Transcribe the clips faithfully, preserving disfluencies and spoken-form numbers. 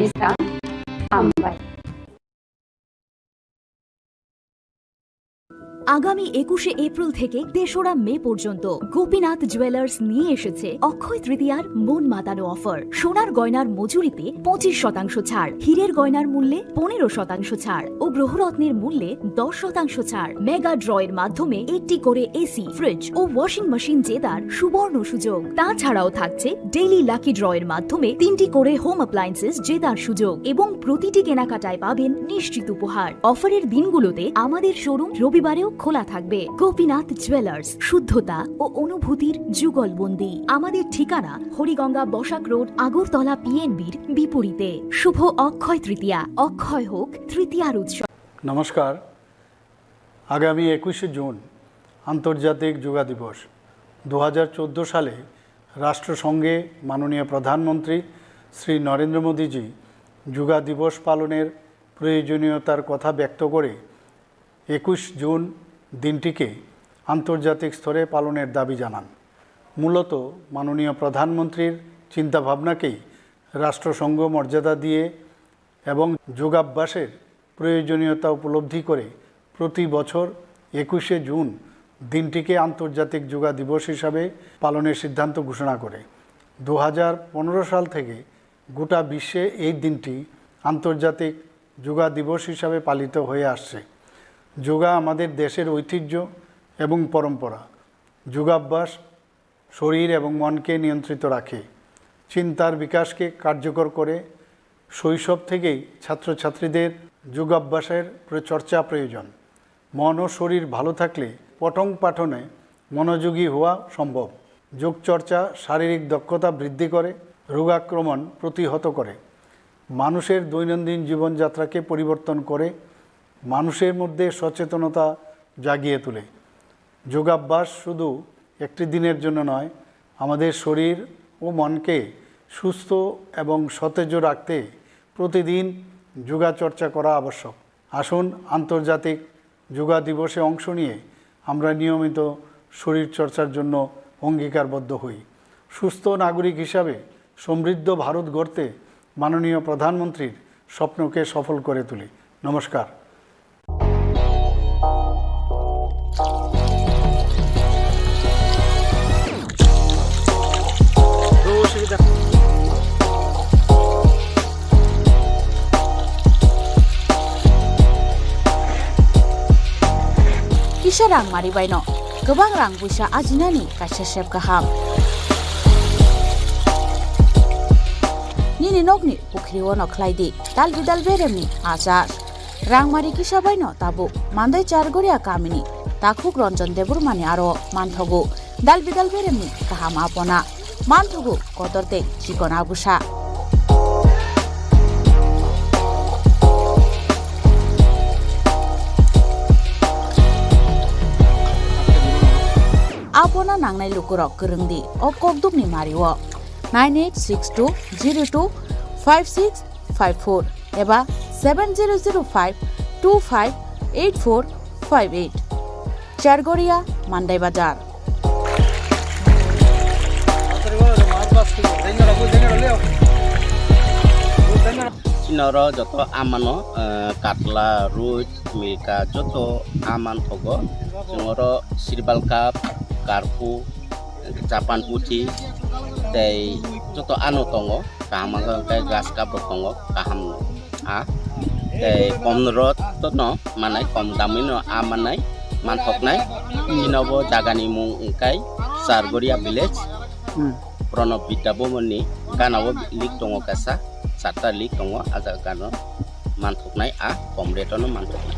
Hambai. আগামী একুশে এপ্রিল থেকে তেসরা মে পর্যন্ত গোপীনাথ জুয়েলার্স নিয়ে এসেছে অক্ষয় তৃতীয়ার মন মাতানো অফার। সোনার গয়নার মজুরিতে পঁচিশ শতাংশ ছাড়, হীরের গয়নার মূল্যে পনেরো শতাংশ ছাড় ও গ্রহরত্নের মূল্যে দশ শতাংশ ছাড়। মেগা ড্রয়ের মাধ্যমে একটি করে এসি, ফ্রিজ ও ওয়াশিং মেশিন জেতার সুবর্ণ সুযোগ। তাছাড়াও থাকছে ডেইলি লাকি ড্রয়ের মাধ্যমে তিনটি করে হোম অ্যাপ্লায়েন্সেস জেতার সুযোগ এবং প্রতিটি কেনাকাটায় পাবেন নিশ্চিত উপহার। অফারের দিনগুলোতে আমাদের শোরুম রবিবারেও খোলা থাকবে। গোপীনাথ জুয়েলার্স, শুদ্ধতা ও অনুভূতির যুগলবন্দি। আমাদের ঠিকানা হরিগঙ্গা বসাক রোড, আগরতলা পিএনবির বিপরীতে। শুভ অক্ষয় তৃতীয়া, অক্ষয় হোক তৃতীয়ার উৎসব। নমস্কার। আগামী একুশে জুন আন্তর্জাতিক যোগা দিবস। দু হাজার চোদ্দো সালে রাষ্ট্রসংঘে মাননীয় প্রধানমন্ত্রী শ্রী নরেন্দ্র মোদীজি যোগা দিবস পালনের প্রয়োজনীয়তার কথা ব্যক্ত করে একুশ জুন দিনটিকে আন্তর্জাতিক স্তরে পালনের দাবি জানান। মূলত মাননীয় প্রধানমন্ত্রীর চিন্তাভাবনাকেই রাষ্ট্রসংঘ মর্যাদা দিয়ে এবং যোগাভ্যাসের প্রয়োজনীয়তা উপলব্ধি করে প্রতি বছর একুশে জুন দিনটিকে আন্তর্জাতিক যোগা দিবস হিসাবে পালনের সিদ্ধান্ত ঘোষণা করে। দু হাজার পনেরো সাল থেকে গোটা বিশ্বে এই দিনটি আন্তর্জাতিক যোগা দিবস হিসাবে পালিত হয়ে আসছে। যোগা আমাদের দেশের ঐতিহ্য এবং পরম্পরা। যোগাভ্যাস শরীর এবং মনকে নিয়ন্ত্রিত রাখে, চিন্তার বিকাশকে কার্যকর করে। শৈশব থেকেই ছাত্রছাত্রীদের যোগাভ্যাসের প্র-, চর্চা প্রয়োজন। মন ও শরীর ভালো থাকলে পঠন পাঠনে মনোযোগী হওয়া সম্ভব। যোগচর্চা শারীরিক দক্ষতা বৃদ্ধি করে, রোগাক্রমণ প্রতিহত করে, মানুষের দৈনন্দিন জীবনযাত্রাকে পরিবর্তন করে, মানুষের মধ্যে সচেতনতা জাগিয়ে তোলে। যোগাভ্যাস শুধু একটি দিনের জন্য নয়, আমাদের শরীর ও মনকে সুস্থ এবং সতেজ রাখতে প্রতিদিন যোগা চর্চা করা আবশ্যক। আসুন, আন্তর্জাতিক যোগা দিবসে অংশ নিয়ে আমরা নিয়মিত শরীর চর্চার জন্য অঙ্গীকারবদ্ধ হই। সুস্থ নাগরিক হিসাবে সমৃদ্ধ ভারত গড়তে মাননীয় প্রধানমন্ত্রীর স্বপ্নকে সফল করে তুলি। নমস্কার। Kisa rang mari baino kwbang rang puisa ajinani kaisa sep kaham. Nini nokni pukhri-o no khlai di dal bidal beremni achar. Rangmari kisa baino tabuk Mandai Chargoria kamini takhuk Ranjan Debbarmani aro manthogo dal bidal beremni kaham apona, manthogo kotor tei chikon agusa. Apona nangnai lukurok kwrwng di o kokdukni mario nine eight six two zero two five six five four eba seven zero zero five two five eight four five eight. Chargoria, Mandai Bazar. Chini oro joto amano, eh, katla, roi, milka, joto aman thogo. Chwng oro sirbal cup, karpu, Japan puthi tei joto ano tongo, kaham wngkha hwnkhe grass cup rok tongo, kaham no a tei kom rok no manai, kom damwi no a manai, manthoknai. Chini bo jaga ni mung wngkha Chargoria village. Hmm. Pranab Vidya Bhavan ni gana o lik tongo kaisa, charta lik tongo, a jaga no. Manthoknai a kom rate-o no manthoknai.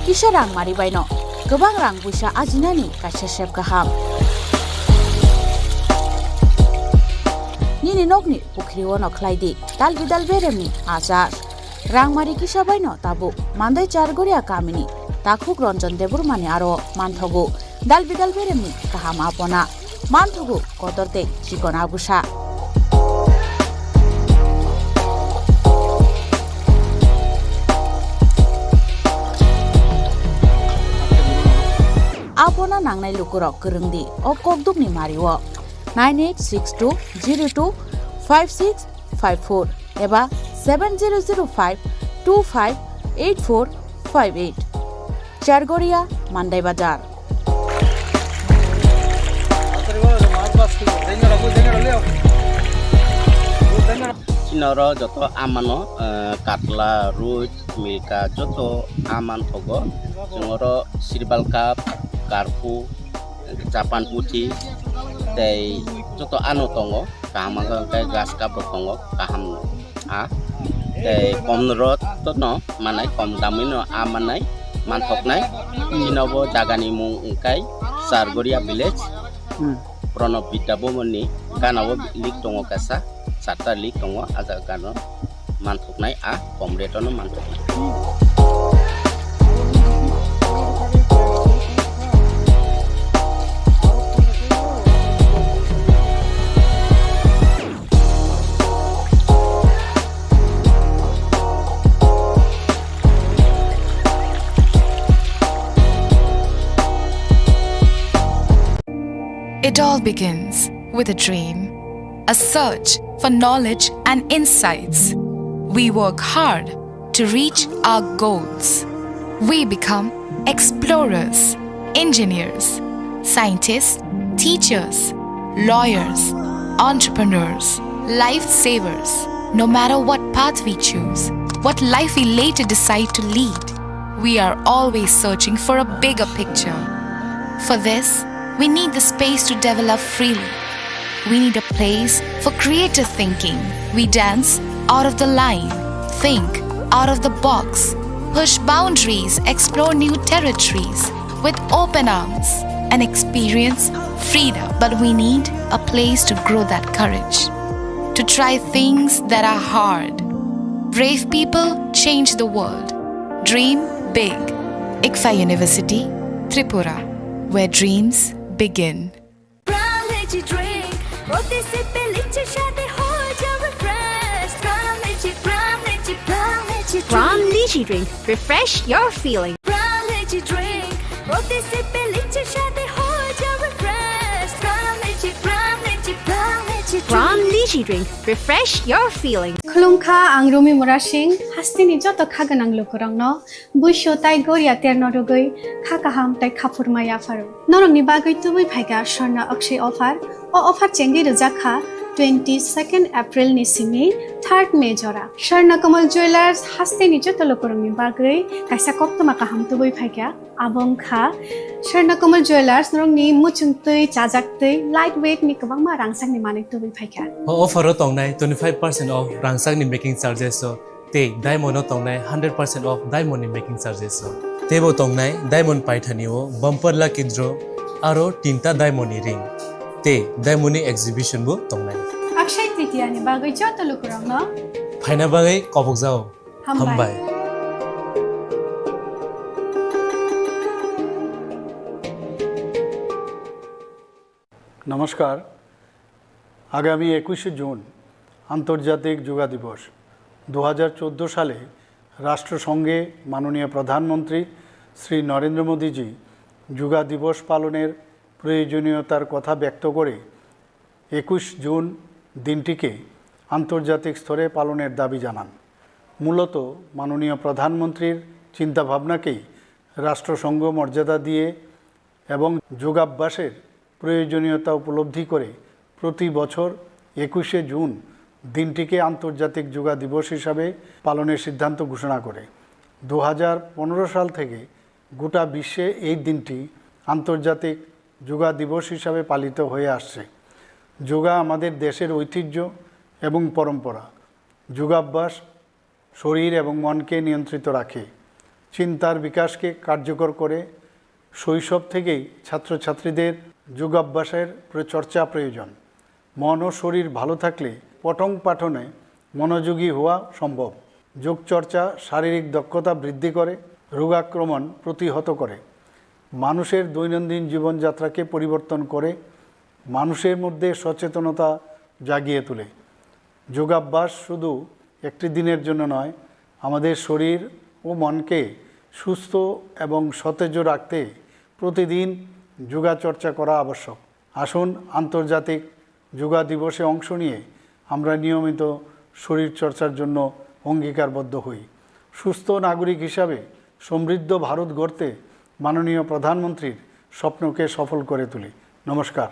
Kisa rang mari baino Kwbang rang puisa ajinani kaisa sep kaham. Nini nokni pukhriwono khlai di dal bidal beremni achar. Rangmari kisa baino tabuk Mandai Chargoria kamini takhuk Ranjan Debbarmani aro manthogo dal bidal beremni kaham apona. Manthogo kotor tei chikon abusa. Apona nangnai lukurok kwrwng di o kokdukni mario nine eight six two zero two five six five four eba seven zero zero five two five eight four five eight. Chargoria, Mandai Bazar. Chini oro joto amano, eh, katla, roi, milka, joto aman thogo. Chwng oro sirbal cup, karpu, japan puthi, tei joto ano tongo. Kaham wngkha hwnkhe grass cup rok tongo, kaham a. Tei kom rot no manai, kom damwi no a manai, manthoknai. Chini bo jagani mung wngkha Chargoria village. Hmm. Pranab Vidya Bhavan ni gana o lik tongo kaisa, charta lik tongo, a jaga gana o manthoknai, a kom rate o no manthoknai. It all begins with a dream, a search for knowledge and insights. We work hard to reach our goals. We become explorers, engineers, scientists, teachers, lawyers, entrepreneurs, lifesavers. No matter what path we choose, what life we later decide to lead, we are always searching for a bigger picture. For this, we need the space to develop freely. We need a place for creative thinking. We dance out of the line, think out of the box, push boundaries, explore new territories with open arms, and experience freedom. But we need a place to grow that courage, to try things that are hard. Brave people change the world. Dream big. ICFAI University, Tripura, where dreams begin. Prime Lychee drink, প্রতি সিপে লিচির স্বাদে হয়ে যাও refresh। Prime Lychee, Prime Lychee, Prime Lychee drink। Prime Lychee drink, refresh your feeling। Prime Lychee drink, প্রতি সিপে লিচির স্বাদে হয়ে যাও refresh। Prime Lychee, Prime Lychee, Prime Lychee drink। Prime Lychee drink, refresh your feeling। Khulumkha, ang Rumi Murasing, hasteni joto kha gwnang lukurokno Buisu tei goria terno rwgwi kha kaham tei kha phurma yapharo. Norokni bagwi tubui phaikha Swarna Akshay offer. O offer chengwi rwjak kha twenty second April ni simi third May jora. Swarna Kamal Jewellers hasteni joto lukurokni bagwi kaisa koktwma kaham tubui phaikha. Abo wngkha Swarna Kamal Jewellers norokni muchungtwi chajaktwi light weight ni kwbangma rangchakni manwi tubui phaikha. O offer o tongnai twenty five percent off rangchakni making charges o. Tei diamond o tongnai hundred percent off diamond ni making charges o. Teibo tongnai diamond paithani o bumper lucky draw aro tinta diamond ni ring. Tei diamond ni exhibition bo tongnai. Akshay Tritiya ni bagwi joto lukurokno phaina bagwi kobokjao. Hambai. Hambai. নমস্কার। আগামী একুশে জুন আন্তর্জাতিক যোগা দিবস। দু হাজার চোদ্দো সালে রাষ্ট্রসংঘে মাননীয় প্রধানমন্ত্রী শ্রী নরেন্দ্র মোদীজি যোগা দিবস পালনের প্রয়োজনীয়তার কথা ব্যক্ত করে একুশ জুন দিনটিকে আন্তর্জাতিক স্তরে পালনের দাবি জানান। মূলত মাননীয় প্রধানমন্ত্রীর চিন্তাভাবনাকেই রাষ্ট্রসংঘ মর্যাদা দিয়ে এবং যোগাভ্যাসের প্রয়োজনীয়তা উপলব্ধি করে প্রতি বছর একুশে জুন দিনটিকে আন্তর্জাতিক যোগা দিবস হিসাবে পালনের সিদ্ধান্ত ঘোষণা করে। দু হাজার পনেরো সাল থেকে গোটা বিশ্বে এই দিনটি আন্তর্জাতিক যোগা দিবস হিসাবে পালিত হয়ে আসছে। যোগা আমাদের দেশের ঐতিহ্য এবং পরম্পরা। যোগাভ্যাস শরীর এবং মনকে নিয়ন্ত্রিত রাখে, চিন্তার বিকাশকে কার্যকর করে, শৈশব থেকেই ছাত্রছাত্রীদের যোগাভ্যাসের প্র-, চর্চা প্রয়োজন। মন ও শরীর ভালো থাকলে পঠন পাঠনে মনোযোগী হওয়া সম্ভব। যোগচর্চা শারীরিক দক্ষতা বৃদ্ধি করে, রোগাক্রমণ প্রতিহত করে, মানুষের দৈনন্দিন জীবনযাত্রাকে পরিবর্তন করে, মানুষের মধ্যে সচেতনতা জাগিয়ে তোলে। যোগাভ্যাস শুধু একটি দিনের জন্য নয়, আমাদের শরীর ও মনকে সুস্থ এবং সতেজ রাখতে প্রতিদিন যোগাচর্চা করা আবশ্যক। আসুন আন্তর্জাতিক যোগা দিবসে অংশ নিয়ে আমরা নিয়মিত শরীরচর্চার জন্য অঙ্গীকারবদ্ধ হই। সুস্থ নাগরিক হিসাবে সমৃদ্ধ ভারত গড়তে মাননীয় প্রধানমন্ত্রীর স্বপ্নকে সফল করে তুলি। নমস্কার।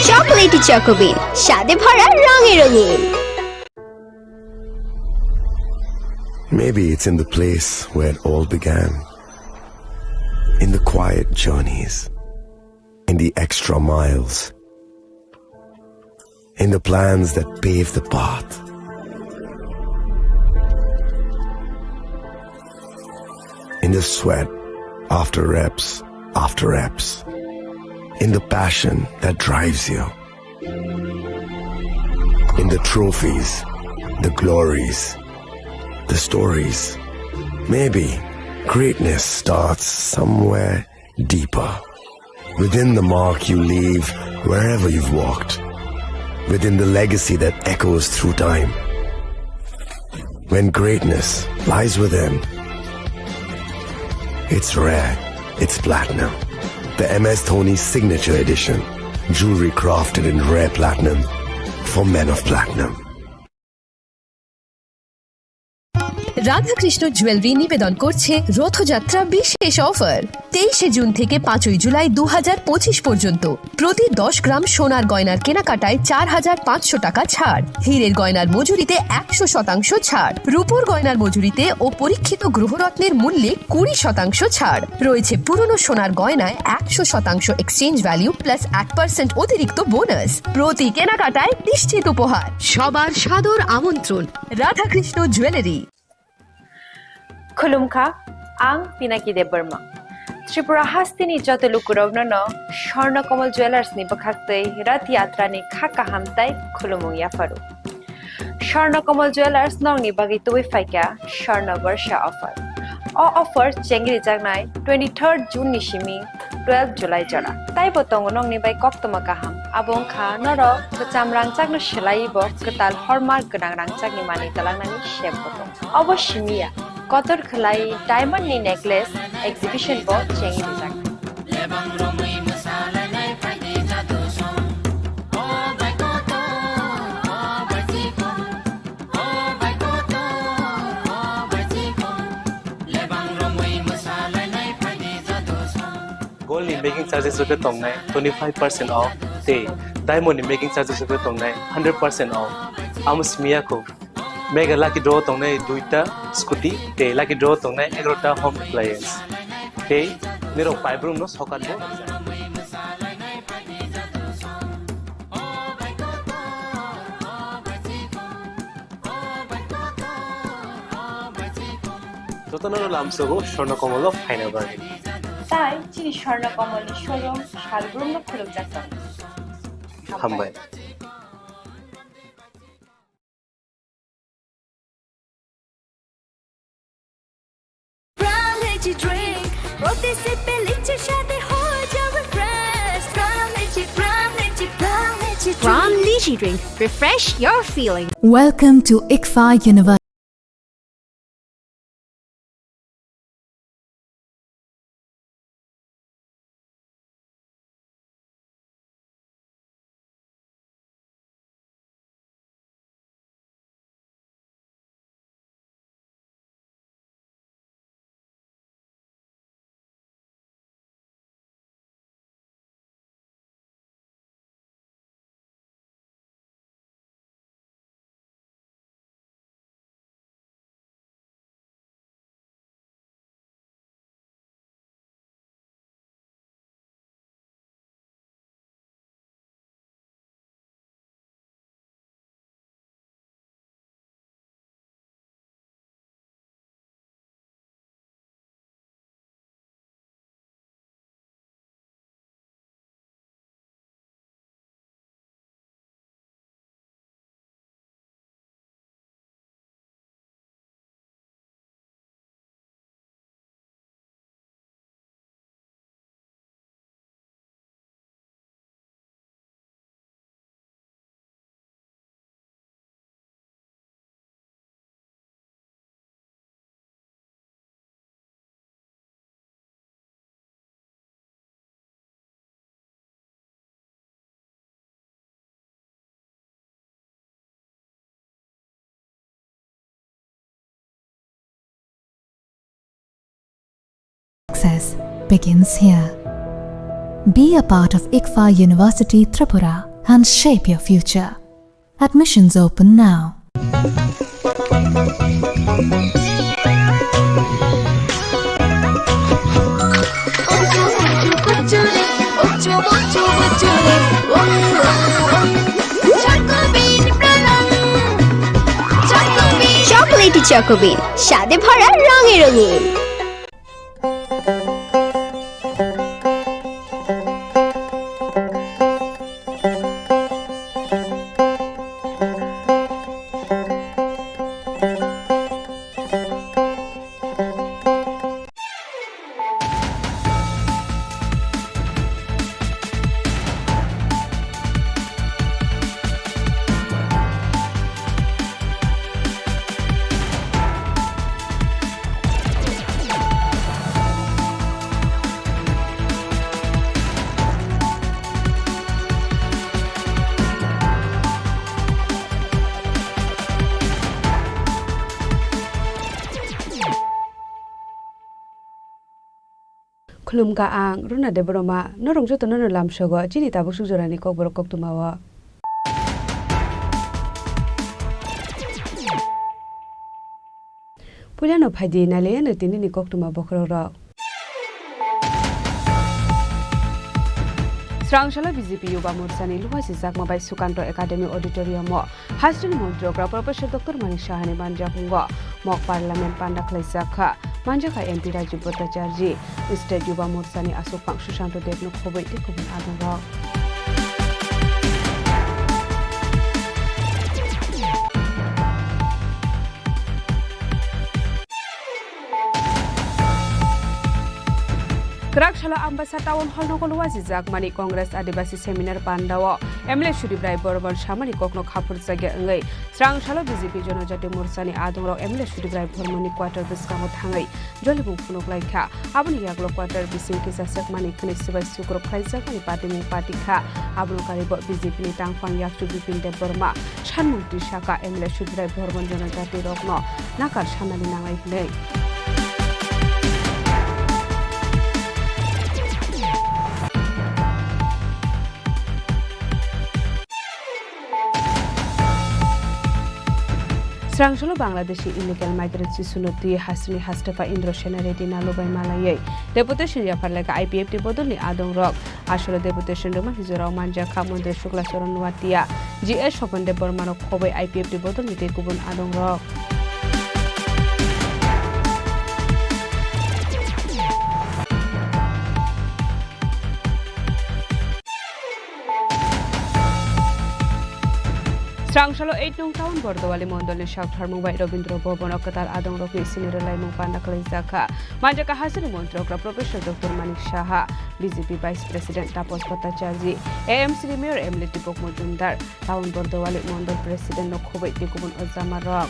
Chocolatey Choco Bean, স্বাদে ভরা, রঙে রঙিন। Maybe it's in the place where it all began. In the quiet journeys, in the extra miles, in the plans that pave the path, in the sweat after reps after reps, in the passion that drives you, in the trophies, the glories, the stories. Maybe greatness starts somewhere deeper. Within the mark you leave wherever you've walked. Within the legacy that echoes through time. When greatness lies within, it's rare, it's platinum. The M S Dhoni Signature Edition. Jewelry crafted in rare platinum for men of platinum. Radhakrishna jewellery নিবেদন করছে রথযাত্রা বিশেষ অফার। তেইশে জুন থেকে পাঁচই জুলাই দু হাজার পঁচিশ পর্যন্ত প্রতি দশ গ্রাম সোনার গয়নার কেনাকাটায় চার হাজার পাঁচশো টাকা ছাড়, হীরের গয়নার মজুরিতে একশো শতাংশ ছাড়, রূপোর গয়নার মজুরিতে ও পরীক্ষিত গ্রহরত্নের মূল্যে কুড়ি শতাংশ ছাড়। রয়েছে পুরনো সোনার গয়নায় একশো শতাংশ এক্সচেঞ্জ ভ্যালু প্লাস এক পার্সেন্ট অতিরিক্ত বোনাস। প্রতি কেনাকাটায় নিশ্চিত উপহার। সবার সাদর আমন্ত্রণ Radhakrishna jewellery. Khulumkha, ang Pinaki Debbarma. Tripura hasteni joto lukurokno no Swarna Kamal Jewellers ni bwkhaktwi Rath Yatra ni kha kaham tai khulumung yapharu. Swarna Kamal Jewellers nokni bagwi tubui phaikha Swarna Barsha offer. O offer chengri jaknai twenty-third June ni simi twelve July jora. Taibo tongo nokni bai koktwma kaham. Abo wngkha norok kwcham rangchakno swlaiwi bo kwtal hallmark gwnang rangchakni manwi tlangnani sep bo tongo. Obo simi ya, kotor khwlai diamond ni necklace exhibition bo chengwi rijak. Gold ni making charges rok khe tongnai twenty five percent off tei diamond ni making charges rok khe tongnai hundred percent off. Amo simi ya kho. Mega lucky draw tongnai duita scooty tei lucky draw tongnai egarota home appliance. Tei nirok paibrumno sokat bo rwjak. Jotono lamsogo Swarna Kamal o phaina bagwi. Tai chini Swarna Kamal ni showroom salbrumno khulukjak tongo. Hambai. Prime Lychee Drink, প্রতি সিপে লিচির স্বাদে হয়ে যাবে fresh। Prime Lychee, Prime Lychee, Prime Lychee Drink। Prime Lychee Drink, refresh your feeling। Welcome to ICFAI University. Success begins here. Be a part of ICFAI University Tripura and shape your future. Admissions open now. Chocolatey Choco Bean, স্বাদে ভরা রঙে রঙিন। Khulumkha ang Runa Debbarma, norok jotono no lamsogo chini tabuk suk jorani kokborok koktwmao. Puilano phaidi nailaiano tinini koktwma bokhorokrok. Srangsalo B J P Yuba Morsani luha sijakma bai Sukanto Academy Auditorium o Hasteni Montri Okra Professor Doctor Manik Sahani manjakmungo mok Parliament panda khlaijak kha. Manjakha M P Rajiv Bhattacharjee, State Yuba Morsani aswkphang Susanto Debno khobwi tei kubun adongrok. Kwrak salo Ambasa Town Hall nogo luajijakmani Congress Adibasi Seminar Pandao M L A Sudip Rai Bormon samani kokno khapurjakya wngwi Srangsalo B J P Jonojati Morsani adongrok M L A Sudip Rai Bormonni quarter bwskango thangwi jolibung phunuk lai kha. Aboni yagulo quarter bising kisa swkmani khwnwi swbai sukrok khlaijakmani patimung pati kha. Abono karibo B J P ni tangphang yakchu Bipin Debbarma sanmung twi saka M L A Sudip Rai Bormon Jonojati rokno nakar sanani nangnai hwnwi. Srangsalo Bangladeshi illegal migrant Sisuno twi hasteni hastepha Indro Sena Reddy Nalu bai malaiwi deputation yaphar lekha I P F T bodolni adongrok. Asolo deputation rwmani jorao manjakha Montri Shukla Charan Noatia, G S Swapan Debbarmano khobwi I P F T bodolni tei kubun adongrok. Srangsalo eight nung Town Bordowali Mondolni saktharmung bai Rabindra Bhavan o kwtal adongrokni sini rwlaimung panda khlaijak kha. Manjakha hasteni Montri Okra Professor Doctor Manik Saha, B J P Vice President Tapas Bhattacharjee, A M C ni Mayor M L A Deepak Majumdar, Town Bordowali Mondol President no khobwi tei kubun ojamarok.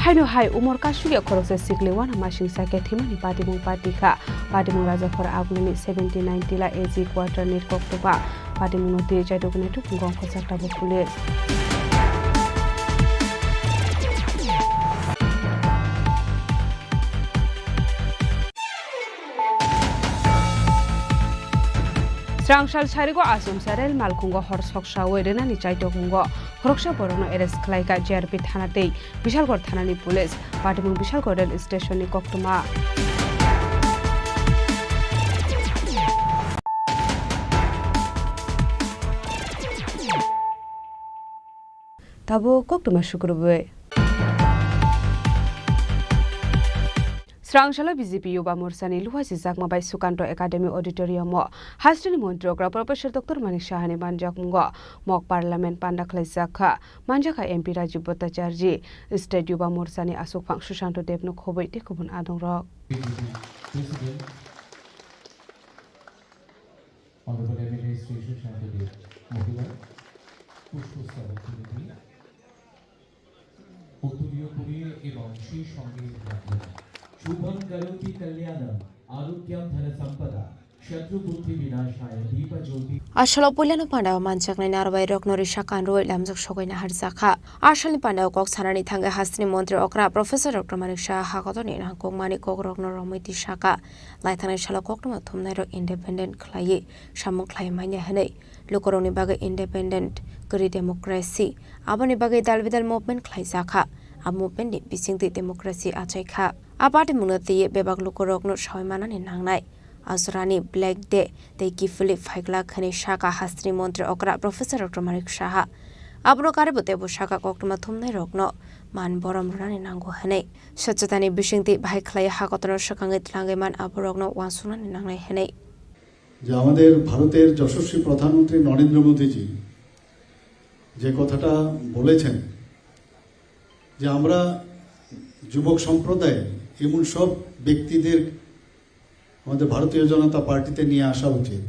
Haino hai umor kasugya khoroksa sikli wana masing sakya thimani patimung pati kha. Patimung Rajakhor Agunani seventy nine Tila A G quarter ni koktwma. Patimungno twi chaidoknai tubungo ongkhorjak tabuk police. Srangsal sarigo achomsa rel malkhungo hor soksawi rwnani chaidokmungo khoroksa borokno arrest khlaikha J R P thana tei Bishalgarh thanani police. Patimung Bishalgarh rel station ni koktwma. Tabuk koktwma sukrubwi. Srangsalo B J P Yuba Morsani luha sijakma bai Sukanto Academy Auditorium o hasteni Montri Okra Professor Doctor Manik Sahani manjakmungo mock parliament panda khlaijak kha. Manjakha M P Rajiv Bhattacharjee, State Yuba Morsani aswkphang Susanto Debno khobwi tei kubun adongrok. President, Honorable M L A Sri Susanto Deb Mohila, পুষ্পস্তবক তুলে দিয়ে উত্তরীয় করিয়ে এবং সেই সঙ্গে রাখলেন। শুভং করোতি কল্যাণং আরোগ্যং ধনসম্পদা। Shatru buddhi vinashaya deepa jyoti. Asalo puilano pandao manjaknai narwai rokno risa kanrwi lamjak sogwi naharjakha. Asalni pandao kok sanani thangwi hasteni montri okra Professor Doctor Manik Saha hakotorni nangkukmani kokrokno romwi tisaka. Laithangnai salo koktwma thumnairok independent khlaiwi samung khlai manya hwnwi lukurokni bagwi independent kwrwi democracy, aboni bagwi dal bidal movement khlaijakha. A movementni bisingtwi democracy achaikha. A party mungno twiwi bebak lukurokno sawi manani nangnai. Aswrani Black Day tei kiphilwi phaiglak hwnwi saka hasteni montri okra Professor Doctor Manik Saha. Abono karwibo teibo saka koktwma thumnairokno man borom rwnani nango hwnwi. Swchwtani bisingtwi bahai khlaiwi hakotorno swkangwi tlangwi man aborokno uansuknani nangnai hwnwi. যে আমাদের ভারতের যশস্বী প্রধানমন্ত্রী নরেন্দ্র মোদীজি যে কথাটা বলেছেন যে আমরা যুবক সম্প্রদায় এমন সব ব্যক্তিদের আমাদের ভারতীয় জনতা পার্টিতে নিয়ে আসা উচিত,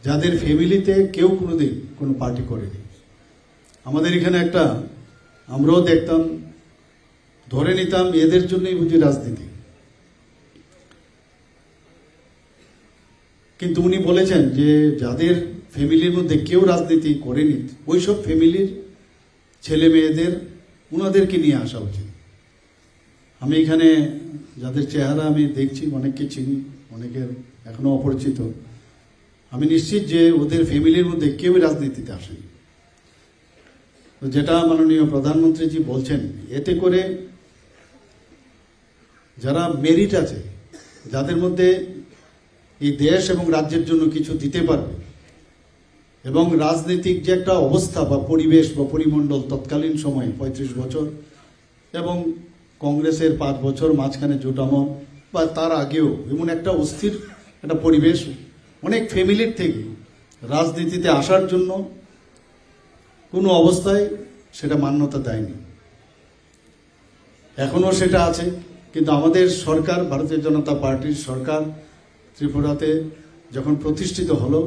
যাদের ফ্যামিলিতে কেউ কোনোদিন কোনো পার্টি করেনি। আমাদের এখানে একটা, আমরাও দেখতাম, ধরে নিতাম এদের জন্যই বুঝি রাজনীতি। কিন্তু উনি বলেছেন যে যাদের ফ্যামিলির মধ্যে কেউ রাজনীতি করেনি, ওইসব ফ্যামিলির ছেলে মেয়েদের, ওনাদেরকে নিয়ে আসা উচিত। আমি এখানে যাদের চেহারা আমি দেখছি, অনেককে চিনি, অনেকের এখনো অপরিচিত। আমি নিশ্চিত যে ওদের ফ্যামিলির মধ্যে কেউই রাজনীতিতে আসেনি। তো যেটা মাননীয় প্রধানমন্ত্রীজি বলছেন, এতে করে যারা মেরিট আছে, যাদের মধ্যে এই দেশ এবং রাজ্যের জন্য কিছু দিতে পারবে, এবং রাজনৈতিক যে একটা অবস্থা বা পরিবেশ বা পরিমণ্ডল তৎকালীন সময়ে পঁয়ত্রিশ বছর এবং কংগ্রেসের পাঁচ বছর মাঝখানে জোটামত বা তার আগেও এমন একটা অস্থির একটা পরিবেশ, অনেক ফ্যামিলির থেকে রাজনীতিতে আসার জন্য কোনো অবস্থায় সেটা মান্যতা দেয়নি। এখনও সেটা আছে, কিন্তু আমাদের সরকার, ভারতীয় জনতা পার্টির সরকার ত্রিপুরাতে যখন প্রতিষ্ঠিত হলো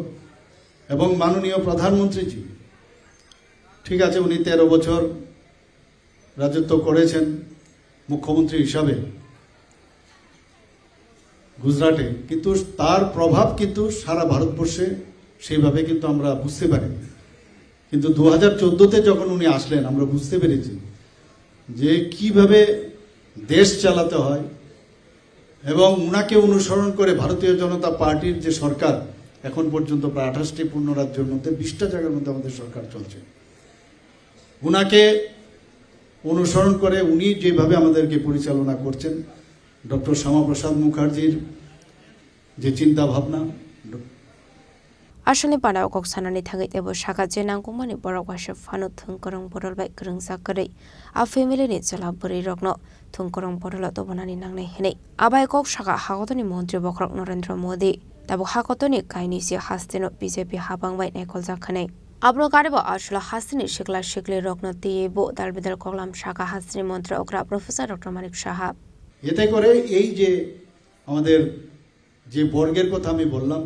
এবং মাননীয় প্রধানমন্ত্রীজি, ঠিক আছে, উনি তেরো বছর রাজত্ব করেছেন মুখ্যমন্ত্রী হিসাবে গুজরাটে, কিন্তু তার প্রভাব কিন্তু সারা ভারতবর্ষে সেইভাবে কিন্তু আমরা বুঝতে পারি। কিন্তু দু হাজার চোদ্দোতে যখন উনি আসলেন, আমরা বুঝতে পেরেছি যে কিভাবে দেশ চালাতে হয়, এবং উনাকে অনুসরণ করে ভারতীয় জনতা পার্টির যে সরকার, এখন পর্যন্ত প্রায় আঠাশটি পূর্ণ রাজ্যের মধ্যে বিশটা জায়গার মধ্যে আমাদের সরকার চলছে। উনাকে অনুসরণ করে উনি যেভাবে আমাদেরকে পরিচালনা করছেন, ডক্টর শ্যামাপ্রসাদ মুখার্জির যে চিন্তা ভাবনা, Asalni pandao kok sanani thangwi teibo saka je nangkukmani borok waisa phano thwngkwrwng borok bai kwrwngjak kwrwi. A family ni chwla bwrwi rokno thwngkwrwng borok tobonani nangnai hwnwi. Abai kok saka hakotorni montri bokhorok Narendra Modi. Tabuk hakotorni kainwi se hasteno B J P habang bai naikoljak hwnwi. Abono karwibo aswla hasteni sikla sikli rokno twiwi bo dal bidal koklam saka hasteni montri okra Professor Doctor Manik Saha. এতে করে এই যে আমাদের যে বর্গের কথা আমি বললাম,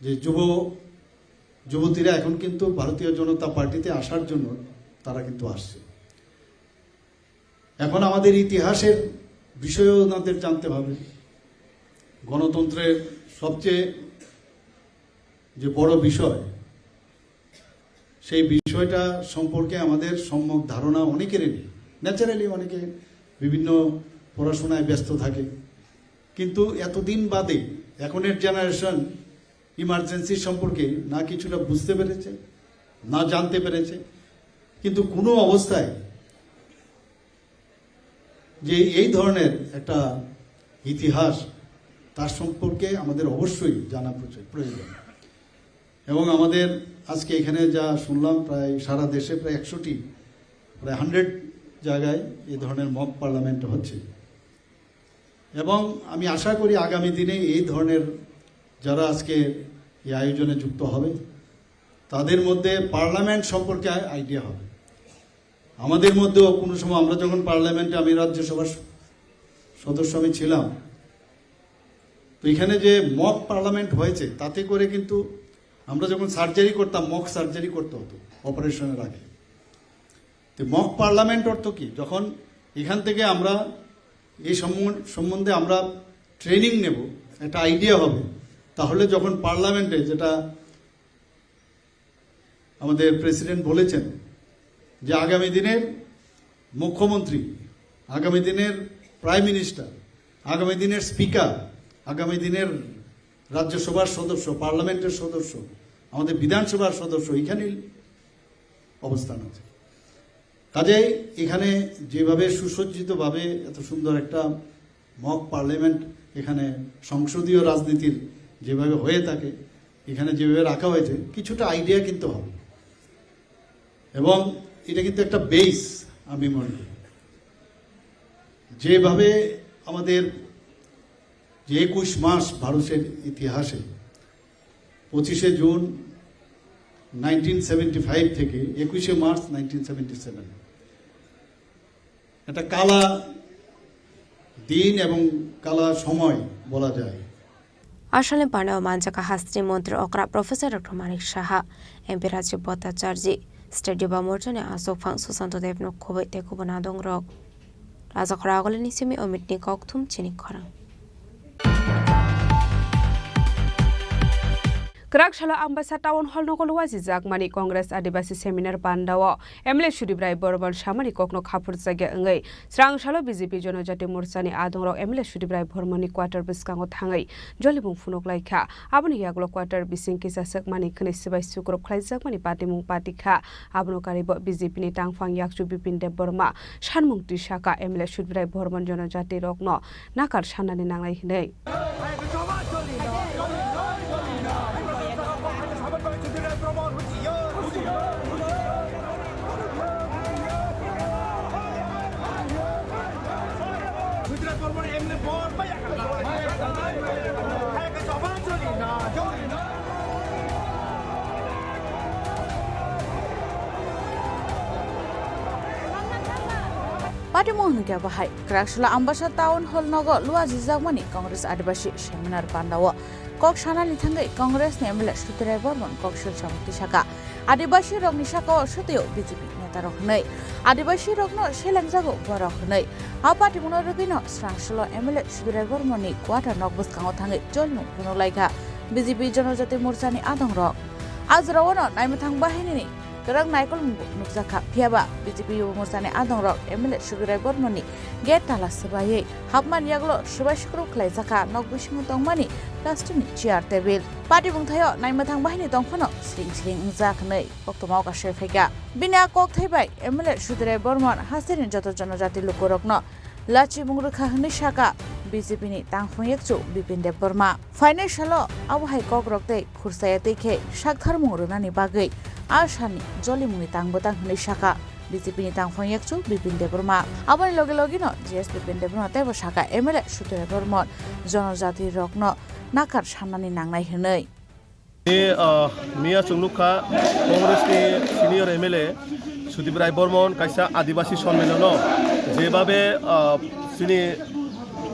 যে যুব যুবতীরা এখন কিন্তু ভারতীয় জনতা পার্টিতে আসার জন্য তারা কিন্তু আসছে। এখন আমাদের ইতিহাসের বিষয়েও ওনাদের জানতে হবে। গণতন্ত্রের সবচেয়ে যে বড় বিষয়, সেই বিষয়টা সম্পর্কে আমাদের সম্যক ধারণা অনেকেরই নেই। ন্যাচারালি অনেকে বিভিন্ন পড়াশোনায় ব্যস্ত থাকে, কিন্তু এতদিন বাদে এখনের জেনারেশন ইমার্জেন্সি সম্পর্কে না কিছুটা বুঝতে পেরেছে, না জানতে পেরেছে। কিন্তু কোনো অবস্থায় যে এই ধরনের একটা ইতিহাস, তার সম্পর্কে আমাদের অবশ্যই জানা প্রচুর প্রয়োজন। এবং আমাদের আজকে এখানে যা শুনলাম, প্রায় সারা দেশে প্রায় একশোটি, প্রায় হান্ড্রেড জায়গায় এই ধরনের মক পার্লামেন্ট হচ্ছে। এবং আমি আশা করি আগামী দিনে এই ধরনের যারা আজকে এই আয়োজনে যুক্ত হবে, তাদের মধ্যে পার্লামেন্ট সম্পর্কে আইডিয়া হবে। আমাদের মধ্যেও কোনো সময় আমরা যখন পার্লামেন্টে, আমি রাজ্যসভার স-, সদস্য আমি ছিলাম, তো এখানে যে মক পার্লামেন্ট হয়েছে, তাতে করে কিন্তু আমরা যখন সার্জারি করতাম, মক সার্জারি করতে হতো অপারেশনের আগে। তো মক পার্লামেন্ট অর্থ কি? যখন এখান থেকে আমরা এই সম্বন-, সম্বন্ধে আমরা ট্রেনিং নেব, একটা আইডিয়া হবে। তাহলে যখন পার্লামেন্টে, যেটা আমাদের প্রেসিডেন্ট বলেছেন, যে আগামী দিনের মুখ্যমন্ত্রী, আগামী দিনের প্রাইম মিনিস্টার, আগামী দিনের স্পিকার, আগামী দিনের রাজ্যসভার সদস্য, পার্লামেন্টের সদস্য, আমাদের বিধানসভার সদস্য, এখানেই অবস্থান আছে। কাজেই এখানে যেভাবে সুসজ্জিতভাবে এত সুন্দর একটা মক পার্লামেন্ট এখানে সংসদীয় রাজনীতির যেভাবে হয়ে থাকে, এখানে যেভাবে রাখা হয়েছে, কিছুটা আইডিয়া কিন্তু হবে। এবং এটা কিন্তু একটা বেস, আমি মনে করি, যেভাবে আমাদের যে একুশ মাস ভারতের ইতিহাসে, পঁচিশে জুন নাইনটিন সেভেন্টি ফাইভ থেকে একুশে মার্চ নাইনটিন সেভেন্টি সেভেন, একটা কালা দিন এবং কালা সময় বলা যায়। Asalni pandao manjaka hasteni montri okra Professor Doctor Manik Saha, M P Rajib Bhattacharjee, State Yuva Morchani aswk phang Susanto Debno khobwi tei kubun adongrok. Rajakhor agolini simi Omitni kokthum chini khorang. Kwrak salo Ambasa Town Hall nogo luajijakmani Congress Adibasi Seminar Pandao M L A Sudip Rai Bormon samani kokno khapurjakya wngwi srang salo B J P Jonojati Morchani adongrok M L A Sudip Rai Bormonni quarter bwskango thangwi jolimung phunuk laikha. Aboni yagulo quarter bising kisa swkmani khwnwi swbai sukrup khlaijakmani patimung patikha. Abono karibo B J P ni tangphang yakchu Bipin Debbarma sanmung twi saka M L A Sudip Rai Bormon Jonojati rokno nakar sannani nangnai hwnwi. Patimung hwnkhe bahai Kwraksala Ambasa Town Hall nogo luajijakmani Congress Adibasi Seminar Pandao kok sanani thangwi Congress ni M L A Sudip Rai Bormon kok sil samung twi saka. Adibasi rokni sakao swtwio B J P neta rok hwnwi. Adibasi rokno selengjago borok hwnwi. A patimungno rwgwino srang salo M L A Sudip Rai Bormon ni quarter nok bwskango thangwi jolimung phunuk laikha B J P Jonojati Morchani adongrok. A jorao no naimwthang bahinini kwrak naikolmung bo nukjakha. Phiyaba B J P Yuva Morchani adongrok M L A Sudip Rai Bormon ni gate tala swbaiwi hapmani yagulo swbai sukrup khlaijakha nok bisingo tongmani plastic ni chair table. Patimung thaio naimwthang bahini tongphano sring sring wngjak hwnwi koktwma o kasui phaikha. Bini a kok thai bai M L A Sudip Rai Bormon hasteni joto Jonojati lukurokno lachimung rwkha hwnwi saka B J P ni tangphung yakchu Bipin Debbarma. Phainai salo abo hai kokrok tei khurchaya twi khe saktharmung rwnani bagwi a salni jolimungni tang bwtang hwnwi saka B J P ni tangphang yakchu Bipin Debbarma. Aboni logi logino J S Bipin Debbarma teibo saka M L A Sudip Rai Bormon Jonojati rokno nakar sannani nangnai hwnwi. Ni, ah, miya chwng nukha Congress ni senior M L A Sudip Rai Bormon kaisa Adibasi Sonmilon o jebabe, ah, chini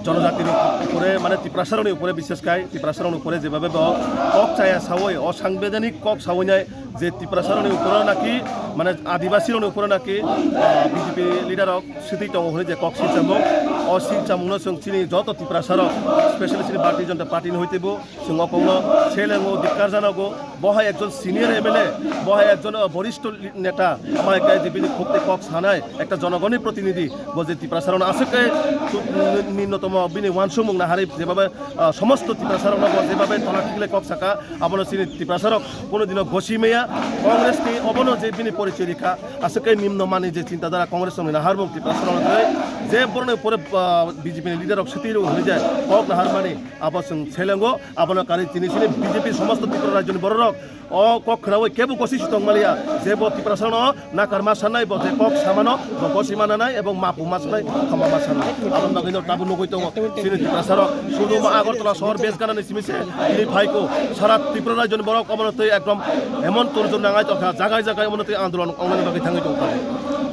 Jonojati rok upore, mane Tiprasa rokni upore, bishes khai Tiprasa rokni upore jebabe bo kok chaya sawi, o sangbedhanik kok sawi nai je Tiprasa rokni upore naki, mane Adibasi rokni upore naki, ah, B J P leader rok sitwi tongo hwnwi je kok silchamung, o silchamungno chwng chini joto Tiprasa rok, specially chini Bharatiya Janata Party ni hwitwi bo chwng o kokno selengo, dikkar janogo. Bo hai ekjon senior M L A, bo hai ekjon, ah, borishto li-, neta, bo hai K J P ni khuk tei kok sanai, ekta jonogoni protinidhi, bo je Tiprasa rokno aswk khe tu-, ni-, ninnotomo bini uansukmung naharwi jebabe, ah, somosto Tiprasa rokno bo jebabe tola khiklai kok saka, abono chini Tiprasa rok kono dino gosi maya, Congress ni obono je bini porichoy rikha, aswk khe nimno mani je chintadhara Congress rokni naharmung Tiprasa rokno tei je borokni pore, ah, B J P ni leader rok swtwi rw hwnwi je kok naharmani abo chwng selengo. Abono karwi chini sini B J P somosto Tripura rajyoni bororok o kok khwnaui kebo kosi sitong maliya, je bo Tiprasano nakarma sanai, bo je kok samano bo kosi mananai ebong mapu ma sanai, khama ma sanai. Aboni bagwino tabuk nugui tongo chini Tiprasarok sudu ma Agartala sohor base ganani simi se tini phaiko sara Tripura rajyoni borok omono twi ekdom emon torjor nangai tongkha, jagai jagai omono twi andolon wngnani bagwi thangwi tongkha.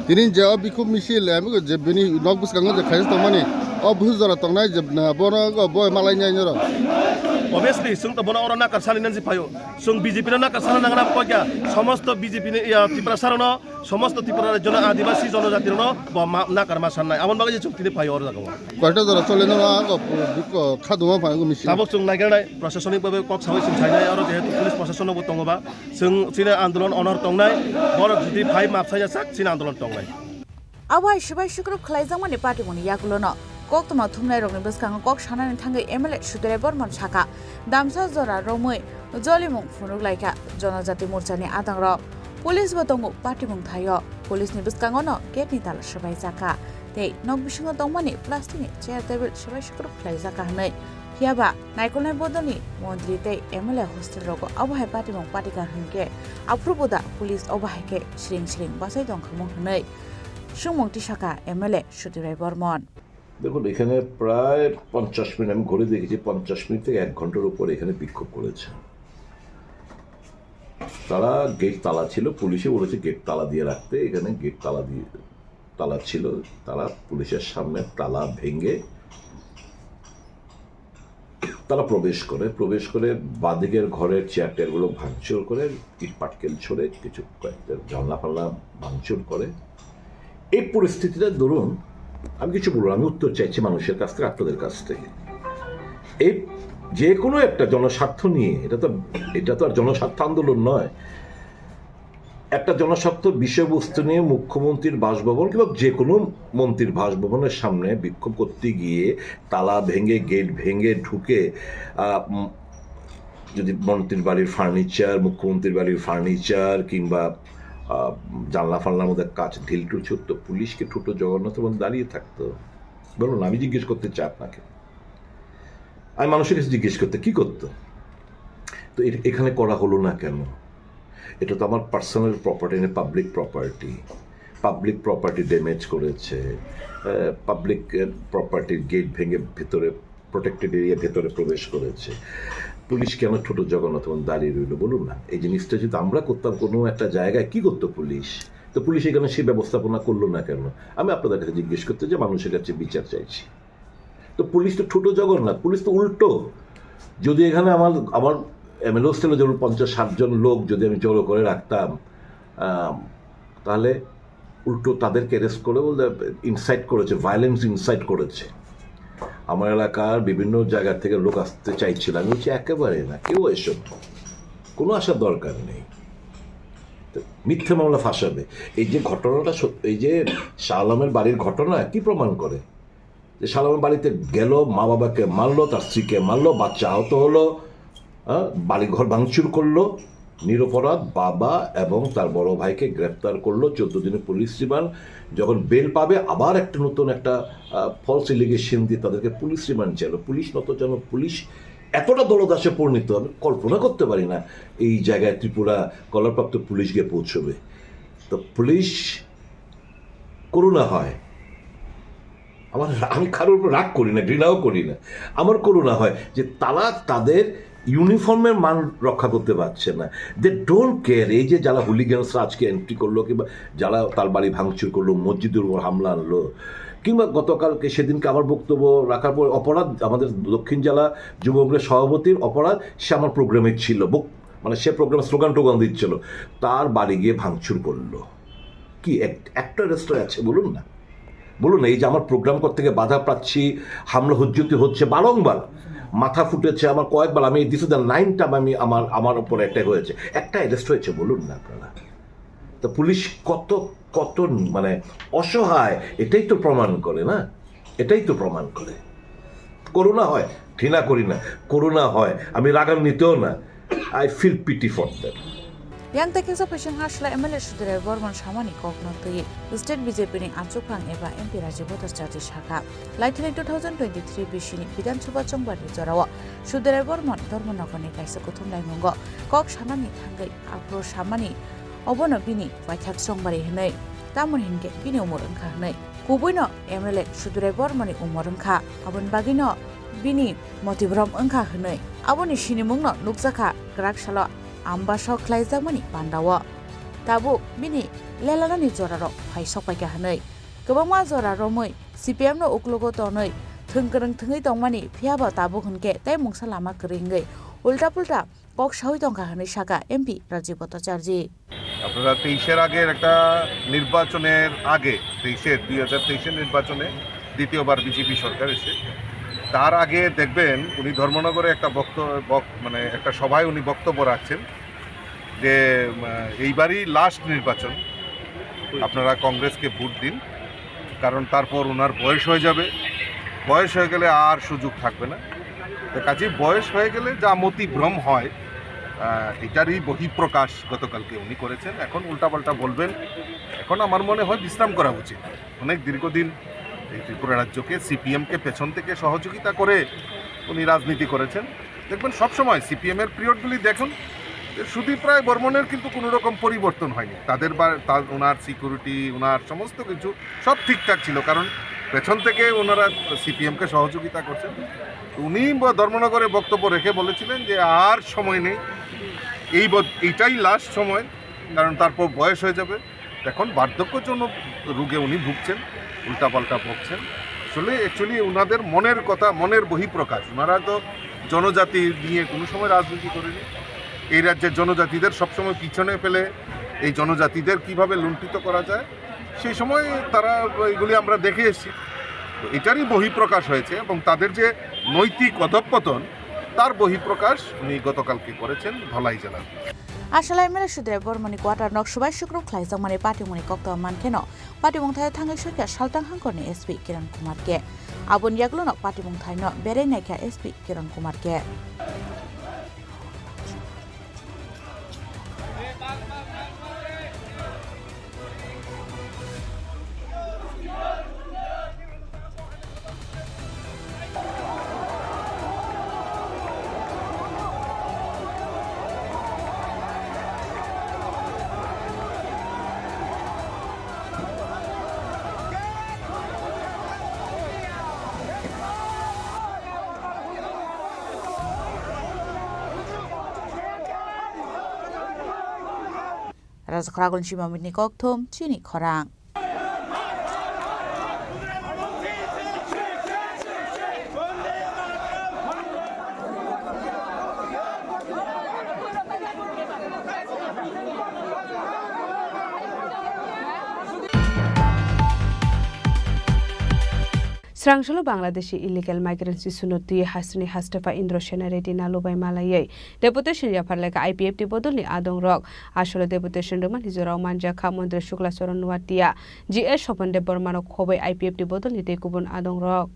Tini je o bikhuk misil, amigo je bini nok bwskango je khaisa tongmani, o busu jora tongnai je, na, bono go boi malai nai norok. Obviously, chwng to bono oro nakar sani nansi phaio. Chwng B J P no nakar sana nangna koi kya? Somosto B J P ni, ya, Tiprasa rokno, somosto Tripura rajyo no Adibasi jonojati rokno bo ma-, nakar ma sannai. Aboni bagwi je chwng tini phaio oro jaga o. Koita jora chole no aro ko, ko khaduma phaio misil. Tabuk chwng naigelnai, proshashanik bhabe kok sawi chwng sainai, aro jehetu police proshashan no bo tongo ba, chwng chini andolon onor tongnai, borok jodi phai map saija sak chini andolon tongnai. Abo hai sibai sukrub khlaijakmani patimungni yagulono koktwma thumnairokni bwskango kok sanani thangwi M L A Sudirai Bormon sakha, damsa jora romwi jolimung phunuk laikha jonojati morchani adangrok. Police bo tongo patimung thaio. Police ni bwskangono gate ni tala swbaijakha tei nok bisingo tongmani plastic ni chair table swbai sukrub khlaijakha hwnwi. Phiyaba naikolnai bodolni montri tei M L A hostel rogo abo hai patimung patikha hwnkhe aphuru bo da police obo hai khe siring siring bachai tongkhamu hwnwi. Swngmung tisakha M L A Sudirai Bormon. দেখুন, এখানে প্রায় পঞ্চাশ মিনিট, আমি ঘড়ি দেখেছি, পঞ্চাশ মিনিট থেকে এক ঘন্টার উপরে এখানে বিক্ষোভ করেছে। তারা গেট তালা ছিল, পুলিশে বলেছে গেট তালা দিয়ে রাখতে, এখানে গেট তালা দিয়ে, তালা ছিল, তারা পুলিশের সামনে তালা ভেঙে তারা প্রবেশ করে, প্রবেশ করে বাঁদিকের ঘরের চেয়ার টেয়ারগুলো ভাঙচুর করে, ইট পাটকেল ছড়ে কিছু কয়েকটা জানলা ফানলা ভাঙচুর করে। এই পরিস্থিতিটা ধরুন, আমি কিছু বলবো না, আমি উত্তর চাইছি মানুষের কাছ থেকে, আপনাদের কাছ থেকে। এই যে কোনো একটা জনস্বার্থ নিয়ে, এটা তো, এটা তো আর জনস্বার্থ আন্দোলন নয়, একটা জনস্বার্থ বিষয়বস্তু নিয়ে মুখ্যমন্ত্রীর বাসভবন কিংবা যে কোনো মন্ত্রীর বাসভবনের সামনে বিক্ষোভ করতে গিয়ে তালা ভেঙে, গেট ভেঙে ঢুকে, আহ, উম, যদি মন্ত্রীর বাড়ির ফার্নিচার, মুখ্যমন্ত্রীর বাড়ির ফার্নিচার কিংবা, আহ, জানলা ফানলার মধ্যে কাচ ঢিল টুল ছুটতো, পুলিশ কি ঠুটো জগন্নাথের মধ্যে দাঁড়িয়ে থাকতো? বলুন, আমি জিজ্ঞেস করতে চাই আপনাকে। আমি মানুষের কাছে জিজ্ঞেস করতে, কি করতো? তো এ-, এখানে করা হলো না কেন? এটা তো আমার পার্সোনাল প্রপার্টি, মানে public property. Public property damage করেছে, আহ, পাবলিক, আহ, প্রপার্টির গেট ভেঙে ভেতরে, প্রোটেক্টেড এরিয়া ভেতরে প্রবেশ করেছে। পুলিশ কেন ছোট জগন্নাথ এবং দাঁড়িয়ে রইল বলুন না? এই জিনিসটা যদি আমরা করতাম কোনো একটা জায়গায়, কি করতো পুলিশ? তো পুলিশ এখানে সেই ব্যবস্থাপনা করলো না কেন? আমি আপনাদের কাছে জিজ্ঞেস করতে চাই, মানুষের কাছে বিচার চাইছি। তো পুলিশ তো ছোট জগন্নাথ, পুলিশ তো উল্টো। যদি এখানে আমার, আমার এমএলএ হোস্টেলে যেমন পঞ্চাশ ষাট জন লোক যদি আমি জড়ো করে রাখতাম, আম, তাহলে উল্টো তাদেরকে অ্যারেস্ট করে বলতে ইনসাইট করেছে, ভায়োলেন্স ইনসাইট করেছে। আমার এলাকার বিভিন্ন জায়গা থেকে লোক আসতে চাইছিল, আমি বলছি, "একেবারে না, কেউ এসো না, কোনো আসার দরকার নেই।" তো মিথ্যে মামলা ফাঁসাবে। এই যে ঘটনাটা সত-, এই যে শাহ আলমের বাড়ির ঘটনা কি প্রমাণ করে? যে শাহ আলমের বাড়িতে গেল, মা বাবাকে মারলো, তার স্ত্রীকে মারলো, বাচ্চা আহত হলো, হ্যাঁ, বাড়িঘর ভাঙচুর করলো, নিরপরাধ বাবা এবং তার বড় ভাইকে গ্রেপ্তার করলো, চোদ্দ দিনে পুলিশ রিমান্ড। যখন বেল পাবে, আবার একটা নতুন একটা, আহ, ফলস এলিগেশন দিয়ে তাদেরকে পুলিশ রিমান্ড চাইলো। পুলিশ নত যেন, পুলিশ এতটা দলদাসে পরিণত, আমি কল্পনা করতে পারি না এই জায়গায় ত্রিপুরা কলরপ্রাপ্ত পুলিশ গিয়ে পৌঁছবে। তো পুলিশ করুণা হয়। আমার, আমি কারোর উপর রাগ করি না, ঘৃণাও করি না। আমার করুণা হয় যে তারা তাদের ইউনিফর্মের মান রক্ষা করতে পারছে না। They don't care। এই যে যারা হুলিগানসরা আজকে এন্ট্রি করলো কিংবা যারা তার বাড়ি ভাঙচুর করলো, মসজিদের উপর হামলা আনলো, কিংবা গতকালকে, সেদিনকে আমার বক্তব্য রাখার পর অপরাধ, আমাদের দক্ষিণ জেলা যুবকদের সভাপতির অপরাধ, সে আমার প্রোগ্রামে ছিল, বক-, মানে সে প্রোগ্রামে স্লোগান টোগান দিচ্ছিল, তার বাড়ি গিয়ে ভাঙচুর করলো। কি এক-, একটা রেস্টুরেন্ট আছে বলুন না? বলুন না, এই যে আমার প্রোগ্রাম করতে গিয়ে বাধা পাচ্ছি, হামলা হুজ্জুতি হচ্ছে বারংবার, মাথা ফুটেছে আমার কয়েকবার, আমি this is the nine time আমি আমার, আমার উপর অ্যাটাক হয়েছে, একটা অ্যারেস্ট হয়েছে বলুন না আপনারা? তো পুলিশ কত, কত মানে অসহায়, এটাই তো প্রমাণ করে না, এটাই তো প্রমাণ করে। করুণা হয়, ঘৃণা করি না, করুণা হয়, আমি রাগান্বিতও না। I feel pity for them. Yang tei kisa phaising ha sla M L A Sudirai Bormon samani kokno twi State B J P ni achukphang eba M P Rajiv Bhattacharjee sakha. Laithini two thousand twenty-three bisini Bidhan Sabha chongbarni jorao Sudirai Bormon Dharmanagarni kaisa kuthum laimungo kok sanani thangwi aphuru samani obono bini waithak chongbari hwnwi, tamoni hinkhe bini umor wngkha hwnwi. Kubuino M L A Sudirai Bormani umor wngkha, aboni bagwino bini motibrom wngkha hwnwi aboni sinimungno nukjakha kwrak salo ambasao khlaijakmani pandao. Tabuk bini lelanani jorarok phai sokpaikha hwnwi kwbangma jora romwi C P M no uklogo tonwi thwng kwrwng thwngwi tongmani, phiyaba tabuk hwnkhe tei mungsa lama kwrwi wngwi ulta pulta kok sawi tongkha hwnwi sakha M P Rajiv Bhattacharjee. আপনারা তেইশের আগের একটা নির্বাচনের আগে, তেইশের, দুই হাজার তেইশের নির্বাচনে দ্বিতীয়বার বিজেপি সরকার এসে, তার আগে দেখবেন উনি ধর্মনগরে একটা বক্ত-, বক-, মানে একটা সভায় উনি বক্তব্য রাখছেন যে, উম, এইবারই লাস্ট নির্বাচন, আপনারা কংগ্রেসকে ভোট দিন, কারণ তারপর ওনার বয়স হয়ে যাবে, বয়স হয়ে গেলে আর সুযোগ থাকবে না। তো কাজেই বয়স হয়ে গেলে যা মতিভ্রম হয়, আহ, এটারই বহিঃপ্রকাশ গতকালকে উনি করেছেন। এখন উল্টাপাল্টা বলবেন, এখন আমার মনে হয় বিশ্রাম করা উচিত। অনেক দীর্ঘদিন এই ত্রিপুরা রাজ্যকে, সিপিএমকে পেছন থেকে সহযোগিতা করে উনি রাজনীতি করেছেন। দেখবেন সবসময় সিপিএম এর পিরিয়ডগুলি দেখুন, যে সুদীপ রায় বর্মনের কিন্তু কোনো রকম পরিবর্তন হয়নি। তাদের বা-, তার, ওনার সিকিউরিটি, ওনার সমস্ত কিছু সব ঠিকঠাক ছিল, কারণ পেছন থেকে ওনারা সিপিএমকে সহযোগিতা করছেন। উনি ব-, ধর্মনগরে বক্তব্য রেখে বলেছিলেন যে আর সময় নেই, এই ব-, এইটাই লাস্ট সময়, কারণ তারপর বয়স হয়ে যাবে। এখন বার্ধক্যজনিত রোগে উনি ভুগছেন, উল্টাপাল্টা বকছেন। আসলে অ্যাকচুয়ালি ওনাদের মনের কথা, মনের বহিঃপ্রকাশ। ওনারা তো জনজাতি নিয়ে কোনো সময় রাজনীতি করেনি। এই রাজ্যের জনজাতিদের সবসময় পিছনে ফেলে এই জনজাতিদের কিভাবে লুণ্ঠিত করা যায়, সেই সময় তারা এগুলি আমরা দেখে এসেছি। তো এটারই বহিঃপ্রকাশ হয়েছে এবং তাদের যে নৈতিক অধঃপতন, তার বহিঃপ্রকাশ উনি গতকালকে করেছেন ধলাই জেলার। Asalai M L A Sudip Bormani quarter nok subai sukru khlaijakmani patimungni koktwma mankheno, patimung thaio thangwi soikha Saltang Hangkorni S P Kiran Kumar K. Aboni yagulono patimung thaino berai naikha S P Kiran Kumar K. Rajakhoragul Chimamuni kokthum chini khorang. Srangsolo Bangladeshi illegal migrants issue no twi hasteni hastepha Indra Sena Reddy Nalubai malaiwi deputation yaphar lekha I P F T bodolni adongrok. Asolo deputation rwmani jorao manjakha Montri Shukla Charan Noatia, G S Swapan Debbarmano khobwi I P F T bodolni tei kubun adongrok.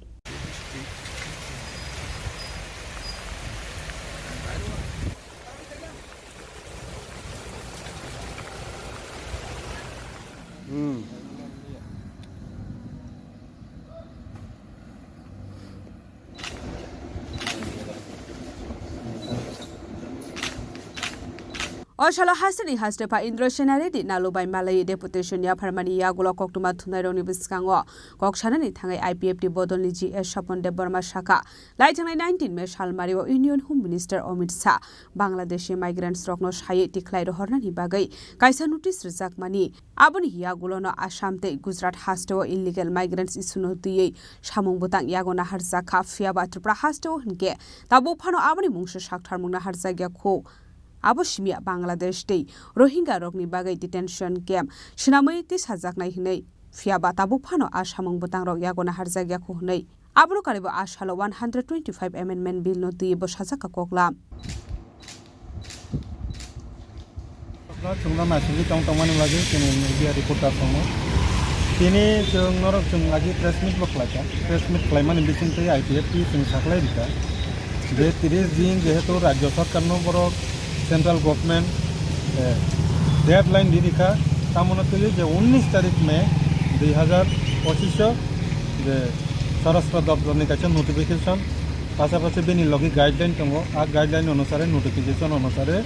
O salo hasteni hastepha Indra Sena Reddy Nalubai malaiwi deputation yapharmani yagulo koktwma thumnairokni bwskango kok sanani thangwi I P F T bodolni G S Swapan Debbarma sakha, laithangnai nineteen May salmario Union Home Minister Amit Shah Bangladeshi migrants rokno saywi tikhlai rohornani bagwi kaisa notice rwjakmani. Aboni yagulono Assam tei Gujarat hasteo illegal migrants issue no twiwi samung bwtang yago naharjakha, phiyaba Tripura hasteo hinkhe tabuk phano aboni mungsa saktharmung naharjakya khu. Abo simiya Bangladesh tei Rohingya rokni bagwi detention camp swnamwi tisajaknai hinwi, phiyaba tabuk phano a samung bwtangrok yago naharjakya khu hinwi. Abono karibo a salo one hundred twenty-five Amendment Bill no twiwi bwsajak ka koklam. Chwngno naisingwi tong tongmani bagwi chini media reporter tongo. Tini chwng norok chwng agi press meet bo khlaikha. Press meet khlaimani bisingtwi I P F T chwng saklai rikha je tris din jehetu rajyo sarkarno borok central government, eh, deadline di rikha, tamoni twiwi je unnish tarik May dui hazar pochish o je Swarashtra Doptor ni kaisa notification, pasapasi bini logi guideline tongo, a guideline onusare, notification onusare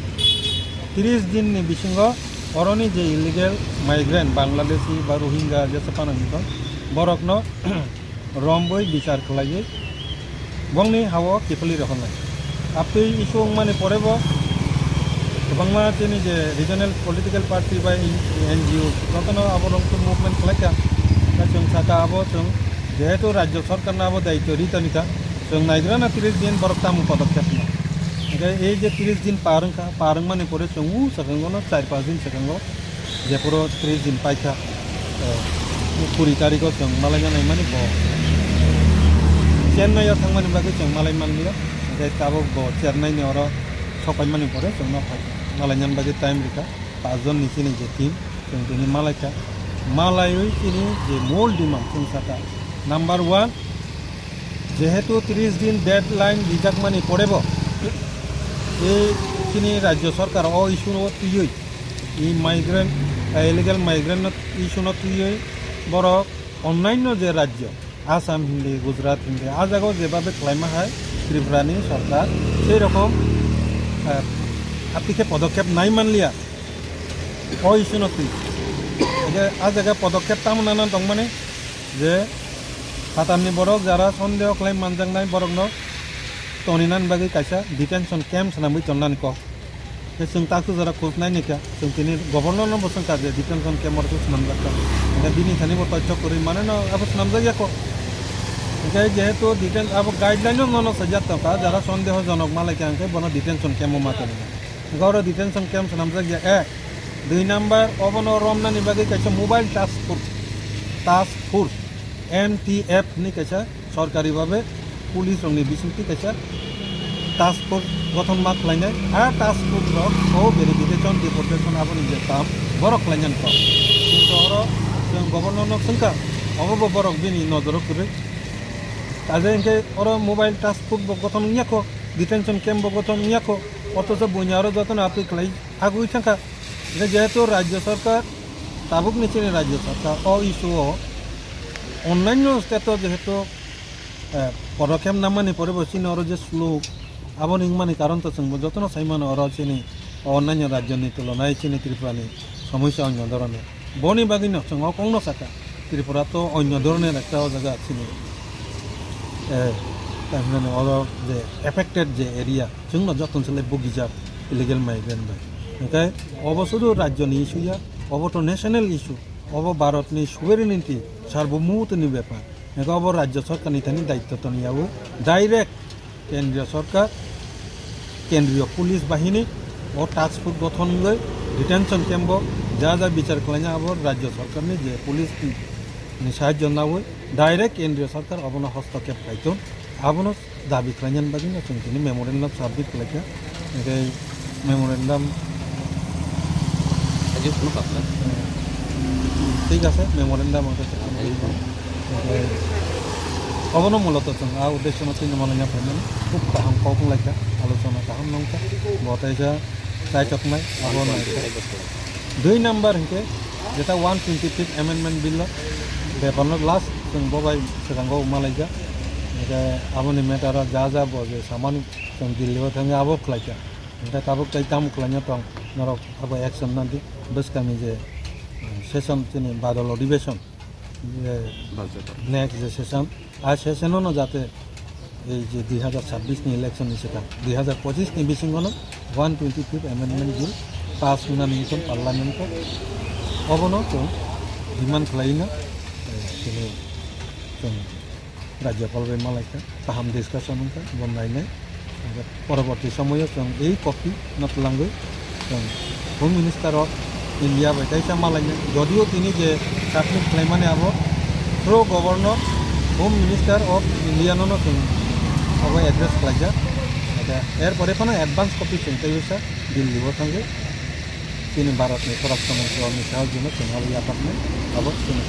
tris din ni bisingo oroni je illegal migrant Bangladeshi ba Rohingya jesa phano hinwi tong, borokno romwi bichar khlaiwi bongni ha-o kiphilwi rohornai. Abtwi issue wngmani porebo kwbangma chini je regional political party bai N G O jotono abo rok movement khlaikha. Tei chwng sakha abo chwng Jehetu rajyo sorkarno abo daityo ri toni kha, chwng naigrana tris din borok tamo podokkhep no. Hingkhe ei je tris din par wngkha, par wngmani pore chwng u swkango no char panch din swkango jephuru tris din paikha, eh, kuri tarikho chwng malaina naimani bo Chennai o thangmani bagwi chwng malai manliya. Hingkhe tabuk bo Chennai ni oro sopaimani pore chwngno phaikha, malainani bagwi time rikha. Pachjon ni chini je team, chwng tini malaikha. Malaiwi chini je mol demand chwng sakha. Number one, jehetu tris din deadline rijakmani porebo, ei chini rajyo sorkar o issue no twiwi, ei migrant, eh, illegal migrant no issue no twiwi borok onnanyo je rajyo, Assam hindi, Gujarat hindi, a jagao jebabe khlaima hai Tripura ni sorkar, sei rokom, eh, apikhe podokkhep nai manliya. O issue no twi. Hingkhe a jaga podokkhep tamo nana tongmani je phatarni borok jara sondeho khlai manjaknai borokno toninani bagwi kaisa detention camp swnamwi tonnani kok. Tei chwng taksuk jora khoj nai naikha, chwng tini governor no bo swngkha je detention camp oro khe swnamjak kha. Hingkhe bini thani bo toichok kwrwi mane no abo swnamjak ya kho. Hingkhe jehetu detail abo guideline no nono sajak tongkha, jara sondeho jonok malaikha hingkhe bono detention camp o ma tongwi. Hingkhe oro detention camp swnamjak ya, eh, dui number obono romnani bagwi kaisa mobile task force, task force, M T F ni kaisa sorkari babe police rokni bisingtwi kaisa task force gothon ma khlainai. A task force rok o verification, deportation aboni je kam borok khlainani kok. Kintu oro chwng governor no swngkha, obo bo borok bini nojoro kwrwi. Kaje hingkhe oro mobile task force bo gothon wngya kho, detention camp bo gothon wngya kho, othocho buini aro jotono atwi khlai agwi thangkha. Hingkhe jehetu rajyo sorkar, tabukni chini rajyo sorkar o issue o onnanyo state o jehetu, eh, podokkhep namani pore bo chini oro je slow, aboni wngmani karon to chwngbo jotono sai mano oro chini onnanyo rajyoni tulonai chini Tripurani somosya onyo dhoroner. Boni bagwino chwng o kokno sakha, Tripura to onyo dhoroner ekta o jaga chini, eh, tamhinani oro je affected je area, chwngno jotono se lai bugijak illegal migrant bai. Hingkhe obo sudu rajyoni issue ya, obo to national issue, obo Bharatni sovereignty, sarbomoutoni bepar. Hingkhe obo rajyo sorkarni thani daityo toniyaui direct kendriyo sorkar, kendriyo police bahini o task force gothon wngwi detention camp o ja ja bichar khlaina abo rajyo sorkarni je police ni sahajyo naui direct kendriyo sorkar obono hostokep khlai thung, abono dabi khlainani bagwino chwng tini memorandum submit khlaikha. Hingkhe memorandum Thik ase, memorandum hingkhe obono muloto chwng a uddesyono tini malaina phaimani khub kaham kok wnglaikha, alochona kaham nongkha, bo taisa chaichoknai, abo naikha. Dui number hingkhe jeta one twenty fifth amendment bill o beparno last chwng bo bai swkango malaijak. Hingkhe aboni matter o ja ja bo je samani chwng Delhi o thangwi abo khlaikha. Hingkhe tabuk tai tamo khlaina tong norok abo action nadi bwskangni je, eh, session chini badal odhibeshon. Je next je session, a session-o no jate ei je dui hazar chabbish ni election ni swkang, dui hazar pochisni bisingo no one twenty fifth amendment bill pass wngnani wngkha parliament-o, obono chwng demand khlaina, eh, chini chwng Rajyapal bai malaikha, kaham discussion wngkha, bo nainai. Hingkhe poroborti somoyo chwng ei copy no twlangwi chwng Home Minister of India bai kaisa malainai. Jodio tini je submit khlaimani abo through Governor, Home Minister of India no no chwng abo address khlaijak. Hingkhe er pore phano advance copy chwng tei usa Delhi o thangwi chini Bharat ni Swarashtra Mantri Amit Shah ji no chwng abo yapharnai abo chwng.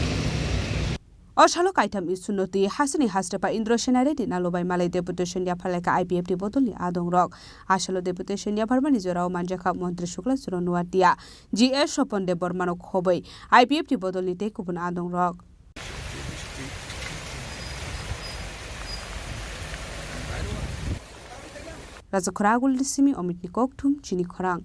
O salo kaitham issue no twi hasini hastepha Indra Sena Reddy Nalubai malai deputation yapharlaikha I P F T bodolni adongrok. A salo deputation yapharmani jorao manjakha Montri Sukla Churno Nuatia, G S Sopon Debbarmano khobwi I P F T bodolni tei kubun adongrok. Rajakhora Agulni simi Omitni kokthum chini khorang.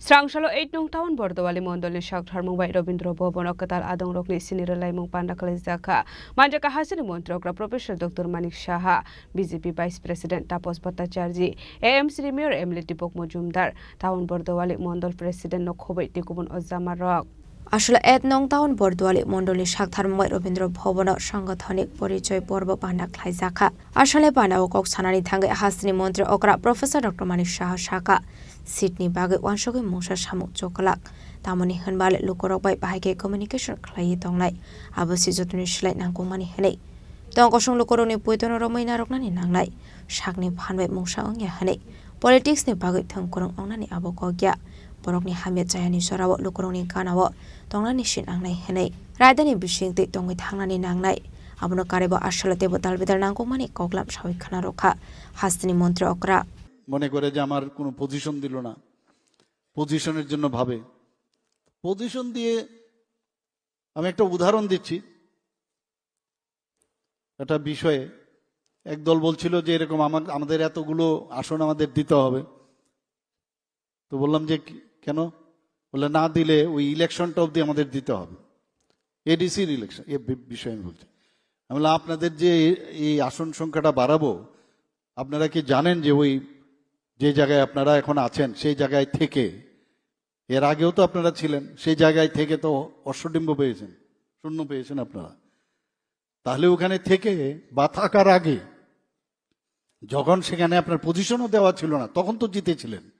Srangsalo eight nung town Bordowali mondolni saktharmung bai Robindra Bhavan o kwtal adongrokni sini rwlaimung panda khlaijak kha. Manjakha hasini montri okra Professor Doctor Manik Saha, B J P Vice President Tapas Bhattacharjee, A M C ni Mayor M L A Deepak Majumdar, town Bordowali mondol President no khobwi tei kubun o jamarok. Aswla at nong town Borduali mondolni sakthar Mumbai Rabindra Bhavan o Sangathanik Porichoy Porbo panda khlaijakha. Aswlani panda o kok sanani thangwi hasteni montri okra Professor Doctor Manik Saha sakha, seat ni bagwi wansugwi mungsa samung chokolak. Tamoni hwnba le lukurok bai bahai khe communication khlaiwi tongnai. Abo se jotoni slai nangkukmani hwnwi. Tong kosong lukurokni poitono romwi narwknani nangnai. Sakni phan bai mungsa wngya hwnwi. Politics ni bagwi thwng kwrwng wngnani abo kok ya. Borokni hamya chayani jorao lukurokni ganao tongnani se nangnai hwnwi. Raidani bising twi tongwi thangnani nangnai. Abono karwibo aswla teibo dalbidal nangkukmani koklam sawi khna rwkha hasteni montri okra. মনে করে যে আমার কোনো পজিশন দিল না, পজিশনের জন্য ভাবে। পজিশন দিয়ে আমি একটা উদাহরণ দিচ্ছি, একটা বিষয়ে একদল বলছিল যে এরকম আমার আমাদের এতগুলো আসন আমাদের দিতে হবে। তো বললাম যে কি- কেন? বললে না দিলে ওই ইলেকশনটা অবধি আমাদের দিতে হবে, এডিসির ইলেকশন। এ বি- বিষয়ে আমি বলছি, আমি বললাম আপনাদের যে এই আসন সংখ্যাটা বাড়াবো, আপনারা কি জানেন যে ওই যে জায়গায় আপনারা এখন আছেন সেই জায়গায় থেকে, এর আগেও তো আপনারা ছিলেন, সেই জায়গায় থেকে তো অশ্বডিম্ব পেয়েছেন, শূন্য পেয়েছেন আপনারা। তাহলে ওখানে থেকে বা থাকার আগে যখন সেখানে আপনার পজিশনও দেওয়া ছিল না, তখন তো জিতেছিলেন।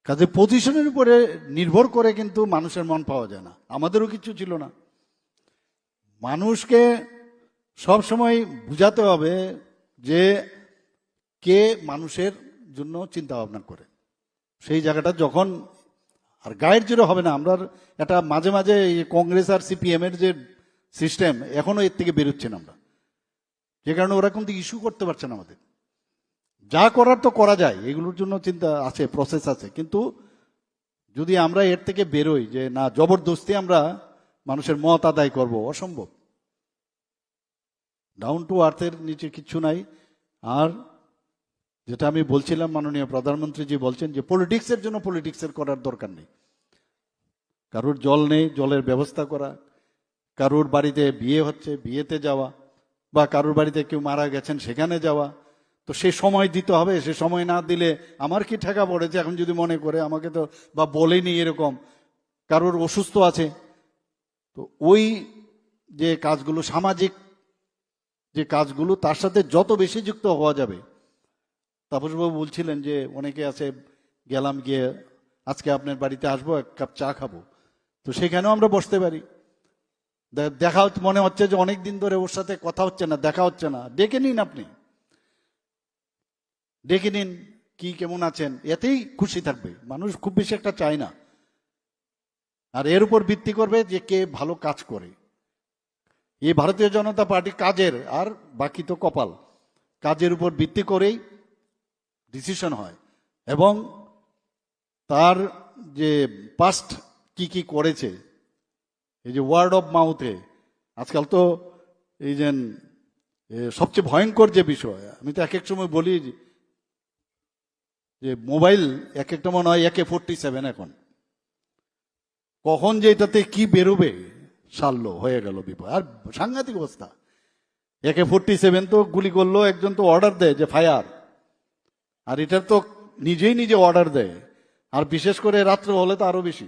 কাজে পজিশনের উপরে নির্ভর করে কিন্তু মানুষের মন পাওয়া যায় না। আমাদেরও কিছু ছিল না। মানুষকে সব সময় বুঝাতে হবে যে কে মানুষের জন্য চিন্তা ভাবনা করে। সেই জায়গাটা যখন আর গাইড জিরো হবে না, আমরা এটা মাঝে মাঝে এই কংগ্রেস আর সিপিএম এর যে সিস্টেম, এখনো এর থেকে বেরোচ্ছি না আমরা, যে কারণে ওরা কিন্তু ইস্যু করতে পারছে না আমাদের। যা করার তো করা যায়, এগুলোর জন্য চিন্তা আছে, প্রসেস আছে, কিন্তু যদি আমরা এর থেকে বেরোই যে না, জবরদস্তি আমরা মানুষের মত আদায় করব, অসম্ভব। ডাউন টু আর্থের নিচে কিচ্ছু নাই। আর যেটা আমি বলছিলাম, মাননীয় প্রধানমন্ত্রীজি বলছেন যে পলিটিক্সের জন্য পলিটিক্সের করার দরকার নেই। কারোর জল নেই, জলের ব্যবস্থা করা, কারোর বাড়িতে বিয়ে হচ্ছে, বিয়েতে যাওয়া, বা কারোর বাড়িতে কেউ মারা গেছেন সেখানে যাওয়া। তো সে সময় দিতে হবে, সে সময় না দিলে আমার কি ঠেকা পড়েছে? এখন যদি মনে করে আমাকে তো বা বলেনি এরকম, কারোর অসুস্থ আছে, তো ওই যে কাজগুলো, সামাজিক যে কাজগুলো, তার সাথে যত বেশি যুক্ত হওয়া যাবে। তাপসবাবু বলছিলেন যে অনেকে আছে, গেলাম গিয়ে আজকে আপনার বাড়িতে আসবো, এক কাপ চা খাবো, তো সেখানেও আমরা বসতে পারি। দে- দেখা হচ্ছে, মনে হচ্ছে যে অনেক দিন ধরে ওর সাথে কথা হচ্ছে না, দেখা হচ্ছে না, ডেকে নিন আপনি, ডেকে নিন, কি কেমন আছেন, এতেই খুশি থাকবে মানুষ, খুব বেশি একটা চায় না। আর এর উপর ভিত্তি করবে যে কে ভালো কাজ করে। এই ভারতীয় জনতা পার্টি কাজের, আর বাকি তো কপাল, কাজের উপর ভিত্তি করেই ডিসিশন হয়। এবং তার যে পাস্ট কি কি করেছে, এই যে ওয়ার্ড অফ মাউথে আজকাল তো এই যে এ, সবচেয়ে ভয়ঙ্কর যে বিষয়, আমি তো এক এক সময় বলি যে মোবাইল এক একটা মনে হয় একে ফোরটি সেভেন এখন, কখন যে এটাতে কি বেরোবে, সারলো, হয়ে গেল বিপদ। আর সাংঘাতিক অবস্থা। একে ফোরটি সেভেন তো গুলি করলো, একজন তো অর্ডার দেয় যে ফায়ার, আর এটা তো নিজেই নিজে অর্ডার দেয়। আর বিশেষ করে রাত্রে হলে তো আরো বেশি।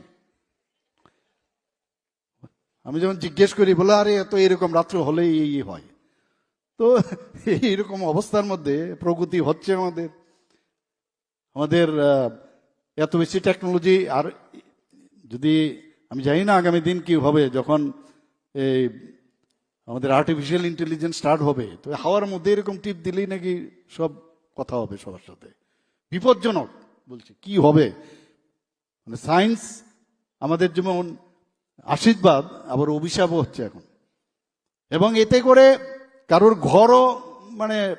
আমি যখন জিজ্ঞেস করি, বলে, "আরে, এত এরকম রাত্রে হলেই এই হয়।" তো এইরকম অবস্থার মধ্যে প্রগতি হচ্ছে আমাদের, আমাদের আহ, এত বেশি টেকনোলজি। আর যদি আমি জানি না আগামী দিন কি হবে, যখন এই আমাদের আর্টিফিশিয়াল ইন্টেলিজেন্স স্টার্ট হবে, তো হাওয়ার মধ্যে এরকম টিপ দিলেই নাকি সব কথা হবে সবার সাথে। বিপজ্জনক বলছি, কি হবে? মানে সায়েন্স আমাদের যেমন আশীর্বাদ, আবার অভিশাপও হচ্ছে এখন। এবং এতে করে কারোর ঘরও মানে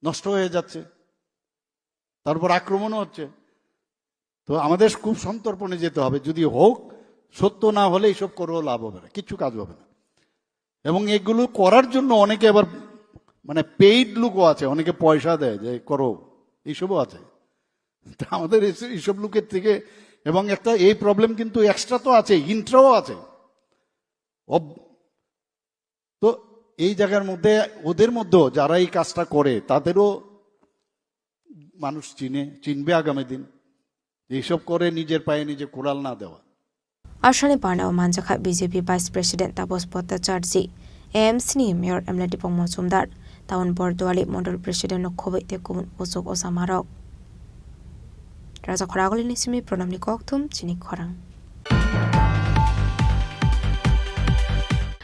নষ্ট হয়ে যাচ্ছে, তার উপর আক্রমণও হচ্ছে। তো আমাদের খুব সন্তর্পণে যেতে হবে। যদি হোক, সত্য না হলে এইসব করেও লাভ হবে না, কিচ্ছু কাজ হবে না। এবং এগুলো করার জন্য অনেকে আবার মানে পেইড লোকও আছে, অনেকে পয়সা দেয় যে করো, এইসবও আছে। তা আমাদের এইস- এইসব লোকের থেকে, এবং একটা এই প্রবলেম কিন্তু এক্সট্রা তো আছে, ইন্ট্রাও আছে। অব- তো এই জায়গার মধ্যে ওদের মধ্যেও যারা এই কাজটা করে, তাদেরও মানুষ চিনে, চিনবে আগামী দিন। এইসব করে নিজের পায়ে নিজে কুড়াল না দেওয়া। Asani pandao manjakha B J P Vice President Tapas Bhattacharjee, A M C ni Mayor M L A Dipok Mojumdar, Town Borduali Mondol President no khoboi tei kubun kuchuk ojamarok. Raja Khoragoli ni simi Pranamni kokthum chini khorang.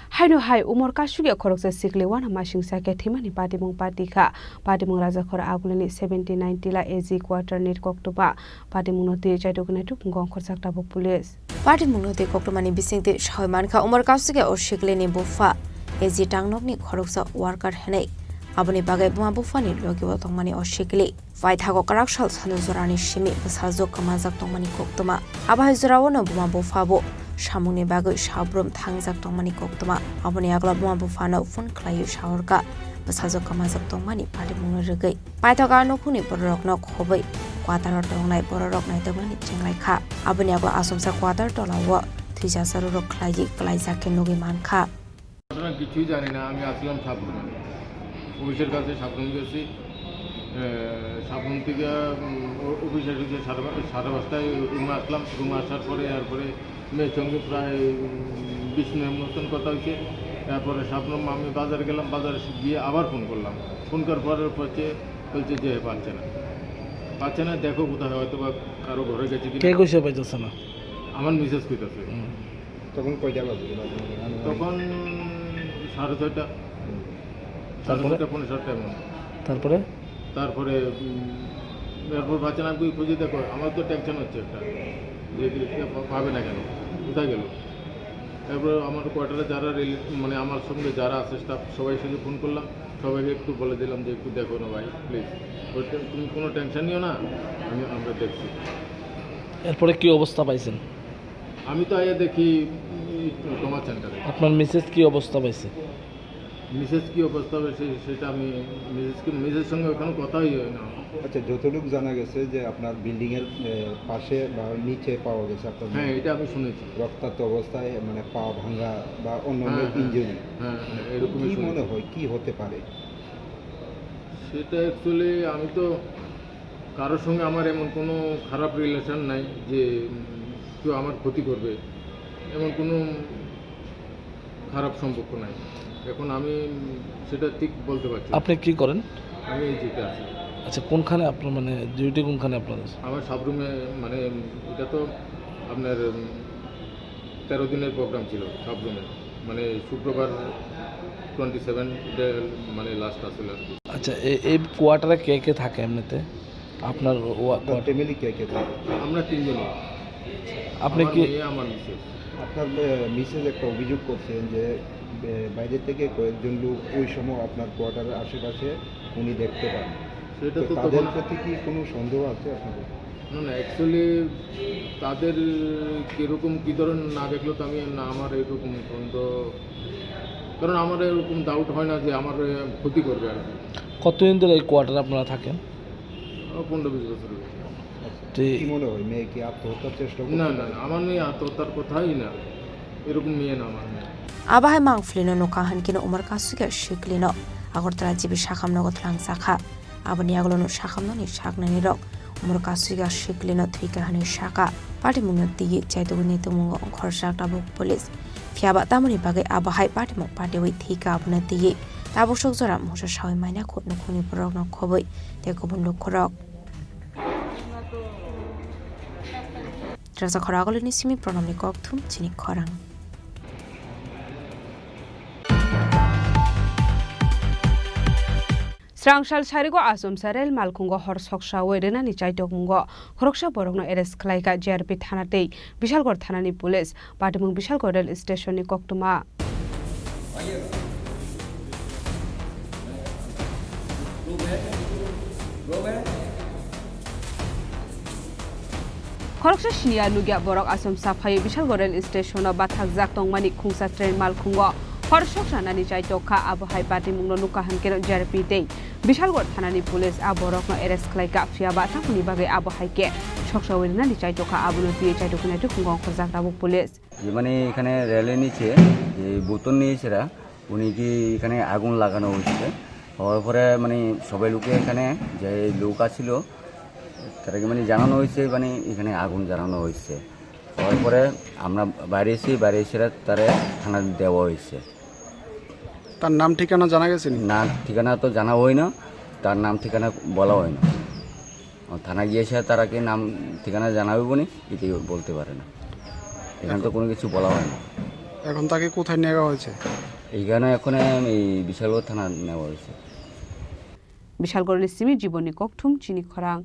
Haino hai umor kasugya khoroksa sikli wana masingsa khe thimani patimung pati kha. Patimung Raja Khor Agulini seventy nine Tila A G quarter ni koktwma. Patimungno twi chaidok naituk wngkha ongkhorjak tabuk police. Patimungno twi koktwmani bisingtwi sawi mankha umor kasugya o siklini bupha A G tangnokni khoroksa worker hinwi. Aboni bagwi buma buphani logio tongmani o sikli. Paithago kwrak sal sanu jorani simi bwsajwk kwmajak tongmani koktwma. Abo hai jorao no buma bupha bo samungni bagwi sabrum thangjak tongmani koktwma. Aboni yagulo buma buphano phone khlaiwi sahorkha bwsajwk kwmajak tongmani patimungno rwgwi. Paithago a nukhungni bororokno khobwi kwataro tongnai bororok naitokmani chenglaikha. Aboni yagulo asomsa kwatar tolao thwijasa rurok khlaiwi kwlaijak khe nugwi mankha. ঘটনা কিছুই জানি না, আমি আসলাম সাবরুমে, অফিসের কাছে সাবরুম গেছি। এ, সাবরুম থেকে, উম, অ-, অফিসের কাছে সাড়ে পা-, সাড়ে পাঁচটায় রুমে আসলাম। রুমে আসার পরে, এরপরে মেয়ের সঙ্গে প্রায়, উম, বিশ মিনিট মতন কথা হয়েছে। তারপরে সাবরুম আমি বাজার গেলাম, বাজারে গিয়ে আবার ফোন করলাম। ফোন করার পরে হচ্ছে, বলছে যে পাচ্ছে না, পাচ্ছে না, দেখো কোথায়, হয়তো বা কারো ঘরে গেছে কিনা। কে কইছে পাইতেছে না? আমার মিসেস কইতাছে। হুম। তখন কয়টা বাজে? তখন সাড়ে ছয়টা। হুম। সাড়ে তারপরে? ছয়টা, পৌনে সাতটা এমন। তারপরে? তারপরে, উম, এরপর বাচ্চা নাম কি খুঁজে দেখো, আমার তো টেনশন হচ্ছে একটা, যে কি, কে পা-, পাবে না কেন, কোথায় গেল? তারপরে আমার কোয়ার্টারে যারা রিলে-, মানে আমার সঙ্গে যারা আছে স্টাফ, সবাই শুধু ফোন করলাম, সবাইকে একটু বলে দিলাম যে একটু দেখো না ভাই, প্লিজ। বলছে, "তুমি কোনো টেনশন নিও না, আমি, আমরা দেখছি।" এরপরে কি অবস্থা পাইছেন? আমি তো আইয়া দেখি, উম, ট্রমা সেন্টারে। আপনার মিসেস কি অবস্থা পাইছে? মিসেস কি অবস্থা পাইছে সেটা আমি মিসেসকে, মিসেসের সঙ্গে ওখানে কথাই হয় না। আচ্ছা, যতটুকু জানা গেছে যে আপনার বিল্ডিং এর, এ, পাশে বা নিচে পাওয়া গেছে আপনার হ্যাঁ, মেয়েকে। এটা আমি শুনেছি। রক্তাক্ত অবস্থায় মানে পা ভাঙা বা অন্যান্য হ্যাঁ, হ্যাঁ। ইনজুরি। হ্যাঁ, হ্যাঁ, এরকমই কি শুনেছি। মনে হয় কি হতে পারে? সেটা অ্যাকচুয়ালি আমি তো কারোর সঙ্গে আমার এমন কোনো খারাপ রিলেশন নাই যে, উম, কেউ আমার ক্ষতি করবে, এমন কোনো খারাপ সম্পর্ক নাই। এখন আমি, উম, সেটা ঠিক বলতে পারছি না। আপনি কি করেন? আমি এই যেটা আছি। আচ্ছা, কোনখানে আপনার মানে ডিউটি, কোনখানে আপনার? আমার সাবরুমে, মানে, এটা তো আপনার, উম, তেরো দিনের প্রোগ্রাম ছিল সাবরুমে, মানে শুক্রবার টোয়েন্টি সেভেন ডে, মানে লাস্ট আসলে আর কি। আচ্ছা, এ-, এই কোয়ার্টারে কে কে থাকে এমনিতে? আপনার ওয়া-, আপনার কোয়ার্টার? ফ্যামিলি কে কে থাকে? আমরা তিনজনই। আপনি আমার কি মেয়ে, আমার মিসেস। আপনার, এ, মিসেস একটা অভিযোগ করছেন যে, এ, বাইরে থেকে কয়েকজন লোক ওই সময় আপনার কোয়ার্টারের আশেপাশে উনি দেখতে পান। সেটা তো তো তাদের তখন প্রতি কি কোনো সন্দেহ আছে আপনাদের? না, না, অ্যাকচুয়ালি তাদের কিরকম, কী ধরনের না দেখলে তো আমি না, আমার এরকম সন্দেহ, কারণ আমার এরকম ডাউট হয় না যে আমার, এ, ক্ষতি করবে আর কি। কতদিন ধরে এই কোয়ার্টারে আপনারা থাকেন? ও, পনেরো বিশ বছর হয়েছে। আচ্ছা, তো কি মনে হয়, মেয়ে কি আত্মহত্যার চেষ্টা করতে না, না, পারে? না, আমার মেয়ে আত্মহত্যার কথাই না, এরকম মেয়ে না আমার মেয়ে। Abo hai mangphlino nukha hinkhe no umor kasugya siklino Agartala G B sakham nogo thlangjakha. Aboni yagulono sakhamnani saknainirok umor kasugya siklino thwikha hwnwi sakha. Patimungno twiwi chaitugwini tongmungo ongkhorjak tabuk police. Phiyaba tamoni bagwi abo hai patimung patiwi thwikha abono twiwi tabuk sok jora moso sawi maina kho nukhungni borokno khobwi tei kubun lukurok. Raja Khoragolini simi Pranamni kokthum chini khorang. Srangsal sarigo achomsa rel malkhungo hor soksawi rwnani chaitokmungo khoroksa borokno arrest khlaikha J R P thana tei Bishalgarh thanani police, patimung Bishalgarh rel station ni koktwma. Khoroksa siniya nukya borok achomsa phaiwi Bishalgarh rel station o bathakjak tongmani khungsa train malkhungo hor soksa nani chaitok kha. Abo hai patimungno nukha hinkhe J R P tei Bishalgarh thanani police a borokno arrest khlaikha, phiyaba tamoni bagwi abo hai khe soksawi rwnani chaitok kha, abono twiwi chaitok hinwi khungo ongkhorjak tabuk police. যে মানে এখানে রেলের নিচে যে বোতল নিয়ে এসেরা উনি কি এখানে আগুন লাগানো হয়েছে। হওয়ার পরে মানে সবাই লোকে এখানে যে লোক আছিল তাদেরকে মানে জানানো হয়েছে মানে এখানে আগুন জ্বালানো হয়েছে। হওয়ার পরে আমরা বাইরে এসেছি, বাইরে এসে তারে থানা দেওয়া হয়েছে। তার নাম ঠিকানা জানা গেছে নি? না, ঠিকানা তো জানা হয় না, তার নাম ঠিকানা বলা হয় না। থানা গিয়ে এসে তারা কি নাম ঠিকানা জানাবে বলে এটি বলতে পারে না, এখানে তো কোনো কিছু বলা হয় না। এখন তাকে কোথায় নেওয়া হয়েছে? এখানে এখন এই বিশালগড় থানা নেওয়া হয়েছে। Bishalgorni simi Jibonni Kokthum chini khorang.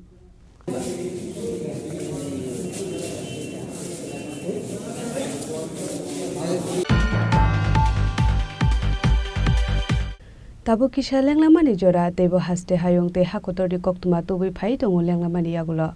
Tabuk kisa lenglamani jora, teibo haste hayung tei hakotorni koktwma tubui phai tongo lenglamani yagulo.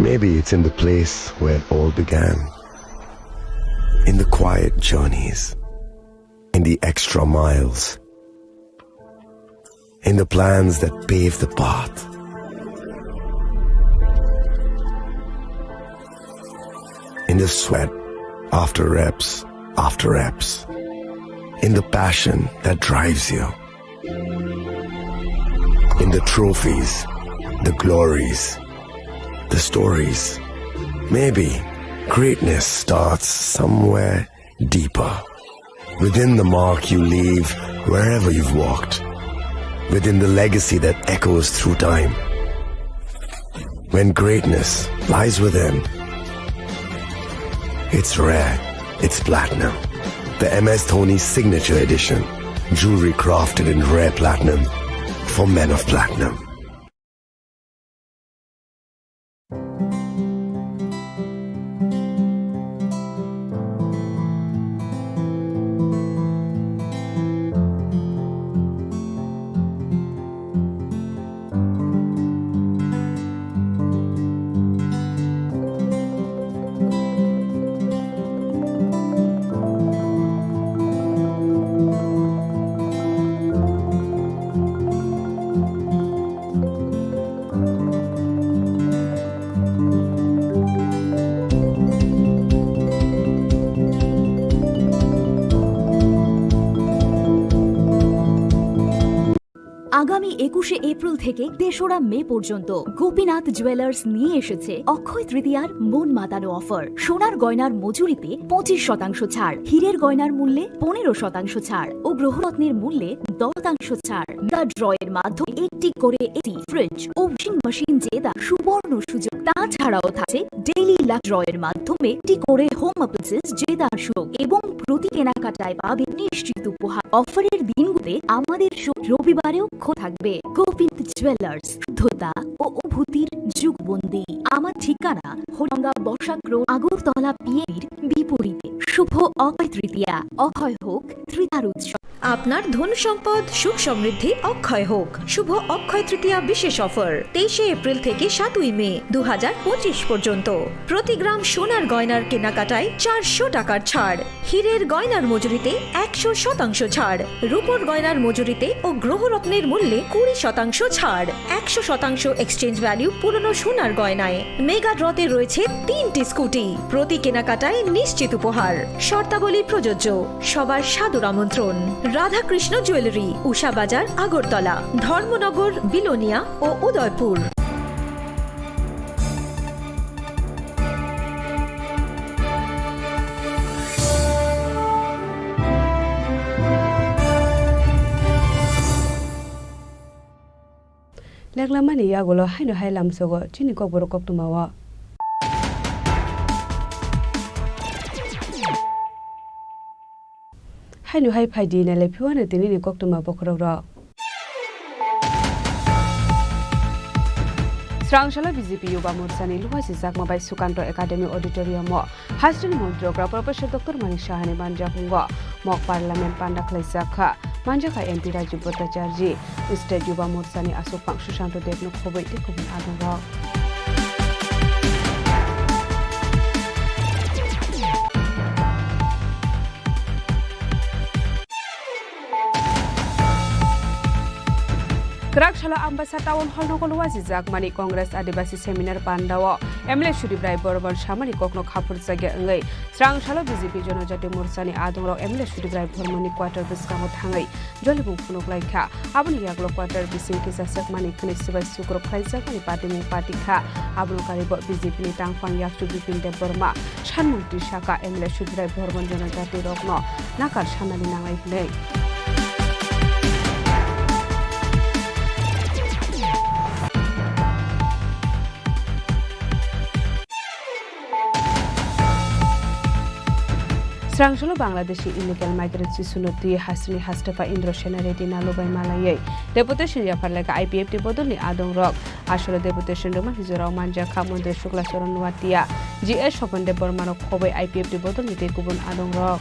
Maybe it's in the place where it all began. In the quiet journeys, in the extra miles, in the plans that pave the path, in the sweat after reps after reps, in the passion that drives you. In the trophies, the glories, the stories. Maybe greatness starts somewhere deeper. Within the mark you leave wherever you've walked. Within the legacy that echoes through time. When greatness lies within, it's rare, it's platinum. The M S Dhoni Signature Edition. Jewelry crafted in rare platinum for men of platinum. আগামী একুশে এপ্রিল থেকে তেসরা মে পর্যন্ত গোপীনাথ জুয়েলার্স নিয়ে এসেছে অক্ষয় তৃতীয়ার মন মাতানো অফার। সোনার গয়নার মজুরিতে পঁচিশ শতাংশ ছাড়, হীরের গয়নার মূল্যে পনেরো শতাংশ ছাড় ও গ্রহরত্নের মূল্যে দশ শতাংশ ছাড়। মেগা ড্রয়ের মাধ্যমে একটি করে এসি, ফ্রিজ ও ওয়াশিং মেশিন জেতার সুবর্ণ সুযোগ। তাছাড়াও থাকছে ডেইলি লাকি ড্রয়ের মাধ্যমে একটি করে হোম অ্যাপ্লায়েন্সেস জেতার সুযোগ এবং প্রতি কেনাকাটায় পাবেন নিশ্চিত উপহার। অফারের দিনগুলোতে আমাদের শোরুম রবিবারেও খোলা থাকবে। গোবিন্দ জুয়েলার্স, শুদ্ধতা ও অনুভূতির যুগবন্দি। আমার ঠিকানা হরিগঙ্গা বসাক রোড, আগরতলা পিএবির বিপরীতে। শুভ অক্ষয় তৃতীয়া, অক্ষয় হোক তৃতীয়ার উৎসব। আপনার ধন সম্পদ সুখ সমৃদ্ধি অক্ষয় হোক। শুভ অক্ষয় তৃতীয়া বিশেষ অফার তেইশে এপ্রিল থেকে সাতই মে দু হাজার পঁচিশ পর্যন্ত। প্রতি গ্রাম সোনার গয়নার কেনাকাটায় চারশো টাকার ছাড়, হীরের গয়নার মজুরিতে একশো শতাংশ ছাড়, রূপোর গয়নার মজুরিতে ও গ্রহরত্নের মূল্যে কুড়ি শতাংশ ছাড়, একশো শতাংশ এক্সচেঞ্জ ভ্যালু পুরনো সোনার গয়নায়। মেগা ড্রতে রয়েছে তিনটি স্কুটি, প্রতি কেনাকাটায় নিশ্চিত উপহার। শর্তাবলী প্রযোজ্য। সবার সাদর আমন্ত্রণ। রাধাকৃষ্ণ জুয়েলারি, উষা বাজার, আগরতলা, ধর্মনগর, বিলোনিয়া ও Udaipur. Leklamani yagulo haino hai lamsogo chini kokborok koktwmao. Haino hai phaidi nailai phiwano tinini koktwma bokhorokrok. Srangsalo B J P Yuba Morchani luha sijakma bai Sukanto Academy Auditorium o Hasteni Montri Okra Professor Doctor Manik Sahani manjamungo mok parliament panda khlaijak kha. Manjakha M P Rajiv Bhattacharjee, State Yuba Morchani aswk phang Sushanto Debno khobwi tei kubun adongrok. Kwrak salo Ambasa Town Hall nogo luwa sijak mani Congress Adibasi Seminar Pandao M L A Sudip Rai Bormon samani kokno khaphurjakya wngwi Srangsalo B J P Jonojati Morchani adongrok M L A Sudip Rai Bormonni quarter bwskango thangwi jolibung phunuk laikha. Aboni yagulo quarter bising kisa sekmani khwnwi swbai sukruk khlaijakmani patimung patikha. Abono karibo B J P ni tangphang yakchu Bipin Debbarma, sanmung tisaka M L A Sudip Rai Bormon Jonojati rokno nakar sanani nangnai hwnwi. Srangsalo Bangladeshi illegal migrant Sisuno twi hasteni hastepha Indro Sena Reddy nalubai malaiwi deputation yapharlaikha I P F T bodolni adongrok. Asolo deputation rwmani jorao manjakha Montri Shukla Charan Noatia, G S Swapan Debbarmano khobwi I P F T bodolni tei kubun adongrok.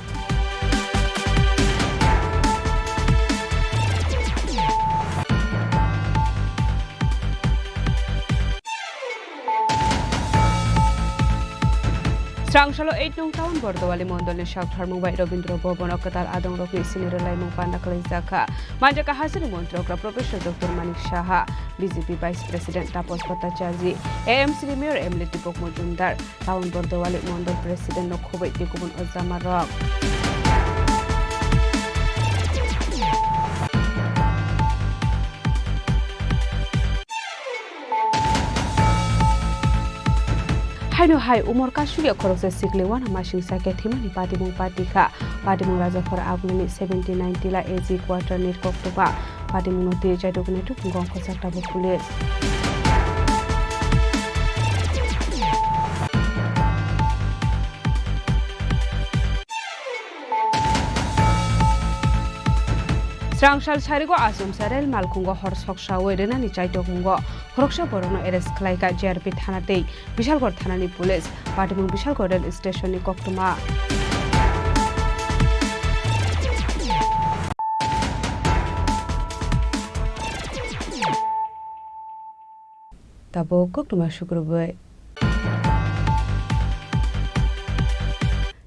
Srangsalo eight nong town Bordowali mondolni saktharmung bai Robindra Bhavan o kwtal adongrokni sini rwlaimung panda khlaijakha. Manjakha hasteni Montri Okra Professor Doctor Manik Saha, B J P Vice President Tapas Bhattacharjee, A M C ni Mayor M L A Deepak Majumdar, Town Bordowali Mondol President no khobwi tei kubun ojama rok. Haino hai umor kasugya khoroksa sikli wana masing sakya thimani patimung patikha. Patimung Rajakhor Agnini seventy nine Tila A G quarter ni koktwma. Patimungno twi chaidok naituk gongkho sak tabuk police. Srangsal sarigo achomsa rel malkhungo hor soksawi rwnani chaitokmungo khoroksa borokno arrest khlaikha J R P thana tei Bishalgarh thanani police, patimung Bishalgarh rail station ni koktwma. Tabuk koktwma sukrubwi.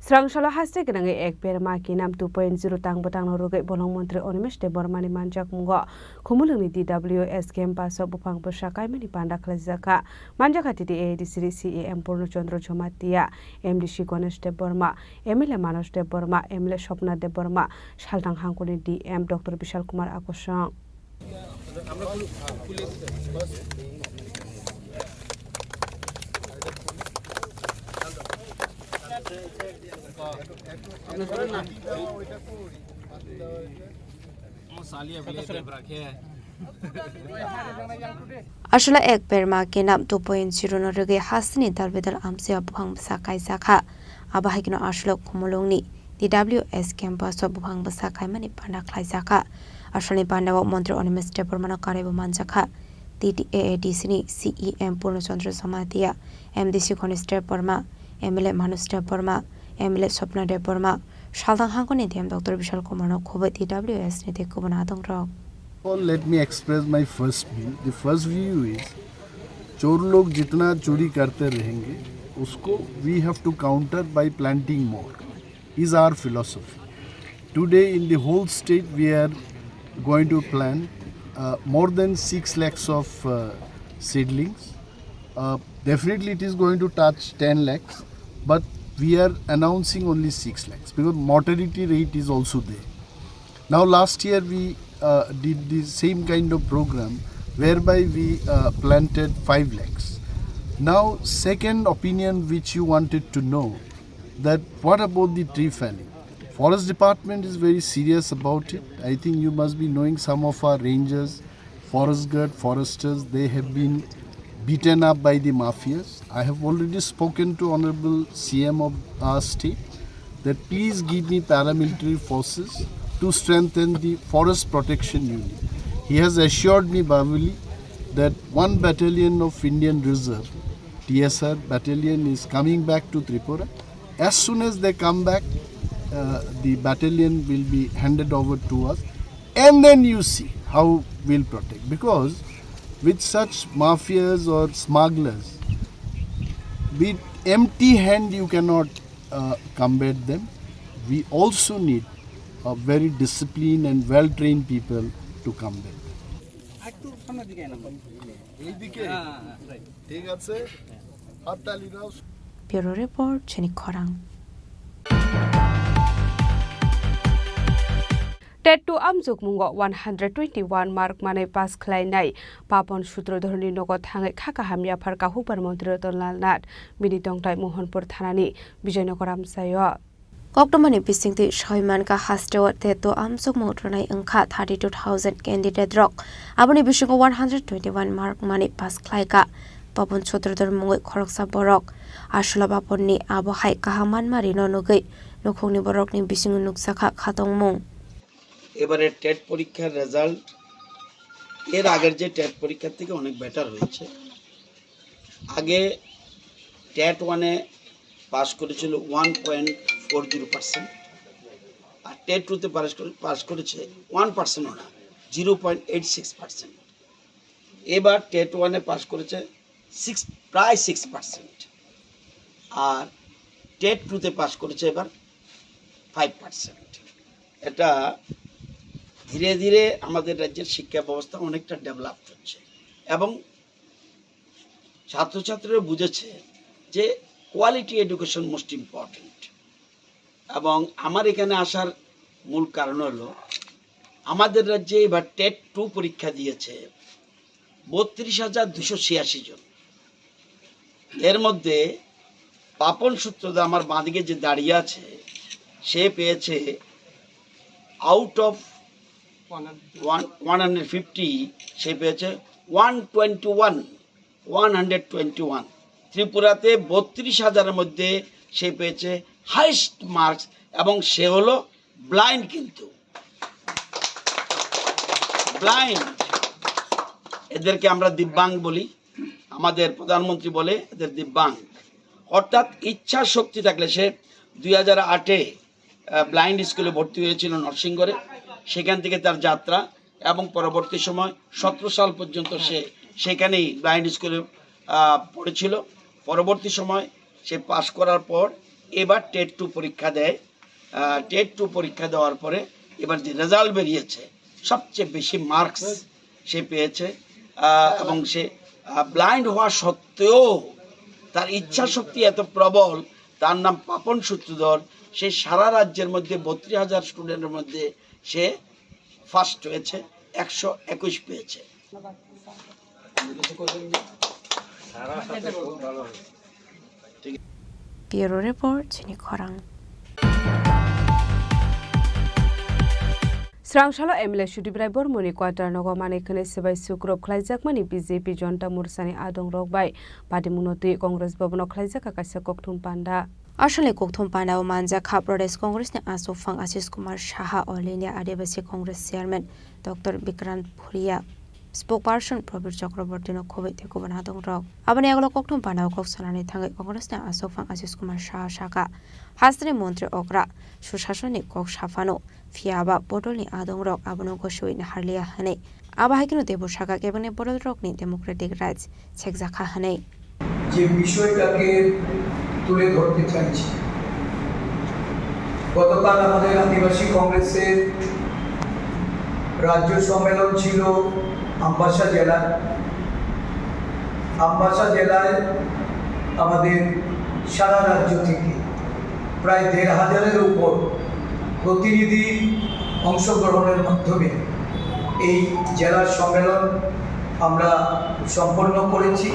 Srangsalo haste gwnangwi ek berma kinam two point zero tang bwtangno rwgwi bolong montri Animesh Debbarmani manjakmungo Khumulwngni D W S campus o buphang bwsa kaimani panda khlaijakha. Manjakha T T A A D C ni C E M Purno Chandra Jamatia, M D C Ganesh Debbarma, M L A Manas Debbarma, M L A Swapna Debbarma, Salthang Hangkuni D M Doctor Bishal Kumar Akosong. Aswla ek berma kinam two point zero no rwgwi hasteni dal bedal amchio buphang bwsa kaijakha. Abo hai kheno aswla Khumulwngni D W S campus o buphang bwsa kaimani panda khlaijakha. Aswlani pandao montri Animesh Debbarmano karwibo manjakha. T T A A D C ni C E M Purno Chandra Jamatia, M D C Ganesh Debbarma, M L A Manas Debbarma, M L A Swapna Debbarma, Salthang Hangkuni D M Doctor Bishal Kumarno khobwi T W S ni tei kubun adongrok. All, let me express my first view. The first view is, चोर लोग जितना चोरी करते रहेंगे, उसको we have to counter by planting more, is our philosophy. Today in the whole state we are going to plant uh, more than six lakhs of uh, seedlings. Uh, definitely it is going to touch ten lakhs, but we are announcing only six lakhs because mortality rate is also there. Now last year we uh, did the same kind of program whereby we uh, planted five lakhs. Now second opinion which you wanted to know, that what about the tree felling? Forest department is very serious about it. I think you must be knowing some of our rangers, forest guard, foresters, they have been beaten up by the mafias. I have already spoken to Honorable C M of our state that please give me paramilitary forces to strengthen the forest protection unit. He has assured me verbally that one battalion of Indian Reserve, T S R battalion, is coming back to Tripura. As soon as they come back, uh, the battalion will be handed over to us, and then you see how we'll protect. Because with such mafias or smugglers, with empty hand you cannot uh, combat them. We also need a very disciplined and well-trained people to combat them. এইদিকে। ঠিক আছে, হাততালি দাও। Bureau Report, Chini Khorang. TET two amjokmungo one hundred twenty-one mark manwi pass khlainai Papon Sutradharni nogo thangwi kha kaham yaphar kahukbar montri Ratan Lal Nath, bini tongthai Mohanpur thanani Bijoynagar amchaio. Koktwmani bisingtwi soi mankha, hasteo TET two amjokmung rwnai wngkha thirty-two thousand candidate rok. Aboni bisingo one hundred twenty-one mark manwi pass khlaikha Papon Sutradhar mungwi khoroksa borok. Aswla Paponni abo hai kaham manma rino nugwi nukhungni borokni bisingo nukjakha khatongmung. এবারে টেট পরীক্ষার রেজাল্ট এর আগের যে টেট পরীক্ষার থেকে অনেক বেটার হয়েছে। আগে টেট ওয়ানে পাস করেছিল one point four zero percent, আর টেট টুতে পাস করে, পাস করেছে ওয়ান পার্সেন্টও না, zero point eight six percent. এবার টেট ওয়ানে পাস করেছে সিক্স, প্রায় সিক্স পার্সেন্ট, আর টেট টুতে পাস করেছে এবার ফাইভ পার্সেন্ট। এটা ধীরে ধীরে আমাদের রাজ্যের শিক্ষা ব্যবস্থা অনেকটা ডেভেলপ হচ্ছে এবং ছাত্রছাত্রীরা বুঝেছে যে কোয়ালিটি এডুকেশন মোস্ট ইম্পর্টেন্ট। এবং আমার এখানে আসার মূল কারণ হলো, আমাদের রাজ্যে এবার টেট টু পরীক্ষা দিয়েছে বত্রিশ হাজার দুশো ছিয়াশি জন। এর মধ্যে পাপন সূত্রধর, আমার বাঁদিকে যে দাঁড়িয়ে আছে, সে পেয়েছে out of one, one hundred fifty, সে পেয়েছে one twenty one, one hundred twenty one. ত্রিপুরাতে বত্রিশ হাজারের মধ্যে সে পেয়েছে হাইস্ট মার্কস, এবং সে হলো ব্লাইন্ড। কিন্তু ব্লাইন্ড, এদেরকে আমরা দিব্যাঙ্গ বলি, আমাদের প্রধানমন্ত্রী বলে এদের দিব্যাঙ্গ। অর্থাৎ ইচ্ছা শক্তি থাকলে, সে দুই হাজার আটে ব্লাইন্ড স্কুলে ভর্তি হয়েছিল নরসিংগড়ে, সেখান থেকে তার যাত্রা, এবং পরবর্তী সময় সতেরো সাল পর্যন্ত সে সেখানেই ব্লাইন্ড স্কুলে আহ, পড়েছিল। পরবর্তী সময় সে পাশ করার পর এবার টেট টু পরীক্ষা দেয়। টেট টু পরীক্ষা দেওয়ার পরে এবার যে রেজাল্ট বেরিয়েছে, সবচেয়ে বেশি মার্কস সে পেয়েছে, আহ, এবং সে ব্লাইন্ড হওয়া সত্ত্বেও তার ইচ্ছা শক্তি এত প্রবল। তার নাম পাপন সূত্রধর। সে সারা রাজ্যের মধ্যে বত্রিশ হাজার স্টুডেন্টের মধ্যে সে ফার্স্ট হয়েছে, একশো একুশ পেয়েছে। Bureau Report, Chini Khorang. Srangsalo M L A Sudip Rai Bormoni quarter nogo manwi khwnwi swbai sukrop khlaijakmani B J P Jonta Morchani adongrok bai patimungno twi Congress Bhavan-o khlaijak kaisa kokthum panda. Aswlni kokthum pandao manjakha Pradesh Congress ni aswk phang Ashish Kumar Saha, All India Adivasi Congress Chairman Doctor Bikrant Bhuria, Spokesperson Prabir Chakraborty no khobwi tei kubun adongrok. Aboni yagulo kokthum pandao kok sanani thangwi Congress ni aswk phang Ashish Kumar Saha saka, hasteni montri okra Susasani kok saphano, phiya ba bodolni adongrok abono gosiwi naharliya hwnwi. Abo hai kheno teibo saka kebengni bodolrokni democratic rights sekjakha hwnwi. যে বিষয়টাকে তুলে ধরতে চাইছি, গতকাল আমাদের আদিবাসী কংগ্রেসের রাজ্য সম্মেলন ছিল আমবাসা জেলায়। আমবাসা জেলায় আমাদের সারা রাজ্য থেকে প্রায় দেড় হাজারের উপর প্রতিনিধি অংশগ্রহণের মাধ্যমে এই জেলার সম্মেলন আমরা সম্পন্ন করেছি।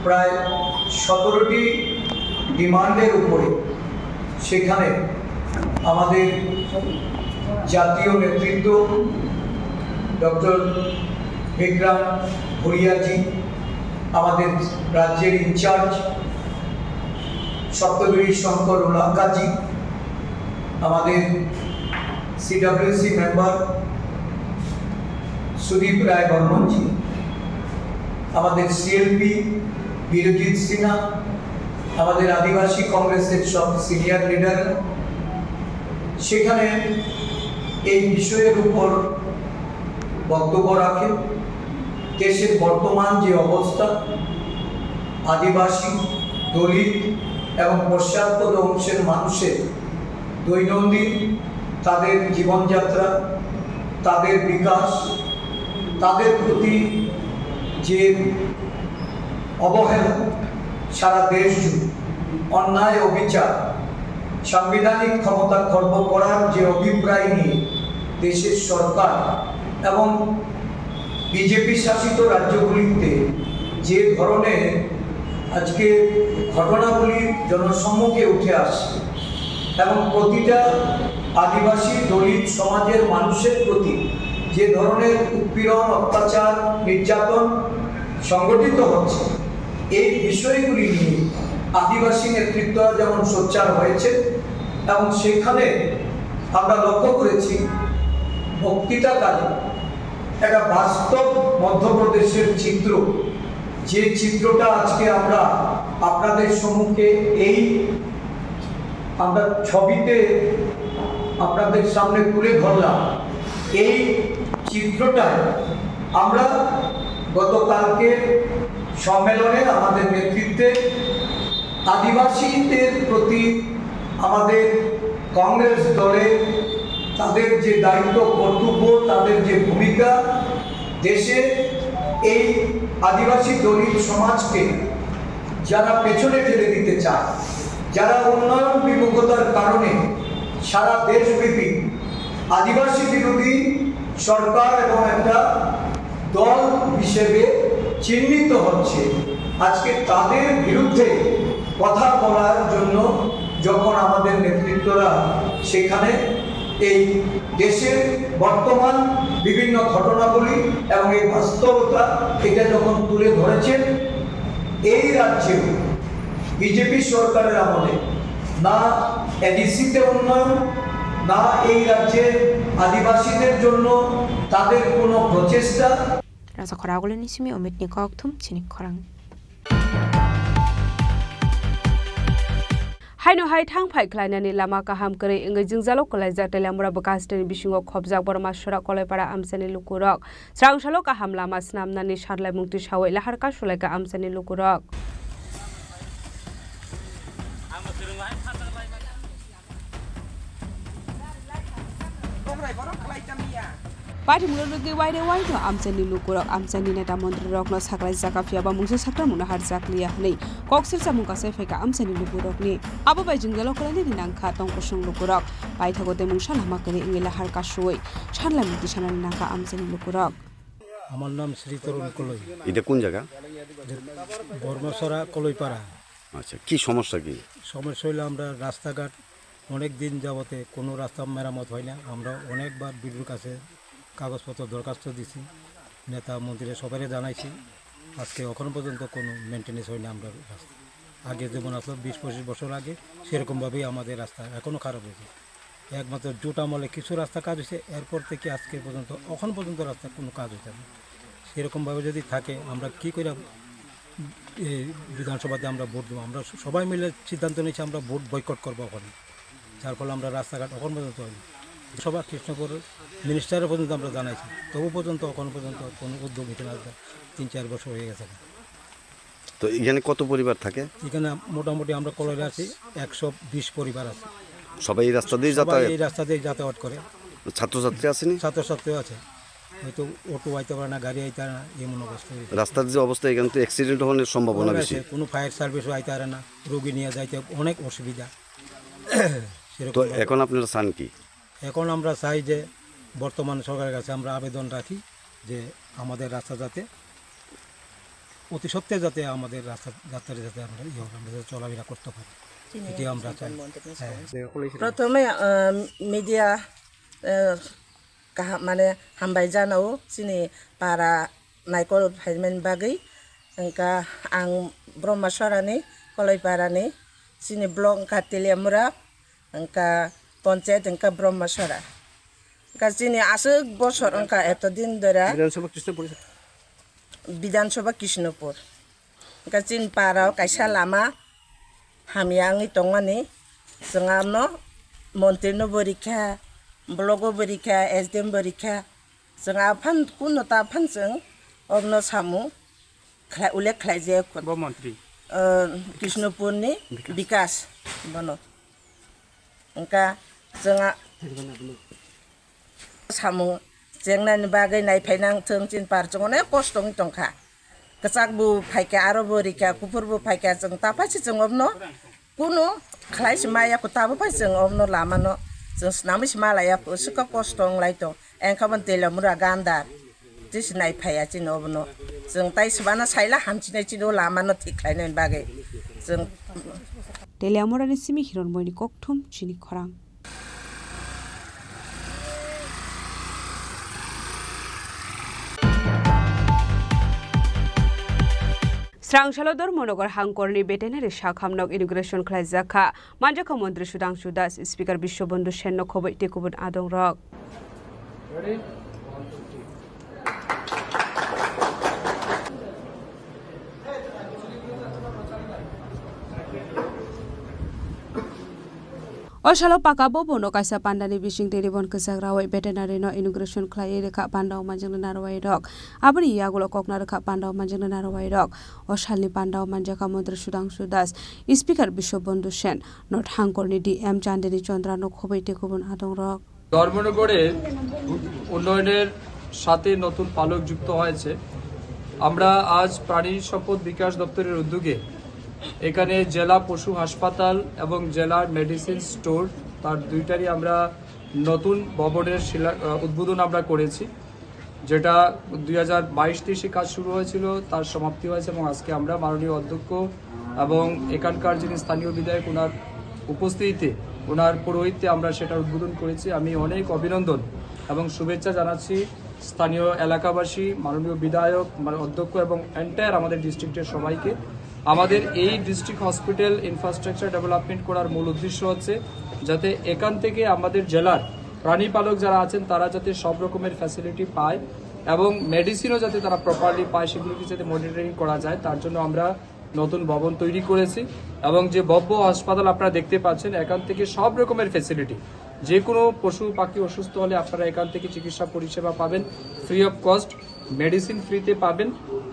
প্রায় সতেরোটি ডিমান্ডের উপরে সেখানে আমাদের জাতীয় নেতৃত্ব ডক্টর বিক্রাম ভুরিয়াজি, আমাদের রাজ্যের ইনচার্জ সপ্তগিরি শঙ্কর উলাকাজি, আমাদের সিডব্লিউসি মেম্বার সুদীপ রায় বর্মনজি, আমাদের সিএলপি বিরজিৎ সিনহা, আমাদের আদিবাসী কংগ্রেসের সব সিনিয়র লিডার সেখানে এই বিষয়ের উপর বক্তব্য রাখেন। দেশের বর্তমান যে অবস্থা, আদিবাসী, দলিত এবং পশ্চাৎপদ অংশের মানুষের দৈনন্দিন তাদের জীবনযাত্রা, তাদের বিকাশ, তাদের প্রতি যে অবহেলা, সারা দেশ জুড়ে অন্যায়, অবিচার, সাংবিধানিক ক্ষমতা খর্ব করার যে অভিপ্রায় নিয়ে দেশের সরকার এবং বিজেপি শাসিত রাজ্যগুলিতে যে ধরনের আজকে ঘটনাগুলি জনসম্মুখে উঠে আসছে এবং প্রতিটা আদিবাসী দলিত সমাজের মানুষের প্রতি যে ধরনের উৎপীড়ন, অত্যাচার, নির্যাতন সংগঠিত হচ্ছে, এই বিষয়গুলি নিয়ে আদিবাসী নেতৃত্বরা যেমন সোচ্চার হয়েছে এবং সেখানে আমরা লক্ষ্য করেছি বক্তৃতাকালে একটা বাস্তব মধ্যপ্রদেশের চিত্র, যে চিত্রটা আজকে আমরা আপনাদের সম্মুখে এই আমরা ছবিতে আপনাদের সামনে তুলে ধরলাম, এই চিত্রটায় আমরা গতকালকে সম্মেলনে আমাদের নেতৃত্বে আদিবাসীদের প্রতি আমাদের কংগ্রেস দলে তাদের যে দায়িত্ব কর্তব্য, তাদের যে ভূমিকা, দেশে এই আদিবাসী দলিত সমাজকে যারা পেছনে ঠেলে দিতে চায়, যারা উন্নয়ন বিমুখতার কারণে সারা দেশব্যাপী আদিবাসী বিরোধী সরকার এবং একটা দল হিসেবে চিহ্নিত হচ্ছে, আজকে তাদের বিরুদ্ধে কথা বলার জন্য যখন আমাদের নেতৃত্বরা সেখানে এই দেশের বর্তমান বিভিন্ন ঘটনাবলী এবং এই বাস্তবতা এটা যখন তুলে ধরেছেন, এই রাজ্যে বিজেপি সরকারের আমলে না এডিসিতে উন্নয়ন, না এই রাজ্যের আদিবাসীদের জন্য তাদের কোনো প্রচেষ্টা। Rajakhor Agulini simi Omitni kokthum chini khorang. Haino hai thang phai khlainani lama kaham kwrwi wngwi jwngjalo kwlaijak Teliamura bwkha hasteni bisingo khobjak Borma Sora Koloipara amchaini lukurok. Srangsalo kaham lama swnamnani sarlaimung tisawi lahar kasulaikha amchaini lukurok. Paithumrok rwgwi waire waithok amchaini lukurok amchaini neta montrwirokno sakhlaijak, phiya ba mungsa sakramungno harjakliya hwnwi kok sirsamung kasai phaikha amchaini lukurokni. Abo bai jwngjalo kwlainani nangkha tongkosong lukurok. Paithago tei mungsa lama kwrwi wngwi lahar kasui sanlaimung tisanani nangkha amchaini lukurok. আমার নাম শ্রী তরুণ কলই। এটা কোন জায়গা? বর্মাছড়া কলইপাড়া। আচ্ছা, কি সমস্যা কি? সমস্যা হইলো আমরা রাস্তাঘাট অনেক দিন যাবতে কোনো রাস্তা মেরামত হয় না। আমরা অনেকবার বিডিওর কাছে কাগজপত্র দরখাস্ত দিছি, নেতা মন্ত্রী সবাইরে জানাইছি। আজকে এখন পর্যন্ত কোনো মেইনটেনেন্স হয় না আমরা রাস্তা। আগে যেমন আসলো বিশ পঁচিশ বছর আগে, সেরকমভাবেই আমাদের রাস্তা এখনও খারাপ হয়েছে। একমাত্র জোট আমলে কিছু রাস্তা কাজ হয়েছে, এরপর থেকে আজকে পর্যন্ত, এখন পর্যন্ত রাস্তার কোনো কাজ হচ্ছে না। সেরকমভাবে যদি থাকে, আমরা কি করে এই বিধানসভাতে আমরা ভোট দেবো? আমরা সবাই মিলে সিদ্ধান্ত নিয়েছি আমরা ভোট বয়কট করবো ওখানে, যার ফলে আমরা রাস্তাঘাট এখন পর্যন্ত হয়নি। সভা কৃষ্ণপুর মিনিস্টারও পর্যন্ত আমরা জানাইছি, তবু পর্যন্ত এখন পর্যন্ত কোনো উদ্যোগ নিতে না, তিন চার বছর হয়ে গেছে। তো এখানে কত পরিবার থাকে? এখানে মোটামুটি আমরা কলোনিতে আছি একশো বিশ পরিবার আছে। সবাই এই রাস্তা দিয়ে সবাই যাতায়াত? এই রাস্তা দিয়ে যাতায়াত করে। ছাত্রছাত্রী আসেনি? ছাত্রছাত্রীও আছে, হয়তো অটো আইতে পারে না, গাড়ি আইতে পারে না, এমন অবস্থা হয়েছে। রাস্তার যে অবস্থা, এখানে তো অ্যাক্সিডেন্ট হওয়ার সম্ভাবনা অনেক বেশি। আছে, কোনো ফায়ার সার্ভিসও আইতে পারে না, রোগী নিয়ে যাইতে অনেক অসুবিধা। তো সেরকম এখন আপনারা চান কি? এখন আমরা চাই যে বর্তমান সরকারের কাছে আমরা আবেদন রাখি যে আমাদের রাস্তা যাতে অতি সত্ত্বে যাতে আমাদের রাস্তা যাত্রায় যাতে আমরা ইয়ে হবে, আমরা যাতে চলাফেরা করতে পারি, এটি আমরা চাই। হ্যাঁ। প্রথমে, আহ, মিডিয়া, আহ, kaham, mane, hambai janao chini para naikol phaimani bagwi. Wngkha ang Brahma Sorani, Koloi Parani, chini block wngkha Teliamura, wngkha ponchayat wngkha Brahma Sora. Wngkha chini aswk bosor wngkha eto din dora. বিধানসভা Krishnapur. Bidhan Sabha Krishnapur. Hwnkhe chini para o kaisa lama hamya wngwi tongmani, chwng ano montri no bo rikha, block o bo rikha, S D M bo rikha, chwng aphano kuno ta aphano chwng obono samung khlai, ulle khlai jaya kho. Bo montri? Ah, Krishnapur ni Bikas. Bikas bono. Wngkha chwng a-, samung chengnani bagwi naiphai nang thung, chini par chwng onek kosto wng tongkha. Kwchak bo phaikha, aro bo rikha, kuphur bo phaikha, chwng ta phai se chwng obono kunu khlai se maya kho, ta bo phai chwng obono lama no chwng swnamwi se malaya kho, swkha kosto wng lai tong, engkha bo Teliamura gandar. Tei se naiphaiya chini obono. Chwng tai swbana saila hamchinai chini o lama no thik khlainani bagwi. Chwng Teliamura ni simi Hironmoini kokthum chini khorang. Srangsalo Dharmanagar Hangkorni veterinary sakham nok inauguration khlaijak kha. Manjakha Montri Sudhangshu Das, Speaker Biswabandhu Sen no khobwi tei kubun adongrok. O salo Paka Bhavan o kaisa pandani bising tei ribbon kwchak rawi veterinary no inauguration khlaiwi rwkha panda o manjaknai narwai rok. Aboni yagulo kokna rwkha panda o manjaknai narwai rok. O salni panda o manjakha Montri Sudhangshu Das, Speaker Biswabandhu Sen, North Hangkorni D M Chandini Chandra no khobwi tei kubun adongrok. ধর্মনগরে উন্নয়নের সাথে নতুন পালক যুক্ত হয়েছে। আমরা আজ প্রাণী সম্পদ বিকাশ দপ্তরের উদ্যোগে এখানে জেলা পশু হাসপাতাল এবং জেলার মেডিসিন স্টোর, তার দুইটারই আমরা নতুন ভবনের শিলা-, আহ, উদ্বোধন আমরা করেছি, যেটা দুই হাজার বাইশ তেইশে কাজ শুরু হয়েছিল, তার সমাপ্তি হয়েছে এবং আজকে আমরা মাননীয় অধ্যক্ষ এবং এখানকার যিনি স্থানীয় বিধায়ক, ওনার উপস্থিতিতে, ওনার পৌরোহিত্যে আমরা সেটা উদ্বোধন করেছি। আমি অনেক অভিনন্দন এবং শুভেচ্ছা জানাচ্ছি স্থানীয় এলাকাবাসী, মাননীয় বিধায়ক, মানে অধ্যক্ষ এবং এন্টায়ার আমাদের ডিস্ট্রিক্টের সবাইকে। আমাদের এই ডিস্ট্রিক্ট হসপিটাল ইনফ্রাস্ট্রাকচার ডেভেলপমেন্ট করার মূল উদ্দেশ্য হচ্ছে যাতে এখান থেকে আমাদের জেলার প্রাণী পালক যারা আছেন তারা যাতে সব রকমের ফ্যাসিলিটি পায় এবং মেডিসিনও যাতে তারা প্রপারলি পায়, সেগুলিকে যাতে মনিটরিং করা যায়, তার জন্য আমরা নতুন ভবন তৈরি করেছি। এবং যে ভব্য হাসপাতাল আপনারা দেখতে পাচ্ছেন, এখান থেকে সব রকমের ফ্যাসিলিটি, যে কোনো পশু পাখি অসুস্থ হলে আপনারা এখান থেকে চিকিৎসা পরিষেবা পাবেন ফ্রি অফ কস্ট, মেডিসিন ফ্রিতে পাবেন।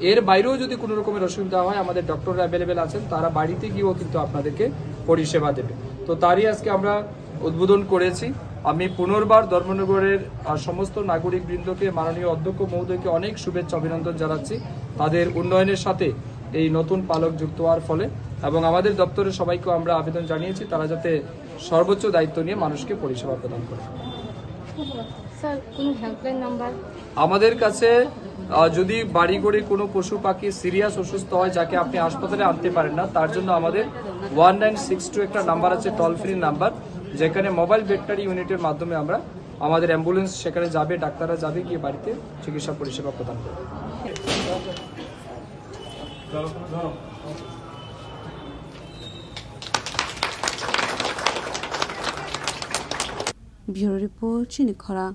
এর বাইরেও যদি কোনো রকমের অসুবিধা হয়, আমাদের ডক্টর অ্যাভেলেবেল আছেন, তারা বাড়িতে গিয়েও কিন্তু আপনাদেরকে পরিষেবা দেবে। তো তারই আজকে আমরা উদ্বোধন করেছি। আমি পুনর্বার ধর্মনগরের, আহ, সমস্ত নাগরিক বৃন্দকে, মাননীয় অধ্যক্ষ মহোদয়কে অনেক শুভেচ্ছা অভিনন্দন জানাচ্ছি তাদের উন্নয়নের সাথে এই নতুন পালক যুক্ত হওয়ার ফলে। এবং আমাদের দপ্তরের সবাইকেও আমরা আবেদন জানিয়েছি তারা যাতে সর্বোচ্চ দায়িত্ব নিয়ে মানুষকে পরিষেবা প্রদান করে। স্যার, কোনো হেল্পলাইন নাম্বার? আমাদের কাছে, আহ, যদি বাড়ি ঘরে কোনো পশু পাখি সিরিয়াস অসুস্থ হয়, যাকে আপনি হাসপাতালে আনতে পারেন না, তার জন্য আমাদের ওয়ান নাইন সিক্স টু একটা নাম্বার আছে, টোল ফ্রি নাম্বার, যেখানে মোবাইল ভেটেরিনারি ইউনিটের মাধ্যমে আমরা, আমাদের অ্যাম্বুলেন্স সেখানে যাবে, ডাক্তাররা যাবে, গিয়ে বাড়িতে চিকিৎসা পরিষেবা প্রদান করবে। Bureau Report, chini khorang.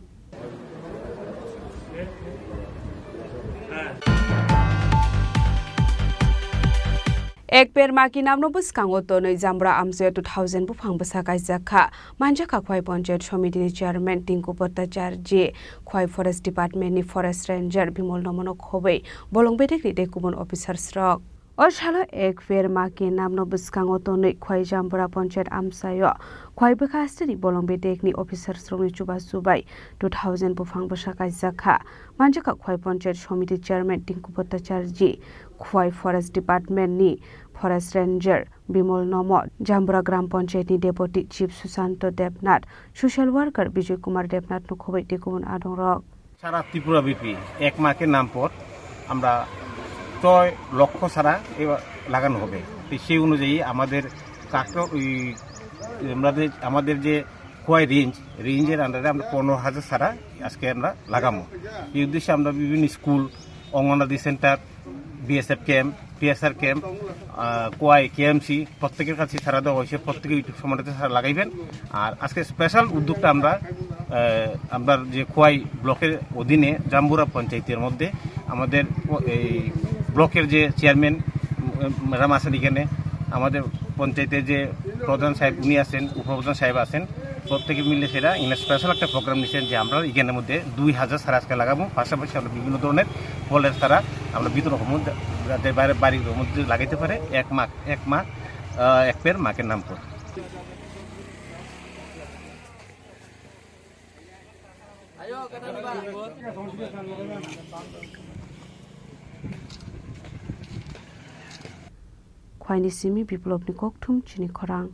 Ek per ma ki namno bwskango tonwi Jambura amchaio two thousand buphang bwsa kaijak kha. Manjakha Khwai Panchayat Somiti ni Chairman Tinku Bhattacharjee, Khwai Forest Department ni Forest Ranger Bimol Nomo no khobwi bolong bedekni tei kubun officers rok. O salo ek per ma ki namno bwskango tonwi Khwai Jambura Panchayat amchaio Khwai bwkha hasteni bolong bedekni officers rokni chuba chubai two thousand buphang bwsa kaijak kha. Manjakha Khwai Panchayat Somiti Chairman Tinku Bhattacharjee, Khwai Forest Department ni Forest Ranger Bimol Nomo, Jambura Gram Panchayat ni Deputy Chief Susanto Debnath, Social Worker Bijoy Kumar Debnath no khobwi tei kubun adongrok. সারা ত্রিপুরা ব্যাপী এক মাকে নাম পর আমরা ছয় লক্ষ সারা এবার লাগানো হবে। তো সেই অনুযায়ী আমাদের কাকড়া ওই আমরা যে, আমাদের যে খোয়াই রেঞ্জ, রেঞ্জের আন্ডারে আমরা পনেরো হাজার সারা আজকে আমরা লাগাবো। এই উদ্দেশ্যে আমরা বিভিন্ন school, anganwadi centre, BSF camp, TSR camp, আহ, কোয়াই, কেএমসি, প্রত্যেকের কাছে সারা দেওয়া হয়েছে, প্রত্যেকে ইউটিউব সম্বন্ধে সারা লাগাইবেন। আর আজকে স্পেশাল উদ্যোগটা আমরা আহ, আমরা যে খোয়াই ব্লকের অধীনে জাম্বুরা পঞ্চায়েতের মধ্যে আমাদের প-, এই ব্লকের যে চেয়ারম্যান, উম, ম্যাডাম আছেন এখানে, আমাদের পঞ্চায়েতের যে প্রধান সাহেব উনি আছেন, উপপ্রধান সাহেব আছেন, প্রত্যেকে মিলে সেটা এখানে স্পেশাল একটা প্রোগ্রাম নিয়েছেন যে আমরা এখানের মধ্যে দুই হাজার চারা আজকে লাগাবো। পাশাপাশি আমরা বিভিন্ন ধরনের ফলের চারা আমরা বিতরণ করবো, যাতে বাইরে বাড়ির মধ্যে লাগাইতে পারে এক মা, এক মা, আহ, এক পের মাকে নাম করে। Khwaini simi Biplopni kokthum chini khorang.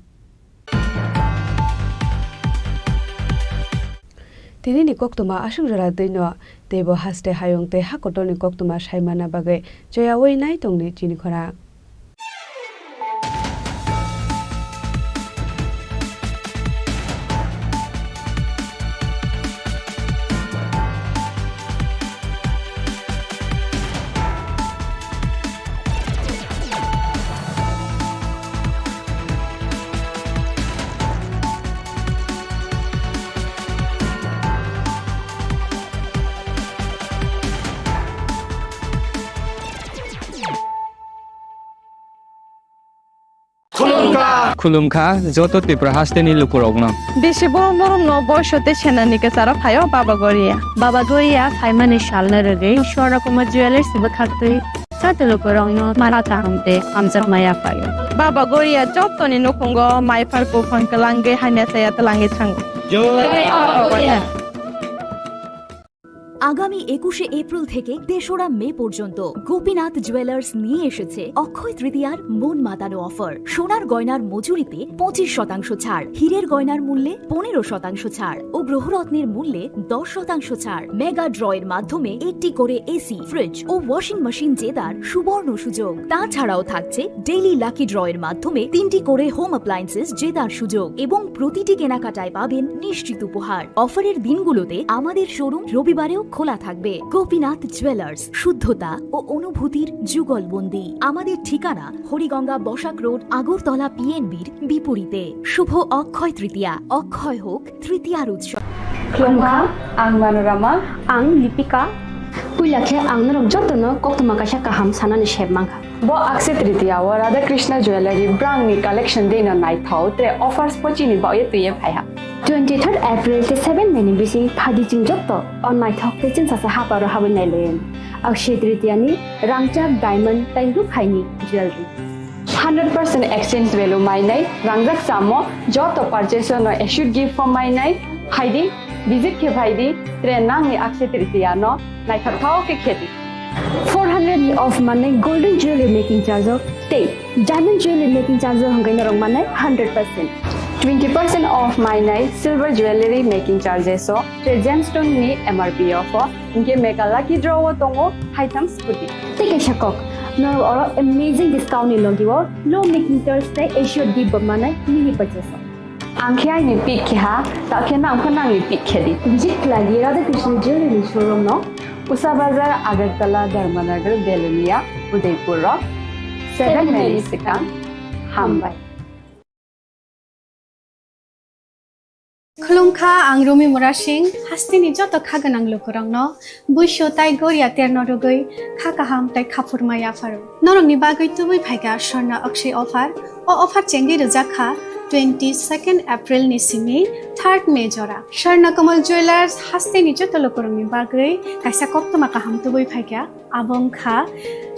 Tinini koktwma aswk jora twino, teibo haste hayung tei hakotorni koktwma saimana bagwi choyaui nai tongni chini khorang. Khulumkha joto Tripura hasteni lukurokno. Bisi borom borom no boiso tei senani kwcharo phaio Baba Goria. Baba Goria phaimani salno rwgwi Swarna Kumar Jewellers bwkhaktwi joto lukurokno mara kaham tei hamjakma yaphaio. Baba Goria jotoni nukhungo maiphar buphang kwlangwi hamya chaya twlangwi thango. Jai Baba Goria. আগামী একুশে এপ্রিল থেকে তেসরা মে পর্যন্ত গোপীনাথ জুয়েলার্স নিয়ে এসেছে অক্ষয় তৃতীয়ার মন মাতানো অফার। সোনার গয়নার মজুরিতে পঁচিশ শতাংশ ছাড়, হীরের গয়নার মূল্যে পনেরো শতাংশ ছাড় ও গ্রহরত্নের মূল্যে দশ শতাংশ ছাড়। মেগা ড্রয়ের মাধ্যমে একটি করে এসি, ফ্রিজ ও ওয়াশিং মেশিন জেতার সুবর্ণ সুযোগ। তাছাড়াও থাকছে ডেইলি লাকি ড্রয়ের মাধ্যমে তিনটি করে হোম অ্যাপ্লায়েন্সেস জেতার সুযোগ এবং প্রতিটি কেনাকাটায় পাবেন নিশ্চিত উপহার। অফারের দিনগুলোতে আমাদের শোরুম রবিবারেও খোলা থাকবে। গোপীনাথ জুয়েলার্স, শুদ্ধতা ও অনুভূতির যুগলবন্দি। আমাদের ঠিকানা হরিগঙ্গা বসাক রোড, আগরতলা পিএনবির বিপরীতে। শুভ অক্ষয় তৃতীয়া, অক্ষয় হোক তৃতীয়ার উৎসব। Khulumkha, ang Manorama. Ang Lipika. Puila khe ang norok jotono koktwma kaisa kaham sanani sep mankha. Bo Akshaya Tritiya o Radha Krishna Jewellery brand ni collection dei no naithok tre offers bo chini bagwi twiwi phaiha. Twenty third April tei seven May ni bising phaidi chwng joto o naithok tei chwngsacha haparo habwi nailayan. Akshaya Tritiya ni rangchak diamond tei rukhaini jewellery. Hundred percent exchange value mainai, rangjak chamo joto purchase no assured gift form mainai, phaidi, visit khe phaidi, tre nangni Akshaya Tritiya no naithok thok khe khedi. Four hundred ni off manai golden jewelry making charge o tei diamond jewelry making charge o hwnkhai norok manai hundred percent. Twenty percent off mainai silver jewelry making charges o tre gemstone ni M R P off o. Hinkhe mega lucky draw o tongo haitham scooty. Tei kaisa kok, norok oro amazing discount ni logi o low making charge tei assured gift bo manai mini purchase o. Ang khe aini pick khe ha, ta khe nang pho nangni pick khe di. Visit khlai di Radha Krishna Jewelry ni showroom no. Usa Bazar, Agartala, Dharmanagar, Belonia, Udaipur o seven May ni swkang. Hambai. Khulumkha, ang Rumi Murasing, hasteni joto kha gwnang lukurokno buisu tai goria terno rwgwi kha kaham tai kha phurma yapharo. Norokni bagwi tubui phaikha Swarna Akshay offer. O offer chengwi rwjak kha twenty second April ni simi third May jora. Swarna Kamal Jewellers hasteni joto lukurokni bagwi kaisa koktwma kaham tubui phaikha. Abo wngkha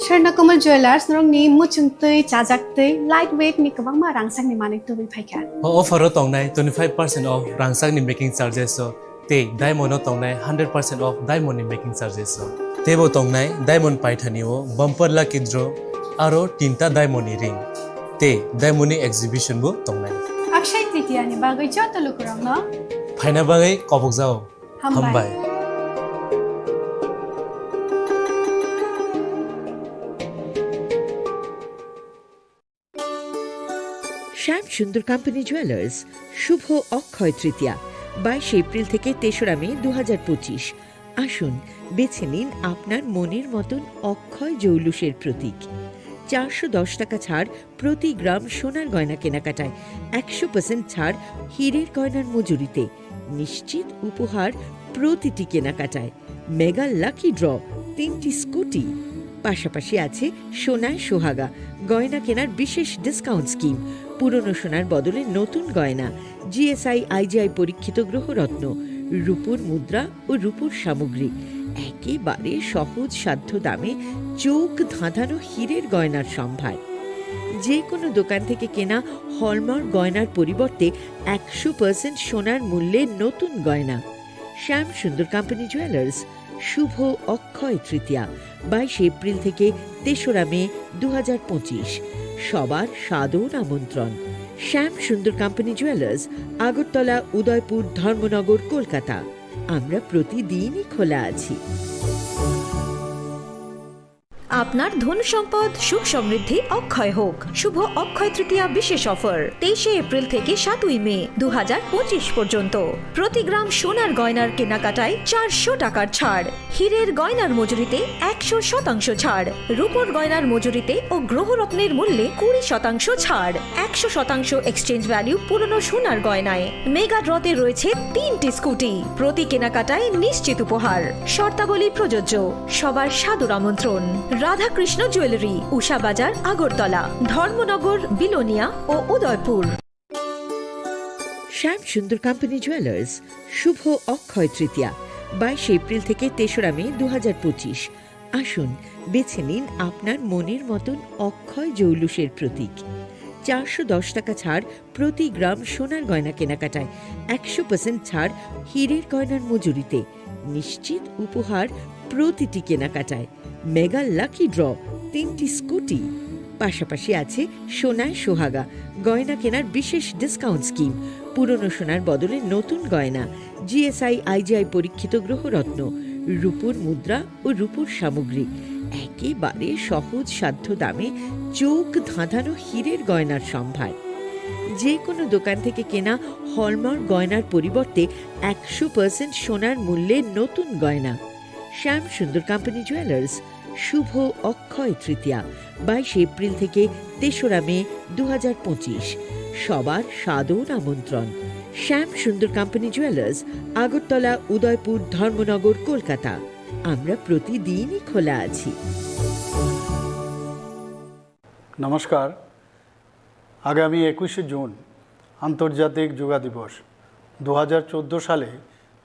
Swarna Kamal Jewellers, norokni muchung twi, chajak twi, light weight ni kwbangma rangchakni manwi tubui phaikha. O offer o tongnai twenty five percent off rangchakni making charges o tei diamond o tongnai hundred percent off diamond ni making charges o. Teibo tongnai diamond paithani o bumper lucky draw aro tinta diamond ni ring tei diamond ni exhibition bo tongnai. Akshay Tritiya ni bagwi joto lukurokno phaina bagwi kobokjao. Hambai. Hambai. শ্যাম Sundar company jewellers, শুভ অক্ষয় তৃতীয়া, বাইশে এপ্রিল থেকে তেসরা মে দু হাজার পঁচিশ। আসুন, বেছে নিন আপনার মনের মতন অক্ষয় জৌলুসের প্রতীক। চারশো দশ টাকা ছাড় প্রতি গ্রাম সোনার গয়না কেনাকাটায়, একশো পার্সেন্ট ছাড় হীরের গয়নার মজুরিতে, নিশ্চিত উপহার প্রতিটি কেনাকাটায়। মেগা লাকি ড্র, তিনটি স্কুটি, পাশাপাশি আছে সোনায় সোহাগা, গয়না কেনার বিশেষ ডিসকাউন্ট স্কিম, পুরনো সোনার বদলে নতুন গয়না, জিএসআই আইজিআই পরীক্ষিত গ্রহরত্ন, রূপোর মুদ্রা ও রূপোর সামগ্রী, একেবারে সহজ সাধ্য দামে চোখ ধাঁধানো হীরের গয়নার সম্ভার। যে কোনো দোকান থেকে কেনা হলমার্ক গয়নার পরিবর্তে একশো পার্সেন্ট সোনার মূল্যে নতুন গয়না। শ্যাম সুন্দর কোম্পানি জুয়েলার্স, শুভ অক্ষয় তৃতীয়া, বাইশে এপ্রিল থেকে তেসরা মে দু হাজার পঁচিশ। সবার সাদর আমন্ত্রণ। শ্যাম সুন্দর কোম্পানি জুয়েলার্স, আগরতলা, উদয়পুর, ধর্মনগর, কলকাতা। আমরা প্রতিদিনই খোলা আছি। আপনার ধন সম্পদ সুখ সমৃদ্ধি অক্ষয় হোক। শুভ অক্ষয় তৃতীয়া বিশেষ অফার, তেইশে এপ্রিল থেকে সাতই মে দু হাজার পঁচিশ পর্যন্ত। প্রতি গ্রাম সোনার গয়নার কেনাকাটায় চারশো টাকার ছাড়, হীরের গয়নার মজুরিতে একশো শতাংশ ছাড়, রূপোর গয়নার মজুরিতে ও গ্রহরত্নের মূল্যে কুড়ি শতাংশ ছাড়, একশো শতাংশ এক্সচেঞ্জ ভ্যালু পুরনো সোনার গয়নায়। মেগা ড্রতে রয়েছে তিনটি স্কুটি, প্রতি কেনাকাটায় নিশ্চিত উপহার। শর্তাবলী প্রযোজ্য। সবার সাদর আমন্ত্রণ। রাধাকৃষ্ণ জুয়েলারি, উষা বাজার, আগরতলা, ধর্মনগর, বিলোনিয়া ও উদয়পুর। শ্যাম সুন্দর কোম্পানি জুয়েলার্স, শুভ অক্ষয় তৃতীয়া, বাইশে এপ্রিল থেকে তেসরা মে দু হাজার পঁচিশ। আসুন, বেছে নিন আপনার মনের মতন অক্ষয় জৌলুসের প্রতীক। চারশো দশ টাকা ছাড় প্রতি গ্রাম সোনার গয়না কেনাকাটায়, একশো পার্সেন্ট ছাড় হীরের গয়নার মজুরিতে, নিশ্চিত উপহার প্রতিটি কেনাকাটায়। মেগা লাকি ড্র, তিনটি স্কুটি, পাশাপাশি আছে সোনায় সোহাগা, গয়না কেনার বিশেষ ডিসকাউন্ট স্কিম, পুরনো সোনার বদলে নতুন গয়না, জিএসআই আইজিআই পরীক্ষিত গ্রহরত্ন, রূপোর মুদ্রা ও রূপোর সামগ্রী, একেবারে সহজ সাধ্য দামে চোখ ধাঁধানো হীরের গয়নার সম্ভার। যে কোনো দোকান থেকে কেনা হলমার্ক গয়নার পরিবর্তে একশো পার্সেন্ট সোনার মূল্যে নতুন গয়না। শ্যাম সুন্দর কোম্পানি জুয়েলার্স, শুভ অক্ষয় তৃতীয়া, বাইশে এপ্রিল থেকে তেসরা মে দু হাজার পঁচিশ। সবার সাদর আমন্ত্রণ। শ্যাম সুন্দর কোম্পানি জুয়েলার্স, আগরতলা, উদয়পুর, ধর্মনগর, কলকাতা। আমরা প্রতিদিনই খোলা আছি। নমস্কার। আগামী একুশে জুন আন্তর্জাতিক যোগা দিবস। দু হাজার চোদ্দো সালে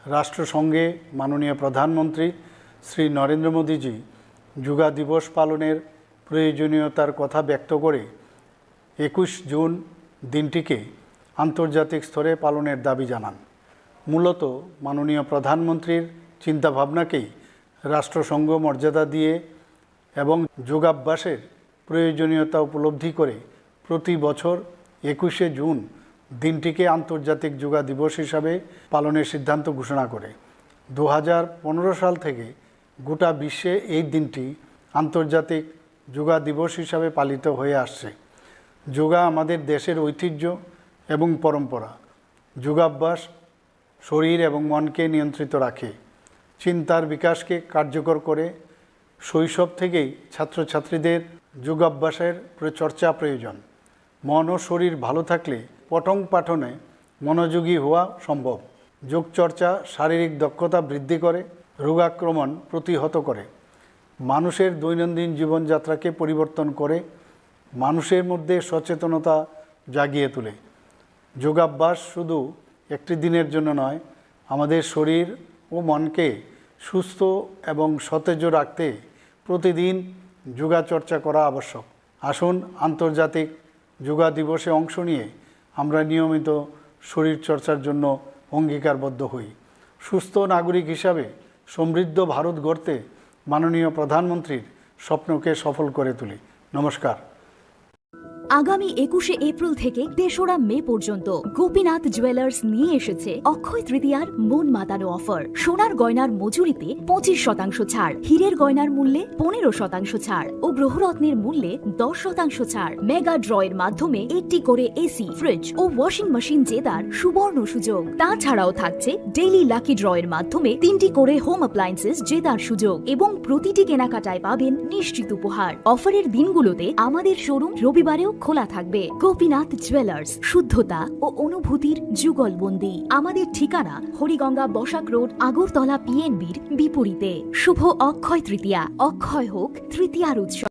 রাষ্ট্রসংঘে মাননীয় প্রধানমন্ত্রী শ্রী নরেন্দ্র মোদীজি যোগা দিবস পালনের প্রয়োজনীয়তার কথা ব্যক্ত করে একুশ জুন দিনটিকে আন্তর্জাতিক স্তরে পালনের দাবি জানান। মূলত মাননীয় প্রধানমন্ত্রীর চিন্তাভাবনাকেই রাষ্ট্রসংঘ মর্যাদা দিয়ে এবং যোগাভ্যাসের প্রয়োজনীয়তা উপলব্ধি করে প্রতি বছর একুশে জুন দিনটিকে আন্তর্জাতিক যোগা দিবস হিসাবে পালনের সিদ্ধান্ত ঘোষণা করে। দু হাজার পনেরো সাল থেকে গোটা বিশ্বে এই দিনটি আন্তর্জাতিক যোগা দিবস হিসাবে পালিত হয়ে আসছে। যোগা আমাদের দেশের ঐতিহ্য এবং পরম্পরা। যোগাভ্যাস শরীর এবং মনকে নিয়ন্ত্রিত রাখে, চিন্তার বিকাশকে কার্যকর করে। শৈশব থেকেই ছাত্রছাত্রীদের যোগাভ্যাসের প্র-, চর্চা প্রয়োজন। মন ও শরীর ভালো থাকলে পঠন পাঠনে মনোযোগী হওয়া সম্ভব। যোগচর্চা শারীরিক দক্ষতা বৃদ্ধি করে, রোগাক্রমণ প্রতিহত করে, মানুষের দৈনন্দিন জীবনযাত্রাকে পরিবর্তন করে, মানুষের মধ্যে সচেতনতা জাগিয়ে তোলে। যোগাভ্যাস শুধু একটি দিনের জন্য নয়, আমাদের শরীর ও মনকে সুস্থ এবং সতেজ রাখতে প্রতিদিন যোগাচর্চা করা আবশ্যক। আসুন, আন্তর্জাতিক যোগা দিবসে অংশ নিয়ে আমরা নিয়মিত শরীরচর্চার জন্য অঙ্গীকারবদ্ধ হই। সুস্থ নাগরিক হিসাবে সমৃদ্ধ ভারত গড়তে মাননীয় প্রধানমন্ত্রীর স্বপ্নকে সফল করে তুলি। নমস্কার। আগামী একুশে এপ্রিল থেকে তেসরা মে পর্যন্ত গোপীনাথ জুয়েলার্স নিয়ে এসেছে অক্ষয় তৃতীয়ার মন মাতানো অফার। সোনার গয়নার মজুরিতে পঁচিশ শতাংশ ছাড়, হীরের গয়নার মূল্যে পনেরো শতাংশ ছাড় ও গ্রহরত্নের মূল্যে দশ শতাংশ ছাড়। মেগা ড্রয়ের মাধ্যমে একটি করে এসি, ফ্রিজ ও ওয়াশিং মেশিন জেতার সুবর্ণ সুযোগ। তাছাড়াও থাকছে ডেইলি লাকি ড্রয়ের মাধ্যমে তিনটি করে হোম অ্যাপ্লায়েন্সেস জেতার সুযোগ এবং প্রতিটি কেনাকাটায় পাবেন নিশ্চিত উপহার। অফারের দিনগুলোতে আমাদের শোরুম রবিবারেও খোলা থাকবে গোপীনাথ জুয়েলার্স, শুদ্ধতা ও অনুভূতির যুগলবন্দি। আমাদের ঠিকানা হরিগঙ্গা বসাক রোড, আগরতলা পিএনবির বিপরীতে। শুভ অক্ষয় তৃতীয়া, অক্ষয় হোক তৃতীয়ার উৎসব।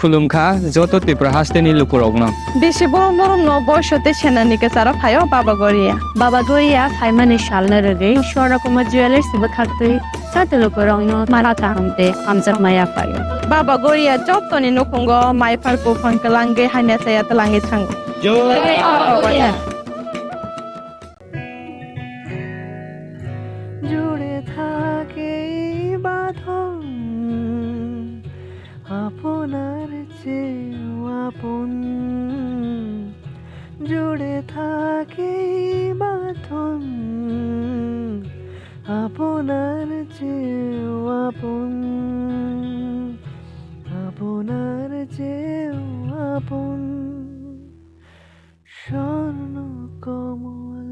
Khulumkha joto Tripura hasteni lukurokno. Bisi borom borom no boisote senani kwcharo phaio Baba Goria. Baba Goria phaimani salno rwgwi Swarna Kumar Jewellers bwkhaktwi joto lukurokno mara kaham tei hamjakma yaphaio. Baba Goria jotoni nukhungo mai phar buphang kwlangwi hamya chaya twlangwi thango. জয় বাবা গোরিয়া। জুড়ে থাকে এই বাঁধন আপনার চেয়েও আপন, জুড়ে থাকে এই বাঁধন আপনার চেয়েও আপন, আপনার চেয়েও আপন। স্বর্ণ কমল।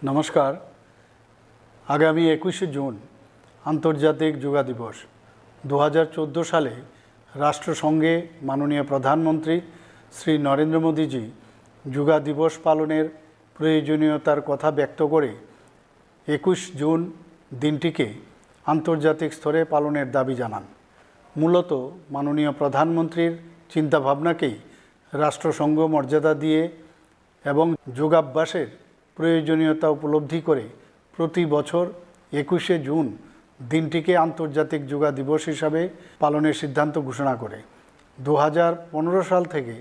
নমস্কার। আগামী একুশে জুন আন্তর্জাতিক যোগা দিবস। দু হাজার চোদ্দো সালে রাষ্ট্রসংঘে মাননীয় প্রধানমন্ত্রী শ্রী নরেন্দ্র মোদীজি যোগা দিবস পালনের প্রয়োজনীয়তার কথা ব্যক্ত করে একুশ জুন দিনটিকে আন্তর্জাতিক স্তরে পালনের দাবি জানান। মূলত মাননীয় প্রধানমন্ত্রীর চিন্তাভাবনাকেই রাষ্ট্রসংঘ মর্যাদা দিয়ে এবং যোগাভ্যাসের প্রয়োজনীয়তা উপলব্ধি করে প্রতি বছর একুশে জুন দিনটিকে আন্তর্জাতিক যোগা দিবস হিসাবে পালনের সিদ্ধান্ত ঘোষণা করে। দু হাজার পনেরো সাল থেকে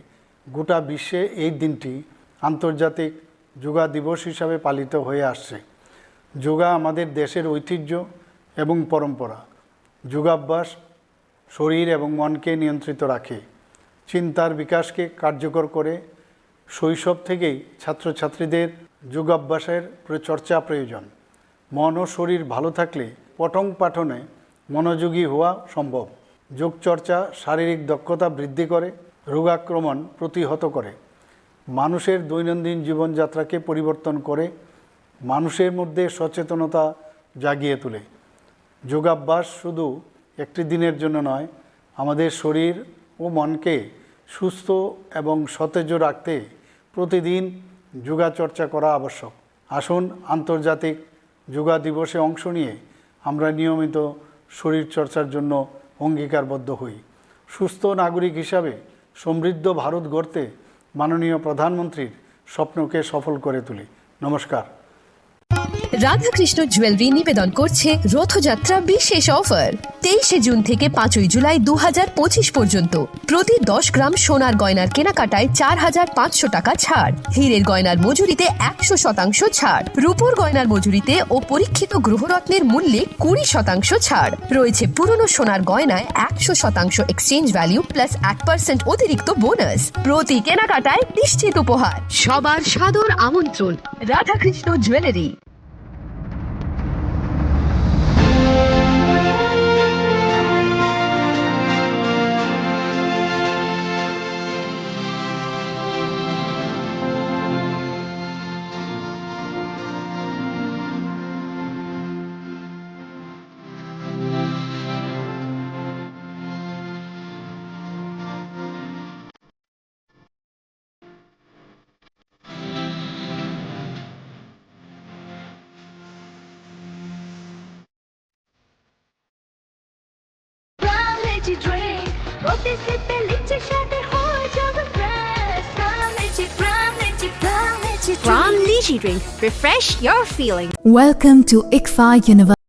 গোটা বিশ্বে এই দিনটি আন্তর্জাতিক যোগা দিবস হিসাবে পালিত হয়ে আসছে। যোগা আমাদের দেশের ঐতিহ্য এবং পরম্পরা। যোগাভ্যাস শরীর এবং মনকে নিয়ন্ত্রিত রাখে, চিন্তার বিকাশকে কার্যকর করে। শৈশব থেকেই ছাত্রছাত্রীদের যোগাভ্যাসের প্র-, চর্চা প্রয়োজন। মন ও শরীর ভালো থাকলে পঠন পাঠনে মনোযোগী হওয়া সম্ভব। যোগচর্চা শারীরিক দক্ষতা বৃদ্ধি করে, রোগাক্রমণ প্রতিহত করে, মানুষের দৈনন্দিন জীবনযাত্রাকে পরিবর্তন করে, মানুষের মধ্যে সচেতনতা জাগিয়ে তোলে। যোগাভ্যাস শুধু একটি দিনের জন্য নয়, আমাদের শরীর ও মনকে সুস্থ এবং সতেজ রাখতে প্রতিদিন যোগাচর্চা করা আবশ্যক। আসুন আন্তর্জাতিক যোগা দিবসে অংশ নিয়ে আমরা নিয়মিত শরীরচর্চার জন্য অঙ্গীকারবদ্ধ হই। সুস্থ নাগরিক হিসাবে সমৃদ্ধ ভারত গড়তে মাননীয় প্রধানমন্ত্রীর স্বপ্নকে সফল করে তুলি। নমস্কার। রাধাকৃষ্ণ জুয়েলারি নিবেদন করছে রথযাত্রা বিশেষ অফার। তেইশে জুন থেকে পাঁচই জুলাই দু হাজার পঁচিশ পর্যন্ত প্রতি দশ গ্রাম সোনার গয়নার কেনাকাটায় চার হাজার পাঁচশো টাকা ছাড়, হীরের গয়নার মজুরিতে একশো শতাংশ ছাড়, রূপোর গয়নার মজুরিতে ও পরীক্ষিত গৃহরত্নের মূল্যে কুড়ি শতাংশ ছাড়। রয়েছে পুরনো সোনার গয়নায় একশো শতাংশ এক্সচেঞ্জ ভ্যালু প্লাস এক পার্সেন্ট অতিরিক্ত বোনাস। প্রতি কেনাকাটায় নিশ্চিত উপহার। সবার সাদর আমন্ত্রণ। Radhakrishna jewellery. Prime Energy Drink, প্রতি সিপে লিচি স্বাদে হয়ে যাবে fresh। Prime Energy, Prime Energy, Prime Energy Drink। Prime Lychee Drink, refresh your feeling। Welcome to ICFAI University.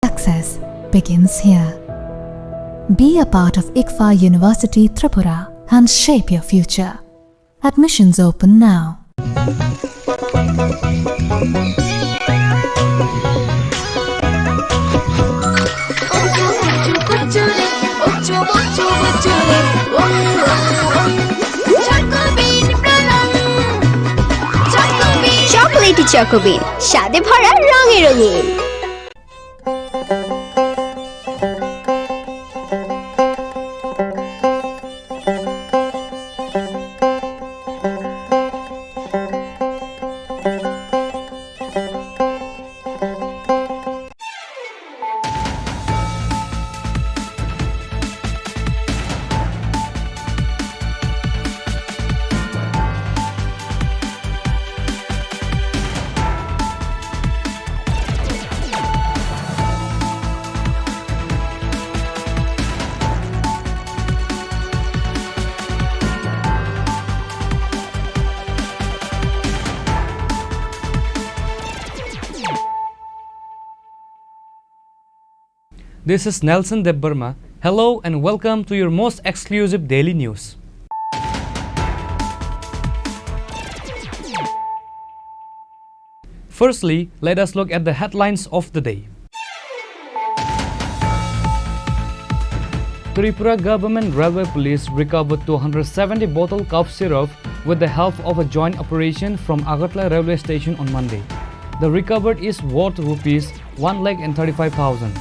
Success begins here. Be a part of ICFAI University Tripura and shape your future. Admissions open now. Chocolatey Choco Bean, স্বাদে ভরা, রঙে রঙিন। This is Nelson Debbarma. Hello and welcome to your most exclusive daily news. Firstly, let us look at the headlines of the day. Tripura Government Railway Police recovered two hundred seventy bottle cough syrup with the help of a joint operation from Agartala railway station on Monday. The recovered is worth rupees one lakh and thirty-five thousand,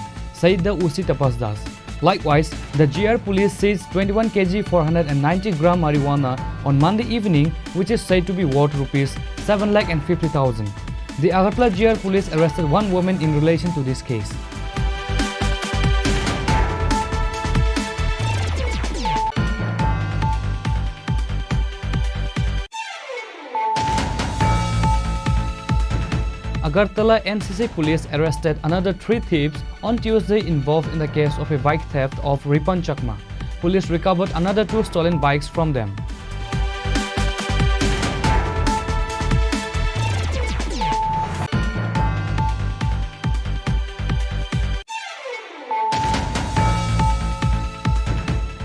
said the O C Tapas Das. Likewise, the G R police seized twenty-one K G four hundred and ninety gram marijuana on Monday evening, which is said to be worth rupees seven lakh and fifty thousand. The Agartala G R police arrested one woman in relation to this case. Agartala N C C police arrested another three thieves on Tuesday involved in the case of a bike theft of Ripan Chakma. Police recovered another two stolen bikes from them.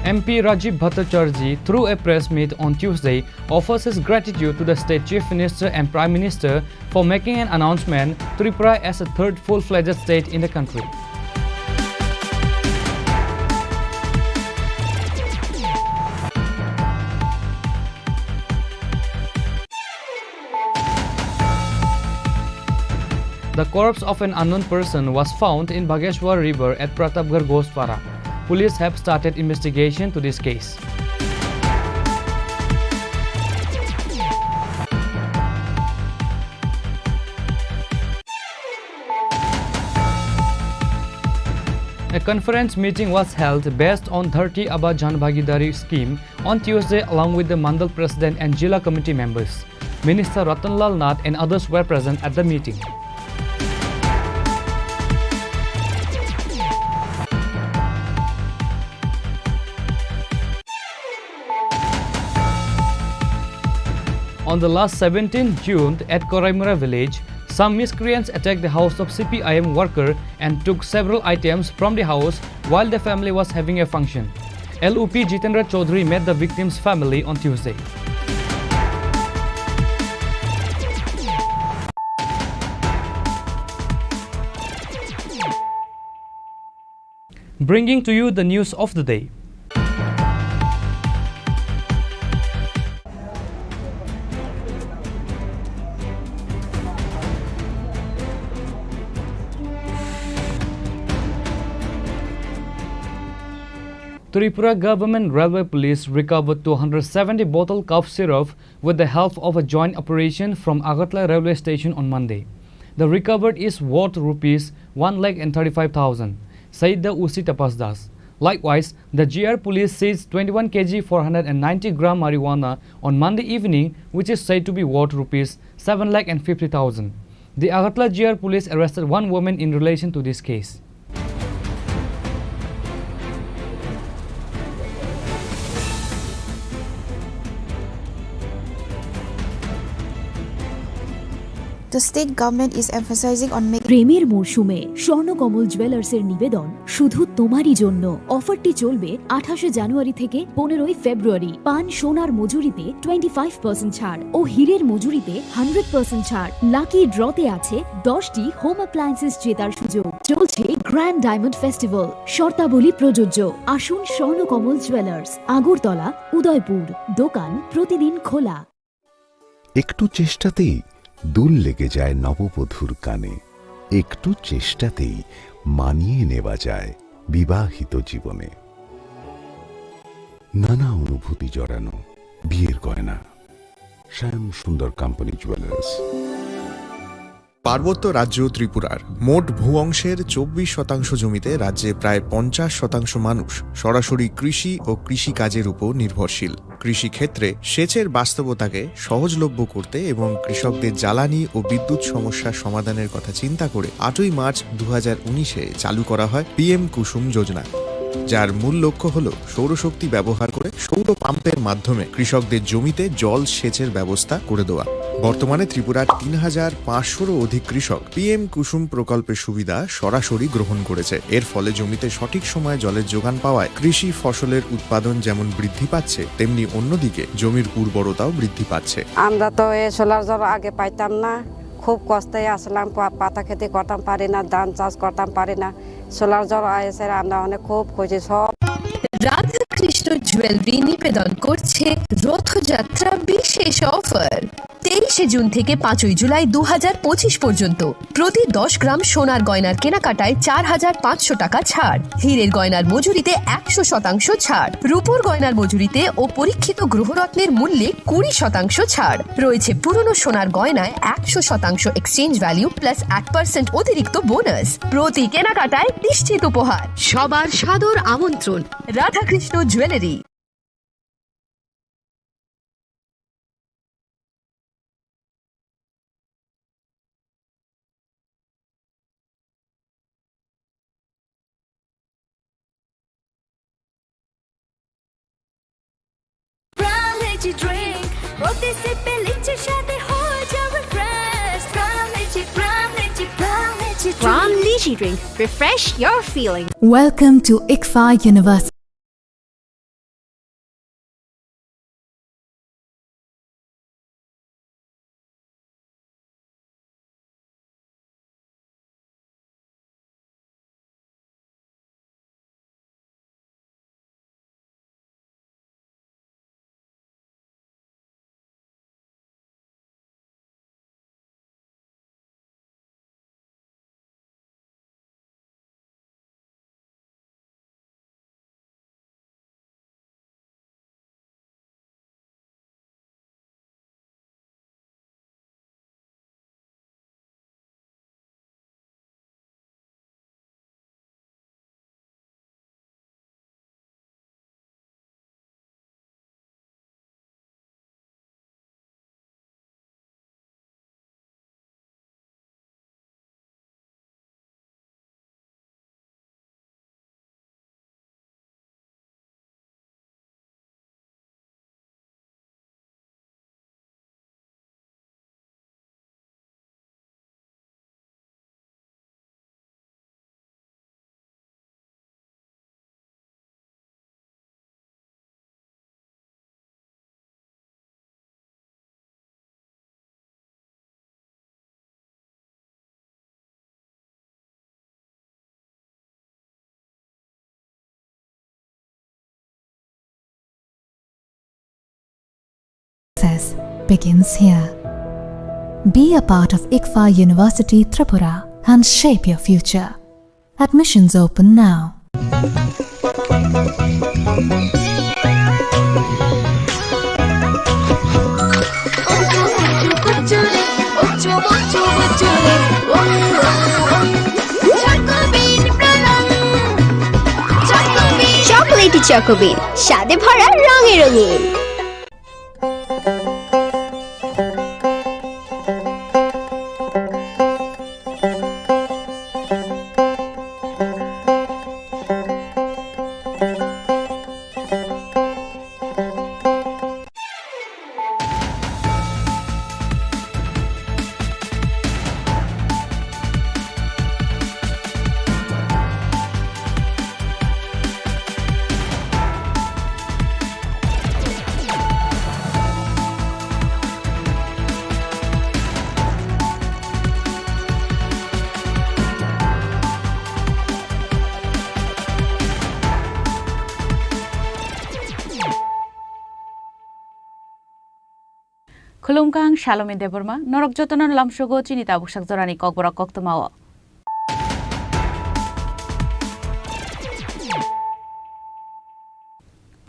M P Rajiv Bhattacharjee, through a press meet on Tuesday, offers his gratitude to the state Chief Minister and Prime Minister for making an announcement Tripura as a third full-fledged state in the country. The corpse of an unknown person was found in Bageshwar River at Pratapgarh Ghoshtwara. Police have started investigation to this case. A conference meeting was held based on Dharti Aaba Jan Bhagidari scheme on Tuesday along with the Mandal President and Jila Committee members. Minister Ratan Lal Nath and others were present at the meeting. On the last seventeenth June at Koraimura village, some miscreants attacked the house of C P I M worker and took several items from the house while the family was having a function. L O P Jitendra Chaudhary met the victim's family on Tuesday. Bringing to you the news of the day. Tripura Government Railway Police recovered two hundred seventy bottle cough syrup with the help of a joint operation from Agartala railway station on Monday. The recovered is worth rupees one lakh and thirty-five thousand, said the O C Tapas Das. Likewise, the G R police seized twenty-one K G four hundred and ninety gram marijuana on Monday evening, which is said to be worth rupees seven lakh and fifty thousand. The Agartala G R police arrested one woman in relation to this case. The state government is emphasizing on making প্রেমের মরশুমে স্বর্ণকমল জুয়েলার্সের নিবেদন শুধু তোমারই জন্য। অফারটি চলবে আঠাশে জানুয়ারি থেকে পনেরোই ফেব্রুয়ারি। পান সোনার মজুরিতে টোয়েন্টি ফাইভ পার্সেন্ট ছাড় ও হীরের মজুরিতে হান্ড্রেড পার্সেন্ট ছাড়। লাকি ড্রতে আছে দশটি হোম অ্যাপ্লায়েন্সেস জেতার সুযোগ। চলছে গ্র্যান্ড ডায়মন্ড ফেস্টিভ্যাল। শর্তাবলী প্রযোজ্য। আসুন স্বর্ণকমল জুয়েলার্স, আগরতলা, উদয়পুর। দোকান প্রতিদিন খোলা। একটু চেষ্টাতেই দুল লেগে যায় নববধূর কানে। একটু চেষ্টাতেই মানিয়ে নেওয়া যায় বিবাহিত জীবনে। নানা অনুভূতি জড়ানো বিয়ের গয়না। শ্যাম সুন্দর কোম্পানি জুয়েলার্স। পার্বত্য রাজ্য ত্রিপুরার মোট ভূ অংশের চব্বিশ শতাংশ জমিতে রাজ্যে প্রায় পঞ্চাশ শতাংশ মানুষ সরাসরি কৃষি ও কৃষিকাজের উপর নির্ভরশীল। কৃষিক্ষেত্রে সেচের বাস্তবতাকে সহজলভ্য করতে এবং কৃষকদের জ্বালানি ও বিদ্যুৎ সমস্যা সমাধানের কথা চিন্তা করে আটই মার্চ দু হাজার উনিশে চালু করা হয় পিএম কুসুম যোজনা, যার মূল লক্ষ্য হল সৌরশক্তি ব্যবহার করে সৌর পাম্পের মাধ্যমে কৃষকদের জমিতে জল সেচের ব্যবস্থা করে দেওয়া। বর্তমানে ত্রিপুরার তিন হাজার পাঁচশোরও অধিক কৃষক পিএম কুসুম প্রকল্পের সুবিধা সরাসরি গ্রহণ করেছে। এর ফলে জমিতে সঠিক সময়ে জলের যোগান পাওয়ায় কৃষি ফসলের উৎপাদন যেমন বৃদ্ধি পাচ্ছে, তেমনি অন্যদিকে জমির উর্বরতাও বৃদ্ধি পাচ্ছে। আমরা তো এই সোলার জল আগে পাইতাম না, খুব কষ্টে আসলাম, পা-, পাতা খেতি করতাম পারি না, ধান চাষ করতাম পারি না। সোলার জল এসে আমরা অনেক খুব খুশি সব। রাধাকৃষ্ণ জুয়েলারি নিবেদন করছে রথযাত্রা বিশেষ অফার। তেইশে জুন থেকে পাঁচই জুলাই দু হাজার পঁচিশ পর্যন্ত প্রতি দশ গ্রাম সোনার গয়নার কেনাকাটায় চার হাজার পাঁচশো টাকা ছাড়, হীরের গয়নার মজুরিতে একশো শতাংশ ছাড়, রূপোর গয়নার মজুরিতে ও পরীক্ষিত গ্রহরত্নের মূল্যে কুড়ি শতাংশ ছাড়। রয়েছে পুরনো সোনার গয়নায় একশো শতাংশ এক্সচেঞ্জ ভ্যালু প্লাস এক পার্সেন্ট অতিরিক্ত বোনাস। প্রতি কেনাকাটায় নিশ্চিত উপহার। সবার সাদর আমন্ত্রণ Radhakrishna jewellery. Prime Lychee Drink, প্রতি সিপে লিচির স্বাদে হয়ে যাবে fresh. Prime Lychee, Prime Lychee, Prime Lychee Drink. Prime Lychee Drink, refresh your feeling. Welcome to ICFAI University. Success begins here. Be a part of ICFAI University Tripura and shape your future. Admissions open now. Chocolatey চকোবিন, স্বাদে ভরা, রঙে রঙিন। Khulumkha, ang Salomi Debbarma, norok jotono lamsogo chini tabuk sak jorani kokborok koktwmao.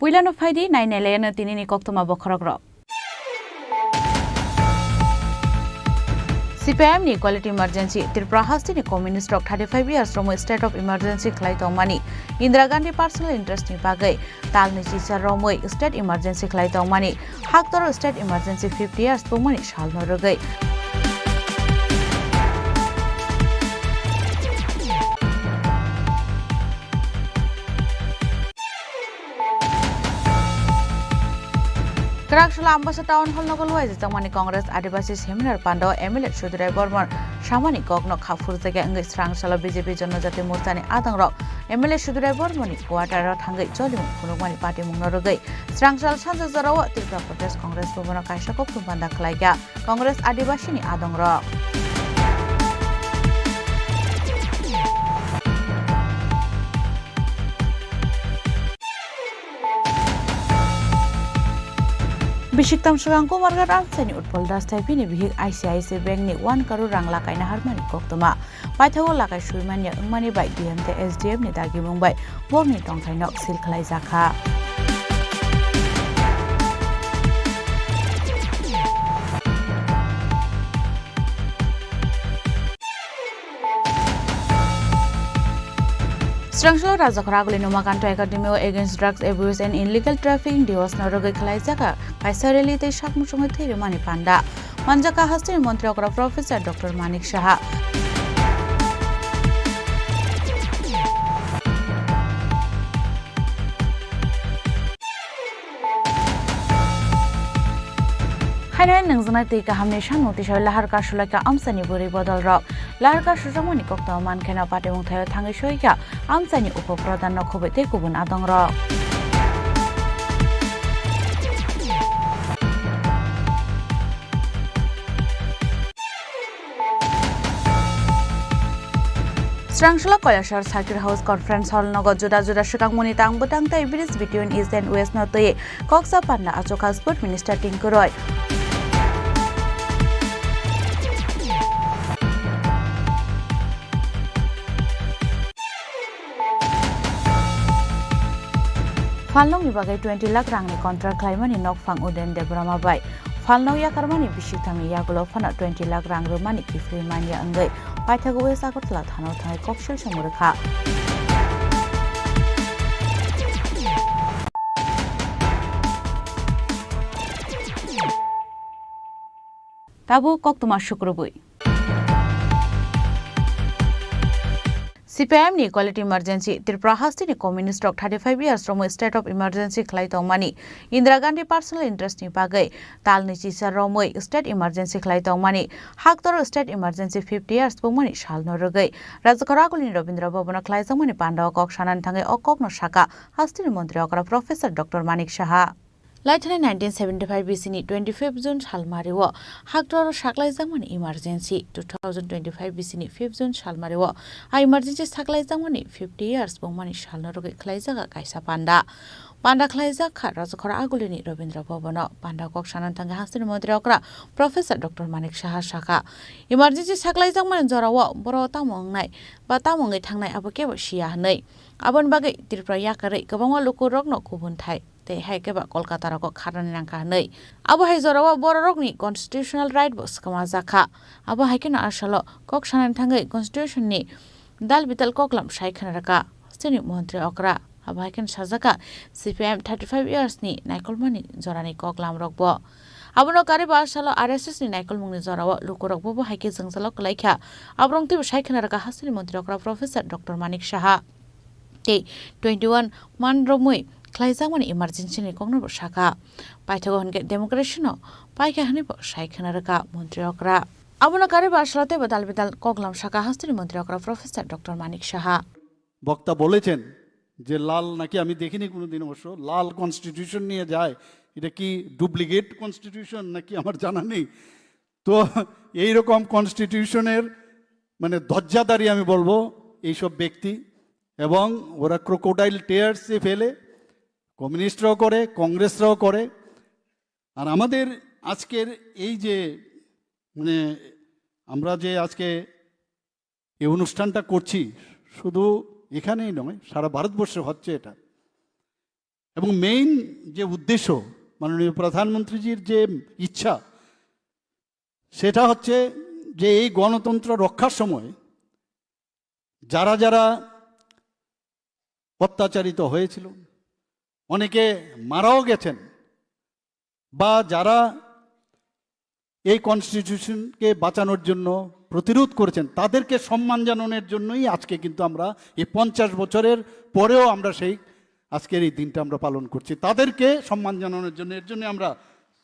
Puilano phaidi, nainai laiano tinini koktwma bokhorokrok. C P I M ni Equality Emergency, Tripura hasteni communist rok thirty five years romwi state of emergency khlai tongmani, Indira Gandhi personal interest ni bagwi talni chisa romwi state emergency khlai tongmani, haktor state emergency fifty years pungmani salno rwgwi. Kwraksula Ambasa Town Hall nogo luaijak tongmani Congress Adibasi Seminar Pandao M L A Sudurai Bormon samani kokno kha phurjakya wngwi srangsalo B J P Jonojati Morchani adongrok M L A Sudurai Bormoni quarter-o thangwi cholimung phunukmani patimungno rwgwi srangsal sanja jorao Tripura Pradesh Congress Bhavan-o kaisa koktwma panda khlaikha. Congress Adibasini adongrok. Bisiktam swkang Kumarghat amchaini Utpal Das thai bini bihik I C I C Bank ni one crore rang lakaina harmani koktwma. Paithago lakai suimanya wngmani bai D M tei S D M ni dagimung bai borokni tongthaino seal khlaijakha. Srangsalo Rajakhor Agulini Umakanto Academy o Against Drugs Abuse and Illegal Trafficking Diwas no rwgwi khlaijak kaisa rally tei sak muchungwi thwi rwmani panda. Manjakha hasteni montri okra Professor Doctor Manik Saha. Haino nwngjwnai twi kahamni samung tisao lahar kasulai kha amchaini bwrwi bodolrok. Lahar kasujakmani koktwma mankheno patimung thaio thangwi soikha amchaini upo pradhan no khobwi tei kubun adongrok. Srangsalo Koyasar Circuit House Conference Hall nogo juda juda swkangmani tang bwtang tei bridge between East and West no twi koksa panda achukha Sport Minister Tinku Roy. Phalnokni bagwi twenty lakh rangni contract khlaimani nokphang Uden Debbarma bai phalnok yakarmani bisik thamni yagulo phano twenty lakh rang rwmani kiphilwi manya wngwi paithago West Agartala thanao thangwi koksil somo rwkha. Tabuk koktwma sukrubwi. C P I M ni Equality Emergency, Tripura hasteni communist rok thirty five years romwi state of emergency khlai tongmani, Indira Gandhi personal interest ni bagwi talni chisa romwi state emergency khlai tongmani, haktor state emergency fifty years pungmani salno rwgwi Rajakhor Agulini Rabindra Bhavan o khlaijakmani panda o kok sanani thangwi o kokno sakha hasteni montri okra Professor Doctor Manik Saha. Laithani nineteen seventy-five B C ni twenty-fifth June salmari o haktor saklaijakmani emergency, two thousand twenty-five B C ni fifth June salmari o a emergency saklaijakmani fifty years bongmani salno rwgwi khlaijak kaisa panda. Panda khlaijak kha Rajakhor Agulini Rabindra Bhavan o. Panda kok sanani thangwi hasteni montri okra Professor Doctor Manik Saha sakha, emergency saklaijakmani jorao boro tamo wngnai ba tamo wngwi thangnai abo kebo siya hwnwi. Aboni bagwi Tripura yakarwi kwbangma lukurokno kubun thai tei hai khe ba Kolkata rogo kharnani nangkha hwnwi. Abo hai jorao bororokni constitutional right bo swkama jakha. Abo hai kheno a salo kok sanani thangwi constitution ni dal bidal koklam sai khna rwkha hasteni montri okra. Abo hai kheno sajakha C P I M thirty five years ni naikolmani jorani koklam rokbo. Abono karwi bo a salo R S S ni naikolmungni jorao lukurokbo bo hai khe jwngjalo kwlaikha. Aborok twibo sai khna rwkha hasteni montri okra Professor Doctor Manik Saha. Tei twenty one man romwi khlaijakmani emergency ni kokno bo sakha. Paithago hwnkhe democracy no paikha hwnwi bo sai khna rwkha montri okra. Abono karwi bo a salo teibo dal bidal koklam sakha hasteni montri okra Professor Doctor Manik Saha. বক্তা বলেছেন যে লাল নাকি আমি দেখিনি কোনোদিন, অবশ্য লাল কনস্টিটিউশন নিয়ে যায়, এটা কি ডুপ্লিকেট কনস্টিটিউশন নাকি আমার জানা নেই। তো এইরকম কনস্টিটিউশনের মানে ধজ্জাধারী আমি বলবো এইসব ব্যক্তি, এবং ওরা ক্রোকোডাইল টিয়ার্সে ফেলে, কমিউনিস্টরাও করে, কংগ্রেসরাও করে। আর আমাদের আজকের এই যে, মানে, আমরা যে আজকে এই অনুষ্ঠানটা করছি, শুধু এখানেই নয়, সারা ভারতবর্ষে হচ্ছে এটা। এবং মেইন যে উদ্দেশ্য, মাননীয় প্রধানমন্ত্রীজির যে ইচ্ছা, সেটা হচ্ছে যে এই গণতন্ত্র রক্ষার সময় যারা যারা অত্যাচারিত হয়েছিল, অনেকে মারাও গেছেন, বা যারা এই কনস্টিটিউশনকে বাঁচানোর জন্য প্রতিরোধ করেছেন, তাদেরকে সম্মান জানানোর জন্যই আজকে কিন্তু আমরা এই পঞ্চাশ বছরের পরেও আমরা সেই আজকের এই দিনটা আমরা পালন করছি, তাদেরকে সম্মান জানানোর জন্য। এর জন্য আমরা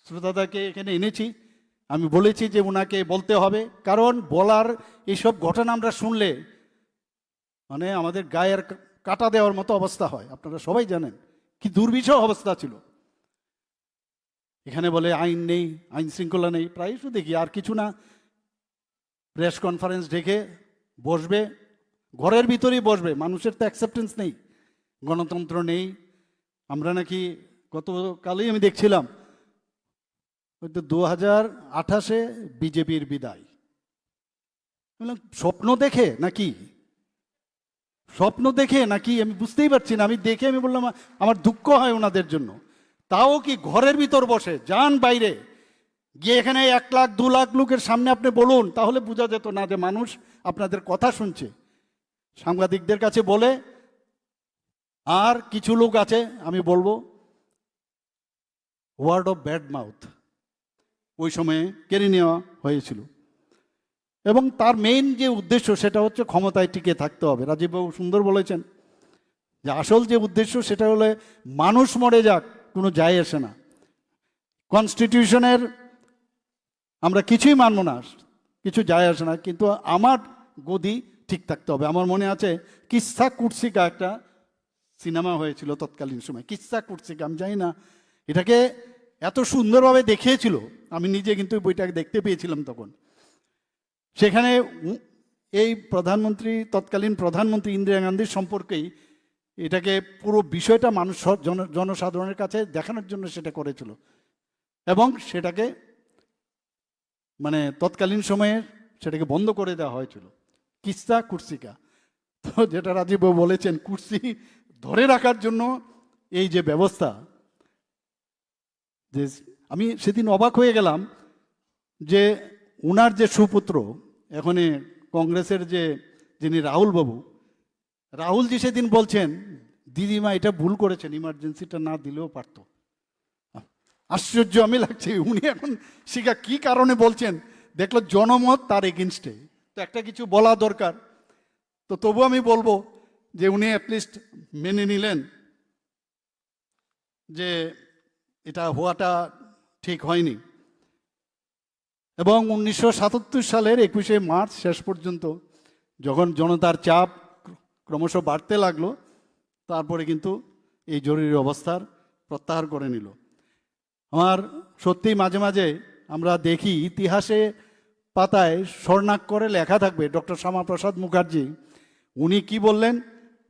শ্রোতাদাকে এখানে এনেছি। আমি বলেছি যে ওনাকে বলতে হবে, কারণ বলার এইসব ঘটনা আমরা শুনলে, মানে, আমাদের গায়ের কা-, কাটা দেওয়ার মতো অবস্থা হয়। আপনারা সবাই জানেন কি দুর্বিষহ অবস্থা ছিল। এখানে বলে আইন নেই, আইন শৃঙ্খলা নেই, প্রায়শ দেখি আর কিছু না, প্রেস কনফারেন্স ডেকে বসবে, ঘরের ভিতরেই বসবে। মানুষের তো অ্যাকসেপ্টেন্স নেই, গণতন্ত্র নেই। আমরা নাকি, গতকালই আমি দেখছিলাম, হয়তো দু হাজার আঠাশে বিজেপির বিদায়। বললাম, স্বপ্ন দেখে নাকি? স্বপ্ন দেখে নাকি? আমি বুঝতেই পারছি না। আমি দেখে আমি বললাম, আমার দুঃখ হয় ওনাদের জন্য। তাও কি ঘরের ভিতর বসে, যান বাইরে গিয়ে, এখানে এক লাখ দু লাখ লোকের সামনে আপনি বলুন, তাহলে বোঝা যেত না যে মানুষ আপনাদের কথা শুনছে। সাংবাদিকদের কাছে বলে, আর কিছু লোক আছে, আমি বলবো, ওয়ার্ড অফ ব্যাড মাউথ ওই সময়ে কেড়ে নেওয়া হয়েছিল। এবং তার মেইন যে উদ্দেশ্য, সেটা হচ্ছে ক্ষমতায় টিকে থাকতে হবে। রাজীববাবু সুন্দর বলেছেন যে আসল যে উদ্দেশ্য, সেটা হলে মানুষ মরে যাক, কোনো যায় আসে না। কনস্টিটিউশনের আমরা কিছুই মানবো না, কিছু যায় আসে না, কিন্তু আমার গদি ঠিক থাকতে হবে। আমার মনে আছে কিসসা কুটসিকা একটা সিনেমা হয়েছিল তৎকালীন সময়, কিসসা কুটসিকা, আমি জানি না এটাকে এত সুন্দরভাবে দেখিয়েছিল। আমি নিজে কিন্তু বইটা দেখতে পেয়েছিলাম তখন। সেখানে উ-, এই প্রধানমন্ত্রী, তৎকালীন প্রধানমন্ত্রী ইন্দিরা গান্ধীর সম্পর্কেই এটাকে পুরো বিষয়টা মানুষ স-, জন-, জনসাধারণের কাছে দেখানোর জন্য সেটা করেছিল এবং সেটাকে, মানে, তৎকালীন সময়ে সেটাকে বন্ধ করে দেওয়া হয়েছিল। কিসসা কুটসিকা। তো যেটা রাজীববাবু বলেছেন, কুর্সি ধরে রাখার জন্য এই যে ব্যবস্থা, যে আমি সেদিন অবাক হয়ে গেলাম যে ওনার যে সুপুত্র, এখন কংগ্রেসের যে, যিনি রাহুল বাবু, রাহুলজি সেদিন বলছেন, "দিদিমা এটা ভুল করেছেন, ইমার্জেন্সিটা না দিলেও পারতো।" আশ্চর্য আমি লাগছে, উনি এখন সেটা কি কারণে বলছেন? দেখলো জনমত তার এগেনস্টে, তো একটা কিছু বলা দরকার। তো তবু আমি বলবো যে উনি অ্যাটলিস্ট মেনে নিলেন যে এটা হওয়াটা ঠিক হয়নি। এবং উনিশশো সাতাত্তর সালের একুশে মার্চ শেষ পর্যন্ত যখন জনতার চাপ ক্রমশ বাড়তে লাগলো, তারপরে কিন্তু এই জরুরি অবস্থার প্রত্যাহার করে নিল। আমার সত্যি মাঝে মাঝে আমরা দেখি ইতিহাসে পাতায় স্বর্ণাক্ষরে লেখা থাকবে ডক্টর শ্যামাপ্রসাদ মুখার্জি, উনি কি বললেন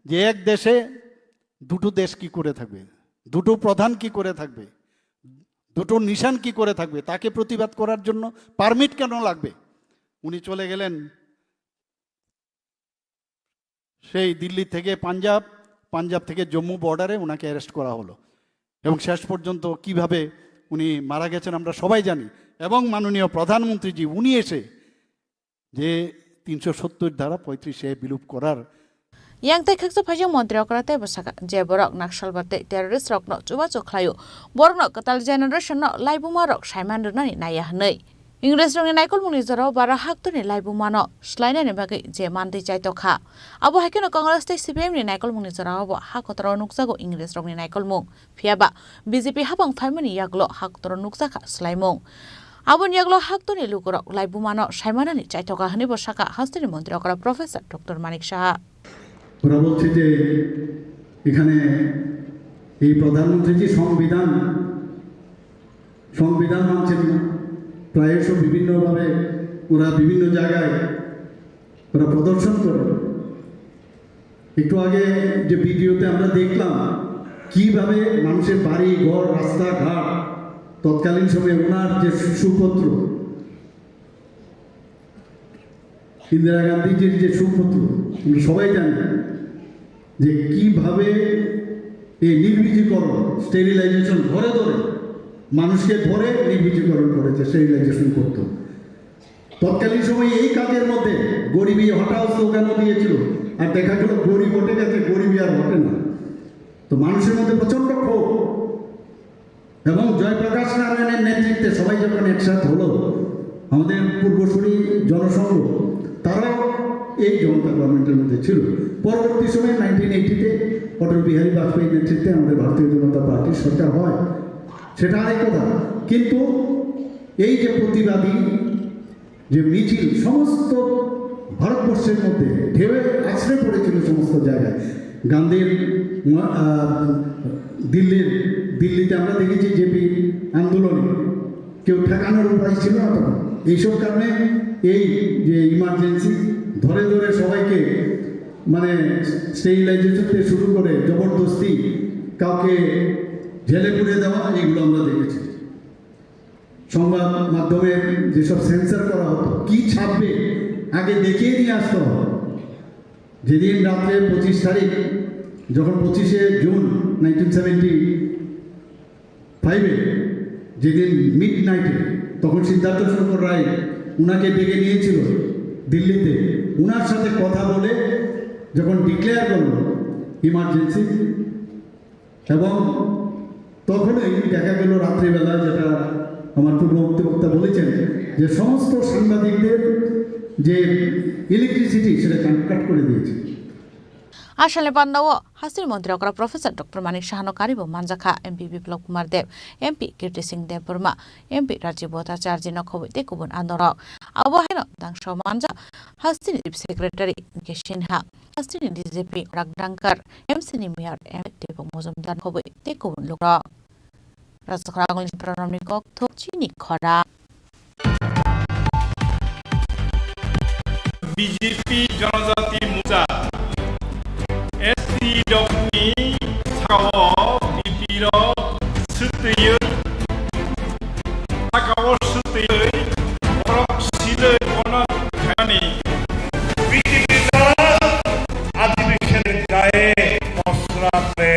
যে এক দেশে দুটো দেশ কি করে থাকবে, দুটো প্রধান কি করে থাকবে, দুটো নিশান কি করে থাকবে, তাকে প্রতিবাদ করার জন্য পারমিট কেন লাগবে? উনি চলে গেলেন সেই দিল্লি থেকে পাঞ্জাব, পাঞ্জাব থেকে জম্মু বর্ডারে ওনাকে অ্যারেস্ট করা হলো। এবং শেষ পর্যন্ত কিভাবে উনি মারা গেছেন আমরা সবাই জানি। এবং মাননীয় প্রধানমন্ত্রীজি উনি এসে যে তিনশো সত্তর ধারা পঁয়ত্রিশ এ বিলোপ করার Yang tei khaksa phaijak montri okra tei bwsaka je borok Naxalbad tei terrorist rokno chubachu khlaio, borokno kwtal generation no laibuma rok saiman rwnani naiya hwnwi. Ingres rokni naikolmungni jorao bara haktorni laibumano swlainani bagwi je mantwi chaitokha. Abo hai kheno Congress tei C P I M ni naikolmungni jorao bo ha kotoro nukjago Ingres rokni naikolmung. Phiya ba B J P hapang phaimani yagulo ha kotoro nukjakha swlaimung. Aboni yagulo haktorni lukurok laibumano saimanani chaitokha hwnwi bo sakha hasteni montri okra Professor Doctor Manik Saha. ওরা বলছে যে এখানে এই প্রধানমন্ত্রী যে সংবিধান, সংবিধান মানছেন না, প্রায়শ বিভিন্নভাবে ওরা বিভিন্ন জায়গায় ওরা প্রদর্শন করে। একটু আগে যে ভিডিওতে আমরা দেখলাম কিভাবে মানুষের বাড়ি ঘর, রাস্তাঘাট, তৎকালীন সময়ে ওনার যে সুপুত্র, ইন্দিরা গান্ধীজির যে সুপুত্র, আমরা সবাই জানি যে কিভাবে এই নির্বীজীকরণ, স্টেরিলাইজেশন ধরে ধরে, মানুষকে ধরে নির্বীজীকরণ করেছে, স্টেরিলাইজেশন করতো। তৎকালীন সময়ে এই কাজের মধ্যে গরিবি হটাও স্লোগানও দিয়েছিল, আর দেখা গেল গরিব হটে গেছে, গরিবি আর হটে না। তো মানুষের মধ্যে প্রচণ্ড ক্ষোভ, এবং জয়প্রকাশ নারায়ণের নেতৃত্বে সবাই যখন একসাথ হলো, আমাদের পূর্বসূরি জনসংঘ, তারাও এই জনতা গভর্নমেন্টের মধ্যে ছিল। পরবর্তী সময়ে নাইনটিন এইটিতে অটল বিহারী বাজপেয়ীর নেতৃত্বে আমাদের ভারতীয় জনতা পার্টির সরকার হয়, সেটা আরেক কথা। কিন্তু এই যে প্রতিবাদী যে মিছিল সমস্ত ভারতবর্ষের মধ্যে ঢেউয়ে আছড়ে পড়েছিল সমস্ত জায়গায়। গান্ধীর ম-, আহ, দিল্লির, দিল্লিতে আমরা দেখেছি জেপি আন্দোলনে কেউ ঠেকানোর উপায় ছিল না তখন। এইসব কারণে এই যে ইমার্জেন্সি ধরে ধরে সবাইকে, মানে, স্টেরিলাইজেশন থেকে শুরু করে জবরদস্তি কাউকে জেলে পুরে দেওয়া, এগুলো আমরা দেখেছি। সংবাদ মাধ্যমে যেসব সেন্সর করা হতো, কি ছাপবে, আগে দেখিয়ে নিয়ে আসতে হবে। যেদিন রাত্রে পঁচিশ তারিখ, যখন পঁচিশে জুন নাইনটিন সেভেন্টি ফাইভে, যেদিন মিড নাইটে, তখন সিদ্ধার্থ শঙ্কর রায় উনাকে ডেকে নিয়েছিল দিল্লিতে, উনার সাথে কথা বলে যখন ডিক্লেয়ার করলো ইমার্জেন্সি, এবং তখনই দেখা গেল রাত্রিবেলা, যেটা আমার পূর্ববর্তী বক্তা বলেছেন, যে সমস্ত সাংবাদিকদের যে ইলেকট্রিসিটি, সেটা কাট করে দিয়েছে। Ashalni pandao hasteni montri okra Professor Doctor Manik Sahano karibo manjakha, M P Biplab Kumar Deb, M P Kirti Singh Debbarma, M P Rajiv Bhattacharjee no khobwi tei kubun andorok. Abo haino dangso manjak hasteni Chief Secretary N K Sinha, hasteni D G P Ragdangkar, M C ni Mayor M Debak Mojumdar khobwi tei kubun lukrok. Rajkora Angulni Pranamni kokthok chini khora. B J P Janajati Morcha, S T dopni sao B P rok swtwiwi, sakao swtwiwi, borok silwi bono khaimani. B J P ka adibisini gaye mosra pe.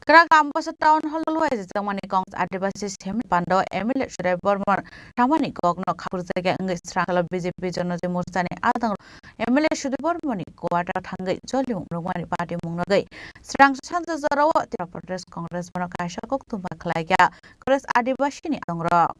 Kwrak Ambasa Town Hall o luaijak jakmani Congress Adibasi Seminar Pando M L A Suday Bormon samani kokno khapurjakya wngwi sranglo B J P Janajati Morchani adang M L A Suday Bormoni quarter thangwi jolimung rwmani party mung nugwi srang sanja jorao Tripura Pradesh Congress bono kaisa kokthumma khlaikha Congress Adibasini adongrok.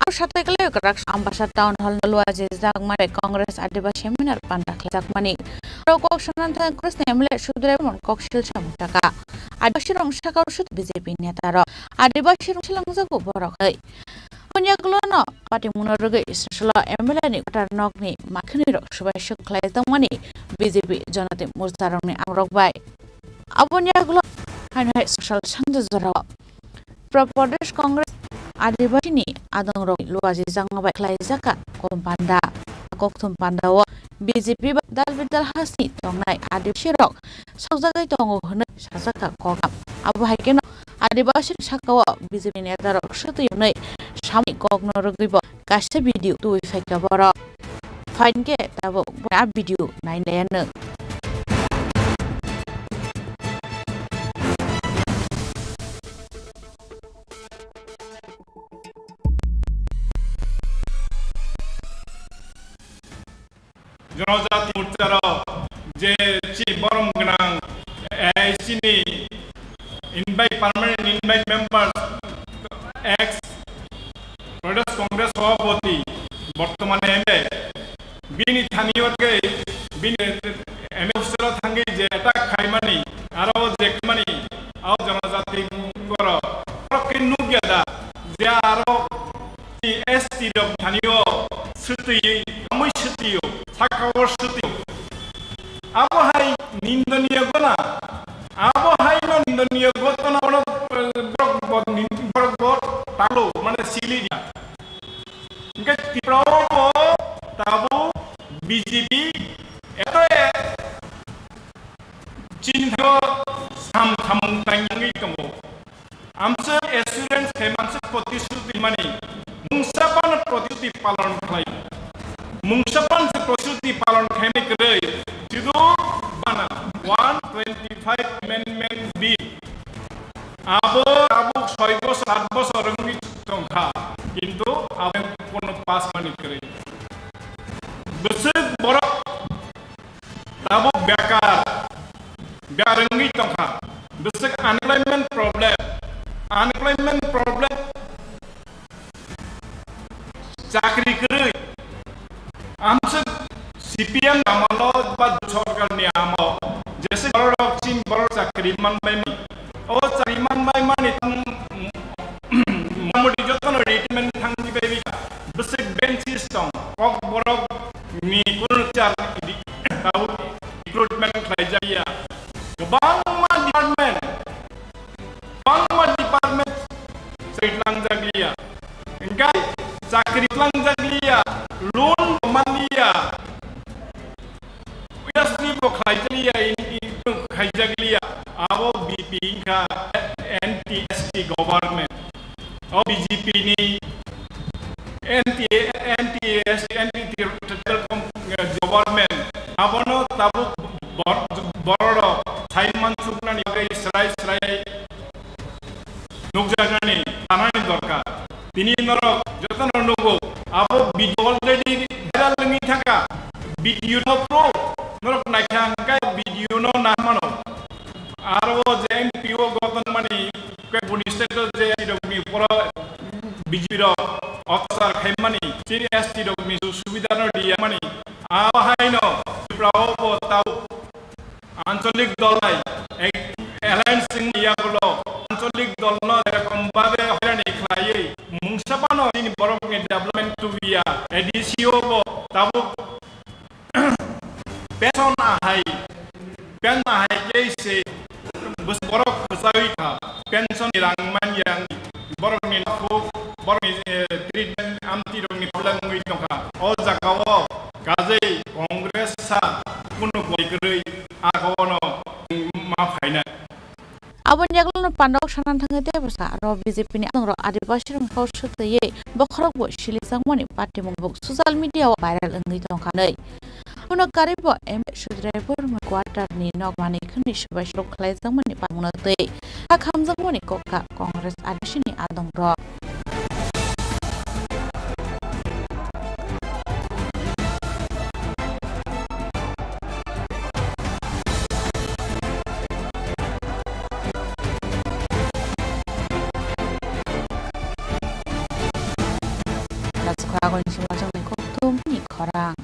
Aro satwi kwlai kwrak Ambasa Town Hall no luaijak mani Congress Adibasi Seminar panda khlaijakmani. Aro kok sanani thani Congress ni M L A Suday Bormon kok silsa mungsa kha. Adibasi rok saka o sut B J P neta rok. Adibasi rok silangjago borok hai. Bunya gulo no party mung no rwgwi salo M L A ni kwtal nok ni makhini rok subai suk khlai tongmani B J P Janajati Morcha rok ni ang rok bai. Aboni yagulo haino hai social sanja jorao Tripura Pradesh Congress Adibasini adongrok luaijak bai khlaijak kokthum panda. Kokthum pandao B J P bai dal bidal hasteni tongnai Adibasi rok sokjagwi tongo hwnwi sajakha kokam. Abo hai kheno Adibasi sakao B J P netarok swtwi hwnwi samani kokno rwgwibo kaisa video tubui phaikha borok. Phaikhe tabuk a video nailaiya nwng. Janajati Morcha rok je chini borom gwnang A I C ni invite, permanent invite members, ex Pradesh Congress Sabhapati, bortomane M L A, bini thani o thangwi, bini M L A office o thangwi je attack khaimani, aro je khaimani, o Janajati borok, borok khe nukya da, je aro S T rok thani o swtwi, amui swtwi o, saka o swtwi o. A Hwnkhe Tripura o bo tabuk B J P eto chini thago sam samung tangwi tongo. Amswk assurance khe, amswk protishruti mani, mungsa phano protishruti palon khlai. Mungsa phano se protishruti palon khaimani kwrwi, judu bana one twenty-five Amendment Bill. Abo, abo soi bosor, aat bosor wngwi tongkha, kintu abo kono pass mani kwrwi. Bwswk borok tabuk bekar, bekar wngwi tongkha. Bwswk unemployment problem, unemployment problem, chakri kwrwi. Amswk C P M amalo ba sorkarni amalo jesa borok chini borok chakri manbai mani. O chakri manbai mani tang, motamoti jotono retirement thangwi bai bika. Bwswk benches tong, kok borok ni kunu char di-, tau recruitment khlai jaya. Kwbangma department, kwbangma department chakri tlangjak liya. Hingkai chakri tlangjak liya, loan bo man liya. Industry bo khlaijak liya, in, in, khaijak liya. Abo B P wngkha anti S T government. O B J P ni anti, anti S T, anti tribal, eh, government. Abono tabuk bor-, borok sai mansuknani bagwi srai srai nukjaknani, tanani dorkar. Tini norok jotono nugo, abo video already viral wngwi thangkha. Video no pro, norok naikha hwnkhe video no nangmano. Aro o je M P O goton mani, khe boni state o je rokni poro B J P rok officer khaimani, chini S T rokni subida no riyamani. Abo haino Tripura o bo tabuk ancholik dol nai, ek-, alliance wngmani yagulo, ancholik dol no jerokom babe hoirani khlaiwi, mungsa phano chini borok ni development tubiya, A D C o bo tabuk pension ahai, pension ahai khe se bwswk borok kwchagwi kha, pension ni rang man yang, borok ni nokhuk, borok ni, eh, treatment, amtwi rok ni problem wngwi tongkha. O jaga o kajei Congress sa kunu kwrwi kwrwi a jaga o no ma phainai. Aboni yagulo no pandok sanan thangwi tei bwsa aro B J P ni adongrok Adibasi rokni kok swtwi bokhorok bo silijakmani patimung bo social media o viral wngwi tongkha nai. Abono karwi bo M L A Sudrai Borma quarter ni nok manwi khwnwi swbai swrwk khlaijakmani patimung no twi kha khamjakmani kok kha Congress Adibasi ni adongrok. Rajkha agoni sima chwngni kokthumni khorang.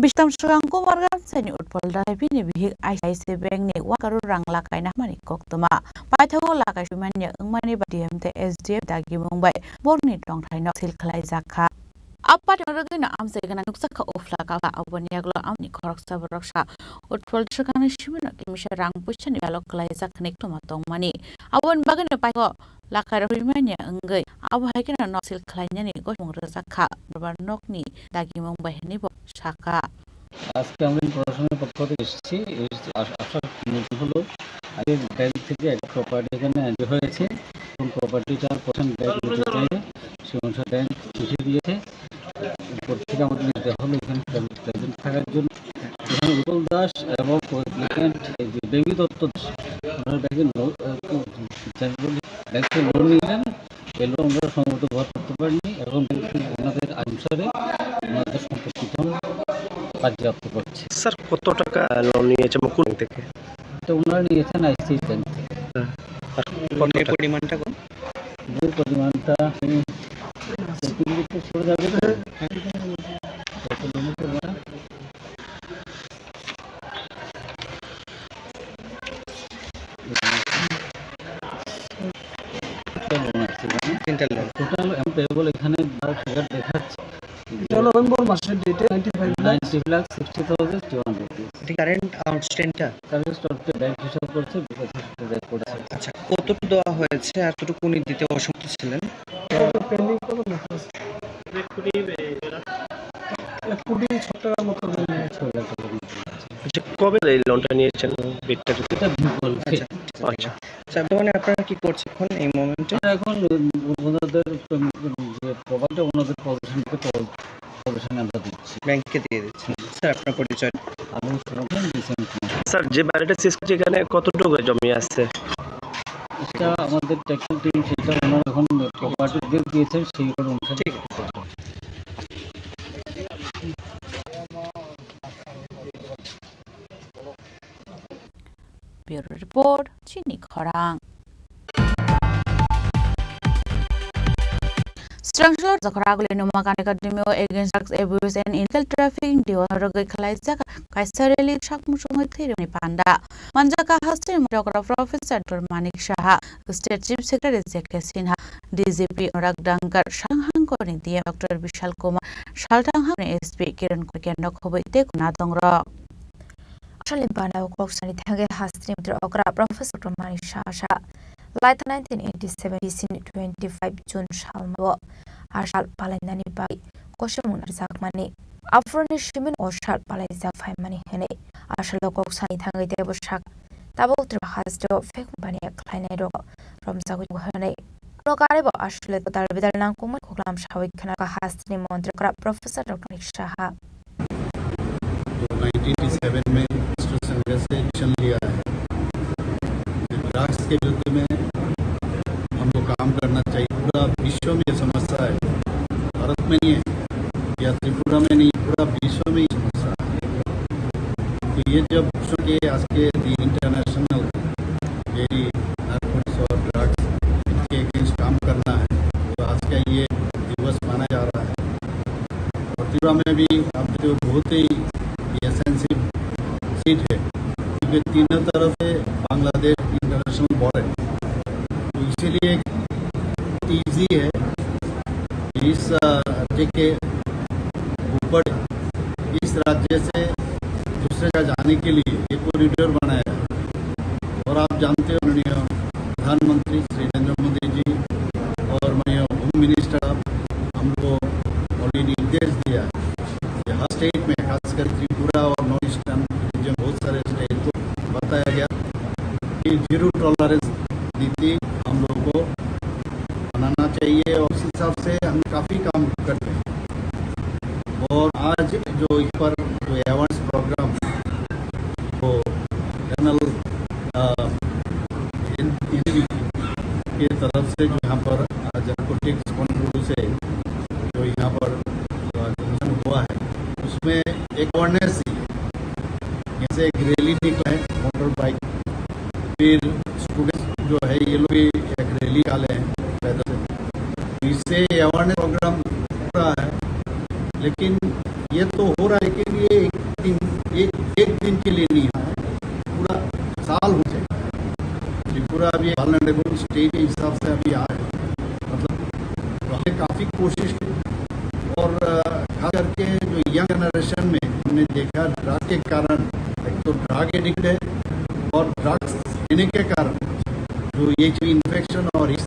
Bistam swkang Kumarganj ni Utpal Dai bini bihik I C I C Bank ni worker rang lakaina hwnmani koktwma. Paithago lakai swimanya wngmani ba D M tei S D M dagimung bai borokni tongthaino sil khlaijak kha. Apat rwgwino amchaigana nukjakha Ufla kaba, aboni yagulo amni khoroksa boroksa Utpal swkangni simino kimisa rang puisani belok khlaijak hwnwi koktwma tongmani. Aboni bagwino paithago lakai rwui manya wngwi abo hai kheno nok sil khlainani gosimung rwjak kha, borbar nokni dagimung bai hwnwi bo sakha. আজকে আমরা প্রশাসনের পক্ষ থেকে এসেছি, এসেছি আস-, আসার মূল হলো আগে ব্যাংক থেকে একটা প্রপার্টি এখানে এন্ট্রি হয়েছে এবং প্রপার্টিটার পার্সেন্ট ব্যাংক নিতে চাইলে সেই অনুসারে ব্যাংক চিঠি দিয়েছে। উপর থেকে আমাদের নিতে হলো এখানে প্রেজেন্ট থাকার জন্য। এখানে উৎপল দাস এবং কো-অ্যাপ্লিক্যান্ট এই যে বেবি দত্ত দাস, ওনারা ব্যাংকে লো-, আহ, ব্যাংক থেকে লোন নিলেন, এই লোন ওনারা সময়মতো ভর করতে পারেননি। এখন ব্যাংক থেকে ওনাদের অনুসারে ওনাদের সম্পত্তিটা বাজেয়াপ্ত করছে। স্যার, কত টাকা লোন নিয়েছে মুকুল ব্যাংক থেকে? তো ওনারা নিয়েছেন আইসিআইসি ব্যাংক থেকে। হ্যাঁ। আর কত লোনের টাকা? পরিমাণটা কত? লোনের পরিমাণটা আমি চেকিং করতে চলে যাবে তো। কত লোনের পরিমাণ? তিনটা লোন আছে এখানে। তিনটা লোন। টোটাল অ্যামাউন্ট পেয়েবল এখানে বারো ফিগার দেখাচ্ছে। এটা হলো নভেম্বর মাসের ডেটে ninety five lakh. Ninety lakh sixty thousand two hundred rupees. এটা কারেন্ট আউটস্ট্যান্ডটা? কারেন্ট আউটস্ট্যান্ড ব্যাংক হিসাব করছে, ব্যাংক হিসাব করছে। আচ্ছা, কতটুকু দেওয়া হয়েছে আর কতটুকু উনি দিতে অসমর্থ ছিলেন? ব্যাকগ্রাউন্ডটা নিয়েছেন, বিটটা যদি। এটা ভূগোল। আচ্ছা, আচ্ছা। স্যার, বর্তমানে আপনারা কি করছেন এখন এই মোমেন্টে? আমরা এখন ওনাদের, উম, যে প্রোগ্রামটা ওনাদের প্রদর্শন করতে হবে। প্রদর্শনী আমরা দিচ্ছি। ব্যাংকে দিয়ে দিচ্ছেন। স্যার, আপনার পরিচয়? আমি সুরঞ্জন, ডিসি। স্যার, যে ব্যারিকেড সিস্টেম এখানে কতটুকু জমি আছে? এটা আমাদের টেকনিক্যাল টিম, সেটা ওনারা এখন প্রপার্টি দিয়েছেন, সেই অনুসারে। ঠিক আছে। Bureau Report, Chini Khorang. Srangso Jakhra Agulino Makan Academy o against drugs abuse and illegal trafficking diwa rwgwi khwlaijak kaisa rally sakmung songwi thwirokni panda. Manjak kha hasteni motokra Professor Doctor Manik Saha, State Chief Secretary J K Sinha, D G P Anurag Dangar, Sanghangkorni D M Doctor Bishal Kumar, Saltanghangni S P Kiran Kurkendo khobwi tei khuna tongrok. Aswkni bana o kok sani thangwi hasteni motokra Professor Doctor Manik Saha sa. Laita nineteen eighty seven B C ni twenty five June salmao a sal palainani bai kosemung narwjakmani. Aphuruni simi o sal palaijak phaimani hwnwi a salo kok sani thangwi teibo sak. Tabuk Tripura hasteo phek baniya khlainairok romjagwi tongo hwnwi. Ano karwi bo aswk le dal bidal nangkukmani khuklam sawi khna hasteni motokra Professor Doctor Manik Saha. जो nineteen eighty seven में मिस्टर संघर्ष से एक्शन लिया है, ड्रग्स के विरुद्ध में हमको काम करना चाहिए। पूरा विश्व में ये समस्या है, भारत में नहीं है या त्रिपुरा में नहीं, पूरा विश्व में ये समस्या है। तो ये जब विश्व के आज के दिन इंटरनेशनल ये नारकोटिक्स और ड्रग्स के अगेंस्ट काम करना है, तो आज का ये दिवस माना जा रहा है। और त्रिपुरा में भी आप जो बहुत ही ये सेंसिटिव सीट है, क्योंकि तीनों तरफ से बांग्लादेश इंटरनेशनल बॉर्डर है, तो इसीलिए इजी है कि इस, अ, राज्य के ऊपर, इस राज्य से दूसरे जगह जाने के लिए ये कॉरिडोर बनाया है। और आप जानते हो, माननीय प्रधानमंत्री श्री नरेंद्र मोदी जी और माननीय होम मिनिस्टर साहब हमको ऑलरेडी निर्देश दिया है कि हर स्टेट में, खासकर त्रिपुरा और नॉर्थ ईस्टर्न रीजन, बहुत सारे स्टेट को बताया गया कि जीरो टॉलरेंस नीति हम लोग को बनाना चाहिए और उस हिसाब से हम काफ़ी काम करते हैं। और आज जो इस पर जो अवेयरनेस प्रोग्राम को जनरल, अ, एन-, एनसीबी के तरफ से जो यहाँ पर, अ, नारकोटिक्स कंट्रोल से जो यहाँ पर, अ, फंक्शन हुआ है, उसमें एक अवेयरनेस थी। जैसे एक रैली निकला है मोटर बाइक, फिर स्टूडेंट्स जो है, ये लोग भी एक रैली निकाले हैं पैदल। इससे अवेयरनेस प्रोग्राम हो रहा है, लेकिन ये तो हो रहा है कि ये एक दिन, एक, एक दिन के लिए नहीं है, पूरा साल हो जाएगा। त्रिपुरा अभी वल्नरेबल स्टेट के हिसाब से अभी आया है, मतलब, तो हमने काफ़ी कोशिश की। और, अ, खास करके जो यंग जनरेशन में हमने देखा, ड्रग के कारण, एक तो ड्रग एडिक्ट है और ड्रग्स लेने के कारण जो ये जो इन्फेक्शन और इस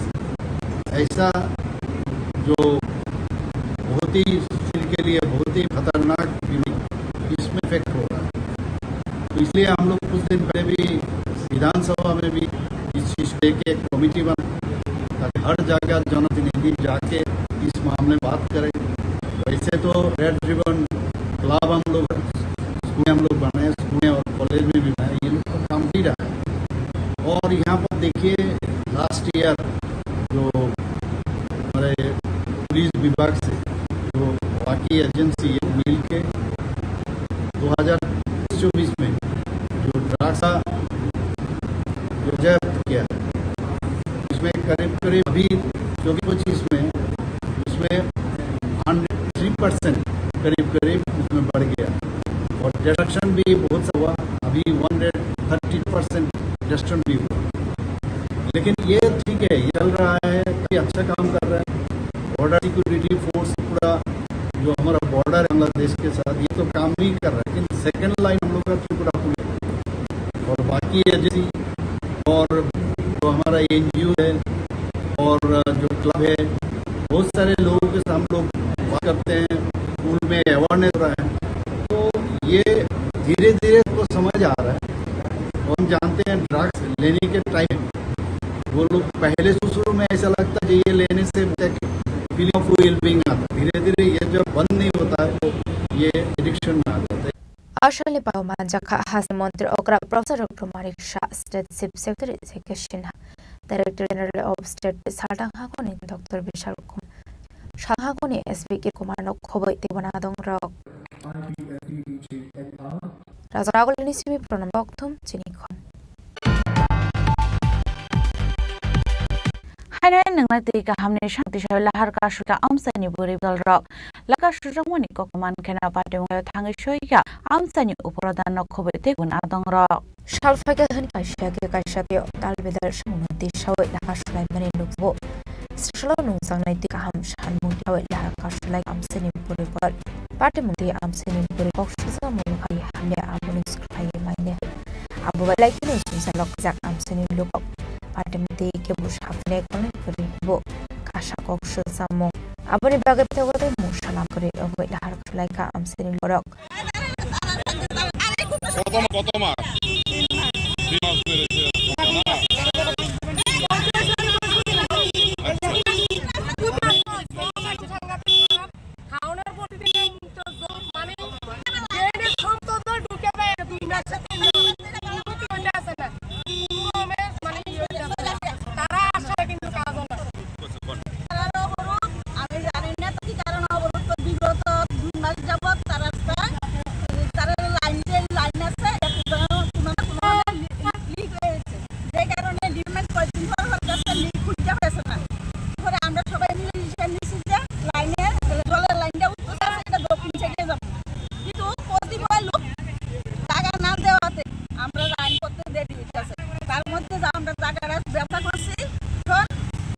ऐसा जो बहुत ही शरीर के लिए बहुत ही खतरनाक बीमारी, इसमें इफेक्ट हो रहा है। तो इसलिए हम लोग कुछ दिन पहले भी विधानसभा में भी इस चीज़ को लेके एक कमेटी बना, ताकि हर जगह जनप्रतिनिधि जाके इस मामले में बात करें। वैसे तो रेड रिबन क्लब हम लोग, स्कूल में हम लोग बनाए, स्कूल में और कॉलेज में भी बनाए, ये लोग तो काम भी रहा है। और यहाँ पर देखिए, लास्ट ईयर जो हमारे पुलिस विभाग से जो बाकी एजेंसी है मिल के दो हज़ार चौबीस में जो ड्रग्स का जो जब्त किया है, इसमें करीब करीब अभी चौबीस पच्चीस में उसमें हंड्रेड थ्री परसेंट करीब करीब उसमें बढ़ गया और डिस्ट्रक्शन भी बहुत सा हुआ। अभी one hundred thirty percent destruction भी हुआ, लेकिन ये ठीक है, ये चल रहा है, काफी अच्छा काम कर रहा है। बॉर्डर सिक्योरिटी फोर्स पूरा जो हमारा बॉर्डर है बांग्लादेश के साथ, ये तो काम नहीं कर रहा है, लेकिन सेकंड लाइन हम लोग का त्रिपुरा पुलिस है। और बाकी एजेंसी और जो हमारा एनजीओ है और जो क्लब है, बहुत सारे लोगों के साथ हम लोग बात करते हैं, स्कूल में अवेयरनेस हो रहा है। तो ये धीरे धीरे तो समझ आ रहा है, फीलिंग ऑफ वेलबीइंग आता है। धीरे धीरे ये जब बंद नहीं होता है तो ये एडिक्शन में आ जाता है। Australian pao manjakha haste montri okra Professor Doctor Manik Shah, State Chief Secretary J K Sinha, Director General of State Salthang Hagoni Doctor Bishal Kumar, Salthang Hagoni S P K Kumar no khoboi tei bo nadong rok. Raja Ragolini simi pronom bokthum chini khon. Haino nwngnai twi kahamni sangti sawi lahar kasui ka amchaini bwrwi bwdalrok. Laka sujokmani kok man kheno patimungno thangwi soi ka amchaini uprodanno khoboi tei gun adongrok. Sal phaikha hwn kaisa khe kaisa tei tal bedal samungno twi sawi lahar sulaimani nukjago. Salo nungjaknai twi kaham sanmung tei lahar kasulai amchaini bwrwi bwdal. Patimung tei amchaini bwrwi kok sujak mung hai hamya aboni sukha phaiwi maine. Abo bai lai kheno sumsa lokjak amchaini lukok. Patimung tei kebo saphne kolai kwrwi bo kasa kok sujak mung. Aboni bagwi tei oro tei mung salam kwrwi wngwi lahar khwlai kha amchaini borok. কত মা-, কত মাস? দুই মাস ধরে ছিল। আচ্ছা। খাওয়ানোর প্রতিদিন তো জোর, মানে, বেডে সব তো জোর ঢুকে দেয়, দুই মাসে তিন মাস। আছে না? গরমে, মানে, ইয়ে হয়ে যাচ্ছে। তারা আসলে কিন্তু কাজও না। তারারও অবরোধ, আমি জানি না তো কি কারণে অবরোধ, তো বিগত দুই মাস যাবত তারা রাস্তায়, তারা লাইন, যে লাইন আছে, এটা কোনো না কোনো লিক হয়েছে, যে কারণে ডিপার্টমেন্ট কয়েকদিন পর পর রাস্তা লিক খুঁজতে পারছে না। পরে আমরা সবাই মিলে ডিসিশন নিয়েছি যে লাইনে, জলের লাইনটা উত্তর আছে, এটা দক্ষিণ সাইডে যাবো, কিন্তু প্রতিবার লোক জায়গা না দেওয়াতে আমরা লাইন করতে দেরি হইতেছে। তার মধ্যে যে আমরা জায়গাটা ব্যবসা করছি, এখন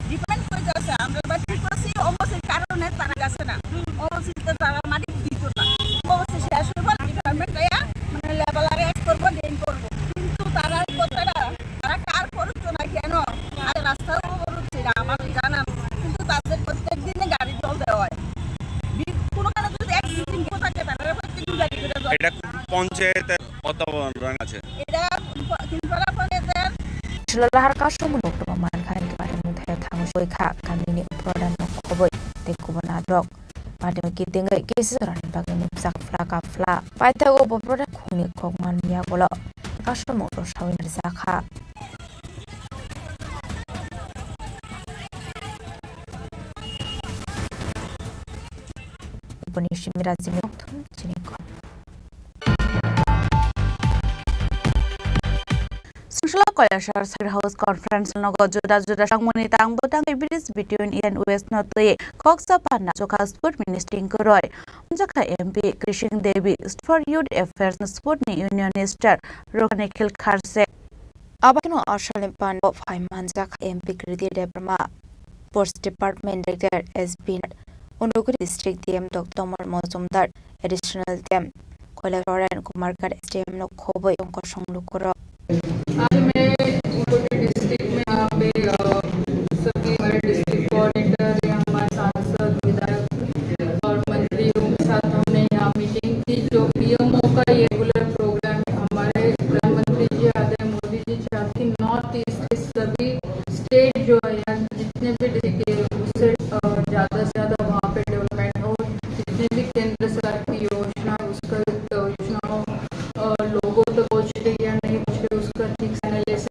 ডিপেন্ড করে যাচ্ছে। আমরা এবার ঠিক করছি, ওমসির কারণে তারা গেছে না। ওমসিতে তারা মাটি দিত না। ওমসি শেষ হওয়ার পর ডিপার্টমেন্ট গিয়া, মানে, লেবার এক্স করবো, ডেন করবো। কিন্তু তারা এই কথাটা, তারা কার করতো না কেন? আর রাস্তাও করছে না, আমার জানা নেই। কিন্তু তাদের প্রত্যেক দিনে গাড়ি জল দেওয়া হয়। বি-, কোনো কারণে যদি এক দুই দিন থাকে, তারা প্রত্যেক দিন গাড়ি করে জল এটা কোন পঞ্চায়েতের কত রান আছে? এটা প-, তিনপাড়া পঞ্চায়েতের। Chwla lahar kasumung nokthoma mankha hwnkhe patimung thangwi soi kha kamini uprodanno khoboi tei kubun adrok. Patimung kitingwi kisa jorani bagwi nukjak phla ka phla. Paithago bo prodan khungni kok manwi yagulo kasumung rwsawi narwjakha. Boni simi rajini nokthung chini kok. Songchla Kailasor Sir House Conference nogo juda juda songmani tang bwtang bridge between East and West no twi koksa panna chukha sport ministry kwrwi. Unjakha M P Krishing Devi, for Youth Affairs sport ni Union Minister Rukanikhil Kharse. Abakino Australian pando phai manjak M P Kriti Debbarma, Sports Department Director S B Unoguri District D M Doctor Tomol Mojumdar, Additional D M Kailasor and Kumarghat S D M no khoboi wngkha songlukurok. आज मैं ऊनकोटी डिस्ट्रिक्ट में यहाँ पे, अ, सभी हमारे district coordinator या हमारे सांसद, विधायक और मंत्री, उनके साथ हमने यहाँ मीटिंग की। जो पी एम ओ का ये रेगुलर प्रोग्राम है, हमारे प्रधानमंत्री जी आदरणीय मोदी जी चाहते हैं कि नॉर्थ ईस्ट के सभी स्टेट जो है, या जितने भी डिस्ट्रिक्ट है, उससे, अ, ज़्यादा से ज़्यादा वहाँ पे डेवलपमेंट हो। जितने भी केंद्र सरकार की योजना है, उसका, अ, योजनाओं, अ, लोगों तक पहुँच रही है या नहीं पहुँच रही, उसका ठीक से analysis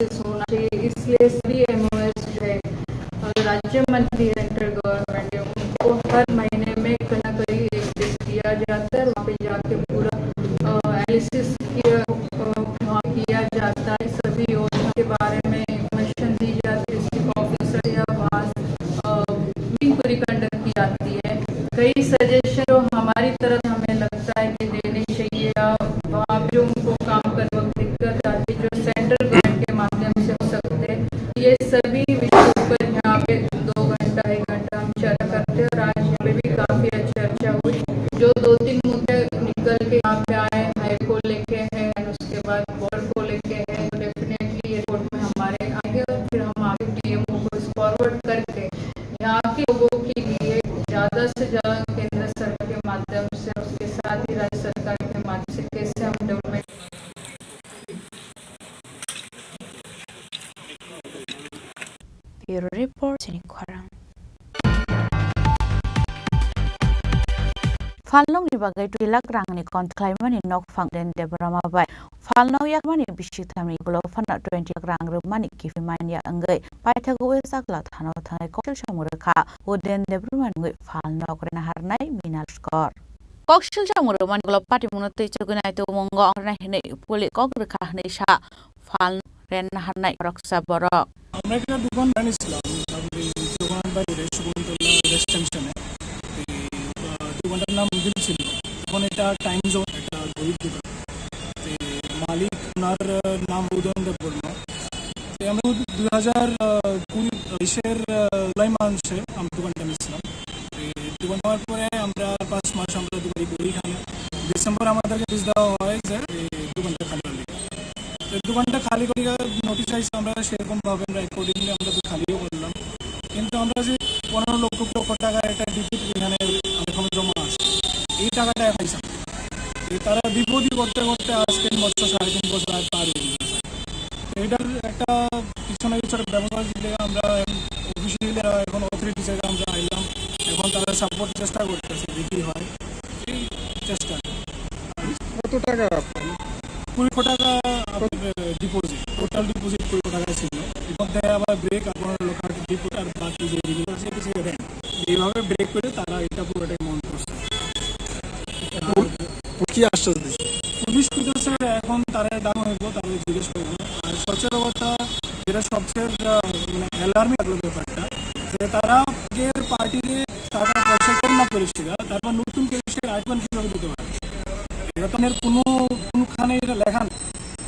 Phalnokni bagwi twenty lakh rangni contract khlaimani nokphang Udayan Debbarma bai phalnok yakmani bisingthamni ulo phano twenty lakh rang rwmani kiphilmani ya wngwi paithago West Chakla thano thangnai koksil samung rwkha Udayan Debbarma wngwi phalnok rwna harnai Minal Skor. Koksil samung rwmani ulo patimungno twi chugwi naitugmungo ongkhornai hwnwi puli kok rwkha hwnwi sa phalnok rwna harnai khoroksa borok. আমরা একটা দোকান বানিয়েছিলাম, আমাদের জগন্নাথ বাড়ির সুবর্ণতলা রেস্ট স্টেশনে। এই, আহ, দোকানটার নাম মুদিল ছিল। তখন এটা টাইম জোন, একটা ঘড়ির দোকান। তো মালিক ওনার, আহ, নাম উদয়ন দেব বর্মা। তো আমরা দুই হাজার কুড়ি, বাইশের, আহ, জুলাই মাসে আমরা দোকানটা নিয়েছিলাম। তো দোকান নেওয়ার পরে আমরা পাঁচ মাস আমরা দোকানে করি এখানে। ডিসেম্বর আমাদেরকে নোটিশ দেওয়া হয় যে এই দোকানটা খালি। তো দোকানটা খালি করি নোটিশ আইছে, আমরা সেরকম ভাবে আমরা অ্যাকর্ডিংলি আমরা তো খালিও করলাম। কিন্তু আমরা যে পনেরো লক্ষ, কুড়ি লক্ষ টাকার একটা ডিপোজিট এখানে এখনো জমা আছে, এই টাকাটা পাইছে না। এই তারা বিপদই করতে করতে আজ তিন বছর, সাড়ে তিন বছর আর পার হয়ে গেছে। তো এটার একটা কিছু না কিছু একটা ব্যবস্থা দিলে আমরা অফিসিয়ালি এখন অথরিটি থেকে আমরা আইলাম, এখন তারা সাপোর্ট চেষ্টা করতেছে, দেখি হয় এই চেষ্টা। কত টাকা আপনার? কুড়ি লক্ষ টাকা আপনার ডিপোজিট, টোটাল ডিপোজিট কুড়ি লক্ষ টাকা ছিল। এর মধ্যে আবার ব্রেক আর পনেরো লক্ষ টাকা ডিপোজিট আর বাকি যে ঋণ আছে, এটা ছিল রেন্ট। এইভাবে ব্রেক করে তারা এটা পুরোটাই মন করছে। আর পুলিশ কি আশ্বাস দিচ্ছে? পুলিশ কইতেছে এখন তারা ডাউন হইব, তারা জিজ্ঞেস করবো। আর সচেতনতা যেটা সবচেয়ে, আহ, মানে, অ্যালার্মিং লাগলো ব্যাপারটা, যে তারা আগের পার্টিকে টাকা পয়সা কেন না করেছিল, তারপর নতুন কেসের আইফোন কিভাবে দিতে পারে? এটা তো এর কোনো, কোনোখানে এটা লেখা নেই।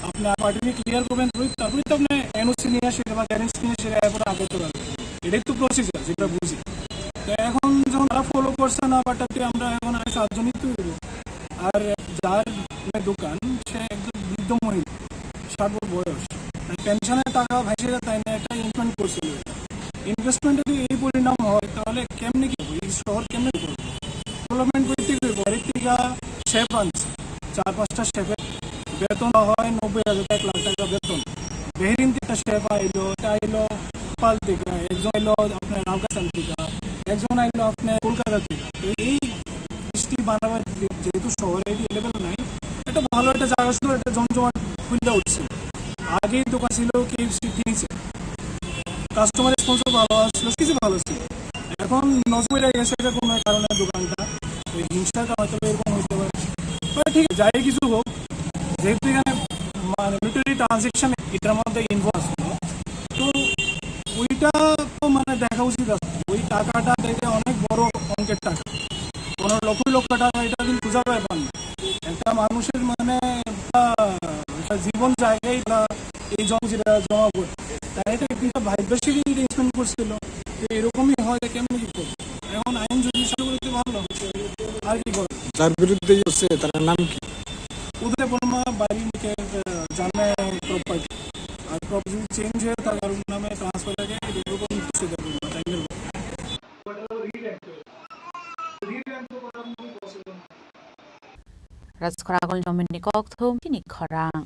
আপনি পার্টিকে ক্লিয়ার করবেন, তারপরে, তারপরে তো আপনি এনওসি নিয়ে আসে বা গ্যারেন্টি নিয়ে আসে, এরপরে আগে তো পারবেন। এটাই তো প্রসিজার, যেটা বুঝি। তো এখন যখন তারা ফলো করছে না, বাট আমরা এখন আর সাতজনই তো হইব। আর যার মানে দোকান, সে একজন বৃদ্ধ মহিলা, ষাট বছর বয়স, মানে পেনশনের টাকা ভাইসে তাই না একটা ইনভেস্টমেন্ট করছিল। ইনভেস্টমেন্ট যদি এই পরিণাম হয়, তাহলে কেমনে কি হবে? এই শহর কেমনে করবো? ডেভেলপমেন্ট করতে কি করবো? বাড়ির থেকে শেফ আনছে, চার পাঁচটা শেফের বেতন হয় নব্বই হাজার, এক লাখ টাকা বেতন। বেহরিন থেকে শেফ আইলো, এটা আইলো নেপাল থেকে, একজন আইলো আপনার আফগানিস্তান থেকে, একজন আইলো আপনার কলকাতা থেকে। তো এই মিষ্টি বানাবার যে-, যেহেতু শহরে এটি অ্যাভেলেবল নাই, একটা ভালো একটা জায়গা ছিল, একটা জমজমাট খুললে উঠছিল। আগেই দোকান ছিল কেএফসি নিচে, কাস্টমার রেসপন্সও ভালো আসছিল, কিছু ভালো ছিল। এখন নজর পড়ে গেছে যে কোনো কারণে দোকানটা, ওই হিংসার কারণে তো এরকম হতে পারে। তবে ঠিক আছে, যাই কিছু হোক, যেহেতু এখানে মানে মিউচুয়ালি ট্রানজেকশন এটার মধ্যে ইনভলভ ছিল, তো ওইটা তো মানে দেখা উচিত আছে। ওই টাকাটা দেখে অনেক বড় অঙ্কের টাকা, পনেরো লক্ষ লক্ষ টাকা, এটা কিন্তু বোঝা ব্যাপার না। একটা মানুষের মানে একটা, একটা জীবন জায়গায় বা এই জমি যেটা জমা করতে, তাই এটা কিন্তু ভাই বেশি স্পেন্ড করছিল। তো এরকমই হয়, কেমনি কি করবো? এখন আইন যদি চালু করতে ভালো, আর কি করবো? যার বিরুদ্ধে ইয়ে হচ্ছে, তার নাম কি? উদয় বর্মা বাড়ি লিখে, আহ, জানে প্রপার্টি। আর প্রপার্টি যদি চেঞ্জ হয়ে তার কারোর নামে ট্রান্সফার লাগে, এরকম কিছু দেখবো না, টাইমের ব্যাপার। Rajkhoragol Jomin ni kokthum chini khorang.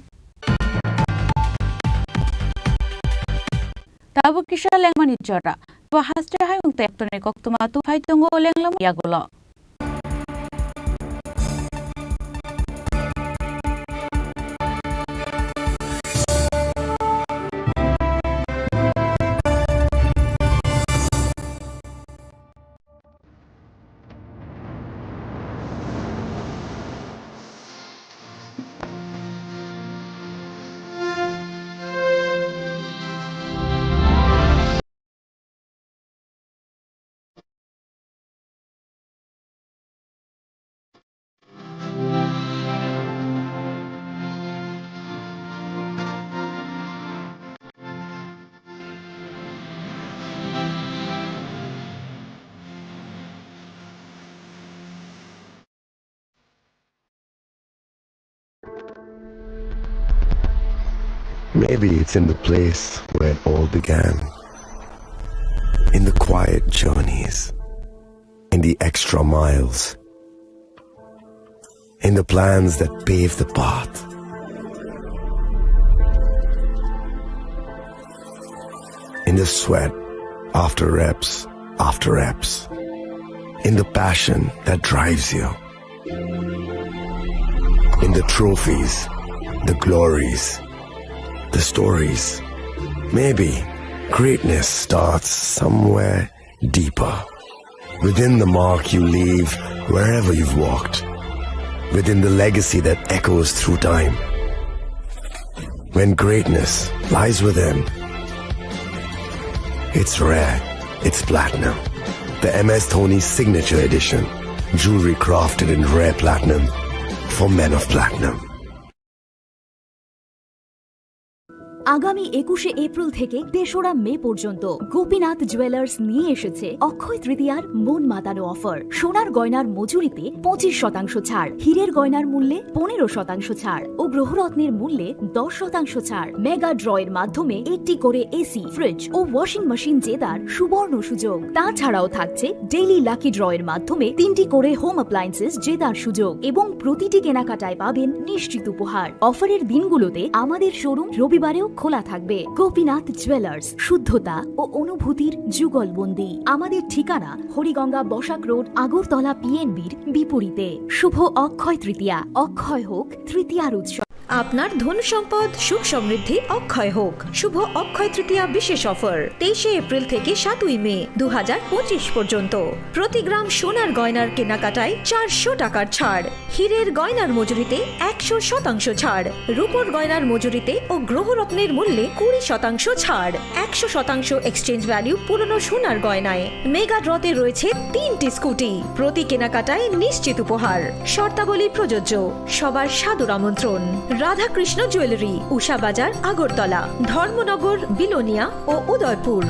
Tabuk kisa lengmani jora. Bo haste hayung tei ektorni koktwma tuphai tongo lenglama yagulo. Maybe it's in the place where it all began. In the quiet journeys, in the extra miles, in the plans that pave the path, in the sweat after reps after reps, in the passion that drives you. In the trophies, the glories, the stories. Maybe greatness starts somewhere deeper. Within the mark you leave wherever you've walked. Within the legacy that echoes through time. When greatness lies within, it's rare, it's platinum. The M S Dhoni Signature Edition. Jewelry crafted in rare platinum for men of platinum. আগামী একুশে এপ্রিল থেকে তেসরা মে পর্যন্ত গোপীনাথ জুয়েলার্স নিয়ে এসেছে অক্ষয় তৃতীয়ার মন মাতানো অফার। সোনার গয়নার মজুরিতে পঁচিশ শতাংশ ছাড়, হীরের গয়নার মূল্যে পনেরো শতাংশ ছাড় ও গ্রহরত্নের মূল্যে দশ শতাংশ ছাড়। মেগা ড্রয়ের মাধ্যমে একটি করে এসি, ফ্রিজ ও ওয়াশিং মেশিন জেতার সুবর্ণ সুযোগ। তাছাড়াও থাকছে ডেইলি লাকি ড্রয়ের মাধ্যমে তিনটি করে হোম অ্যাপ্লায়েন্সেস জেতার সুযোগ এবং প্রতিটি কেনাকাটায় পাবেন নিশ্চিত উপহার। অফারের দিনগুলোতে আমাদের শোরুম রবিবারেও খোলা থাকবে। গোপীনাথ জুয়েলার্স, শুদ্ধতা ও অনুভূতির যুগলবন্দি। আমাদের ঠিকানা হরিগঙ্গা বসাক রোড, আগরতলা পিএনবির বিপরীতে। শুভ অক্ষয় তৃতীয়া, অক্ষয় হোক তৃতীয়ার উৎসব। আপনার ধন সম্পদ সুখ সমৃদ্ধি অক্ষয় হোক। শুভ অক্ষয় তৃতীয়া বিশেষ অফার তেইশে এপ্রিল থেকে সাতই মে দু হাজার পঁচিশ পর্যন্ত। প্রতি গ্রাম সোনার গয়নার কেনাকাটায় চারশো টাকার ছাড়, হীরের গয়নার মজুরিতে একশো শতাংশ ছাড়, রূপোর গয়নার মজুরিতে ও গ্রহরত্নের মূল্যে কুড়ি শতাংশ ছাড়, একশো শতাংশ এক্সচেঞ্জ ভ্যালু পুরনো সোনার গয়নায়। মেগা ড্রতে রয়েছে তিনটি স্কুটি, প্রতি কেনাকাটায় নিশ্চিত উপহার। শর্তাবলী প্রযোজ্য। সবার সাদর আমন্ত্রণ। রাধাকৃষ্ণ জুয়েলারি, উষা বাজার, আগরতলা, ধর্মনগর, বিলোনিয়া ও Udaipur.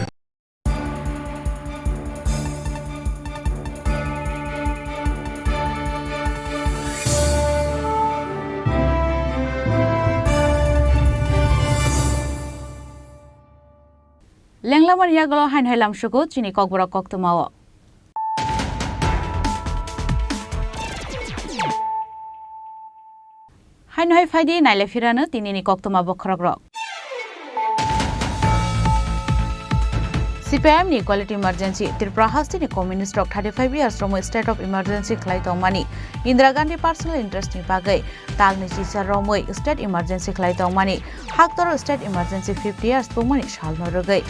Lenglamani yagulo haino hai lamsugo chini kokborok koktwmao. Haino hai phaidi naile phirano tinini koktwma bokhorokrok. C P I M ni quality emergency, Tripura hasteni communist rok thirty five years romwi state of emergency khlai tongmani, Indira Gandhi personal interest ni bagwi talni chisa romwi state emergency khlai tongmani, Haktor state emergency fifty years pungmani salno rwgwi.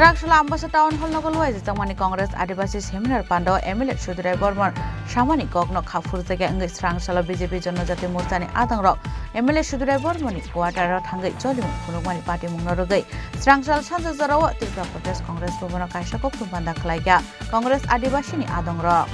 Kwraksula Ambasa Town Hall nogo luijakmani Congress Adibasi Seminar Pandao M L A Sudurai Bormon samani kokno kha phurjakya wngwi Swrangsalo B J P Jonojati Morchani adongrok M L A Sudurai Bormoni quarter o thangwi cholimung phunukmani patimungno rwgwi Swrangsal sanja jorao Tripura Pradesh Congress Bhavan o kaisa kokthum panda khlaikha Congress Adibasini adongrok.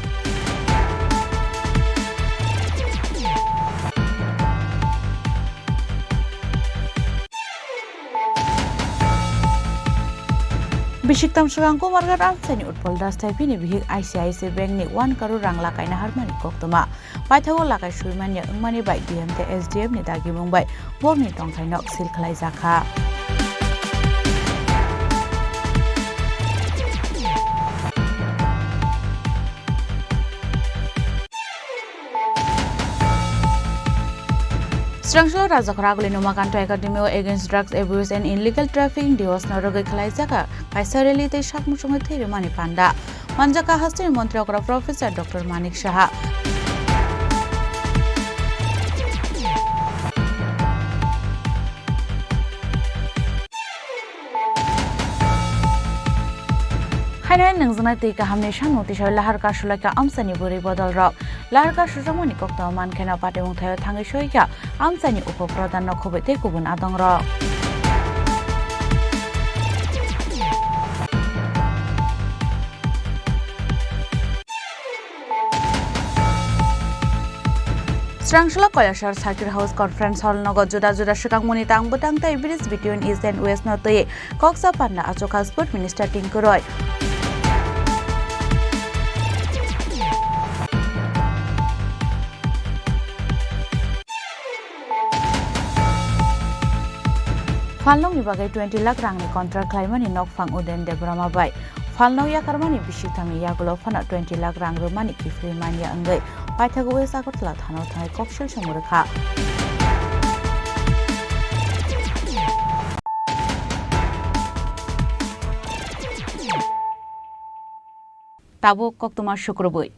Bisiktam swkang Kumarghat amchaini Utpal Das thai bini bihik I C I C Bank ni one crore rang lakaina harmani koktwma. Paithago lakai suimanya wngmani bai D M tei S D M ni dagimung bai borokni tongthai nok seal khlaijakha. Swrangsalo Rajakhor Aguli Umakanta Academy o Against Drugs Abuse and Illegal Trafficking Diwas no rwgwi khlaijakha kaisa rally tei sak muchungwi thwi rwmani panda. Manjakha hasteni montri okra Professor Doctor Manik Saha. Haino nungjaknai twi kahamni samung tisao lahar kasulai kha amchaini bwrwi bodolrok. Lahar kasujakmani koktwma mankheno patimung thaio thangwi soi kha amchaini upo pradhan no khobwi tei kubun adongrok. Swrangsalo Koilasar Circuit House Conference Hall nogo juda juda swkangmani tang bwtang tei bridge between East and West no twi koksa panda achukha Sport Minister Tinku Roy. Phalnokni bagwi twenty lakh rangni contract khlaimani nokphang Uden Debbarma bai phalnok yakarmani bisingthamni yagulo phano twenty lakh rang rwmani kiphilwi manya wngwi paithago West Agartala thanao thangwi koksil samung rwkha. Tabuk koktwma sukrubwi.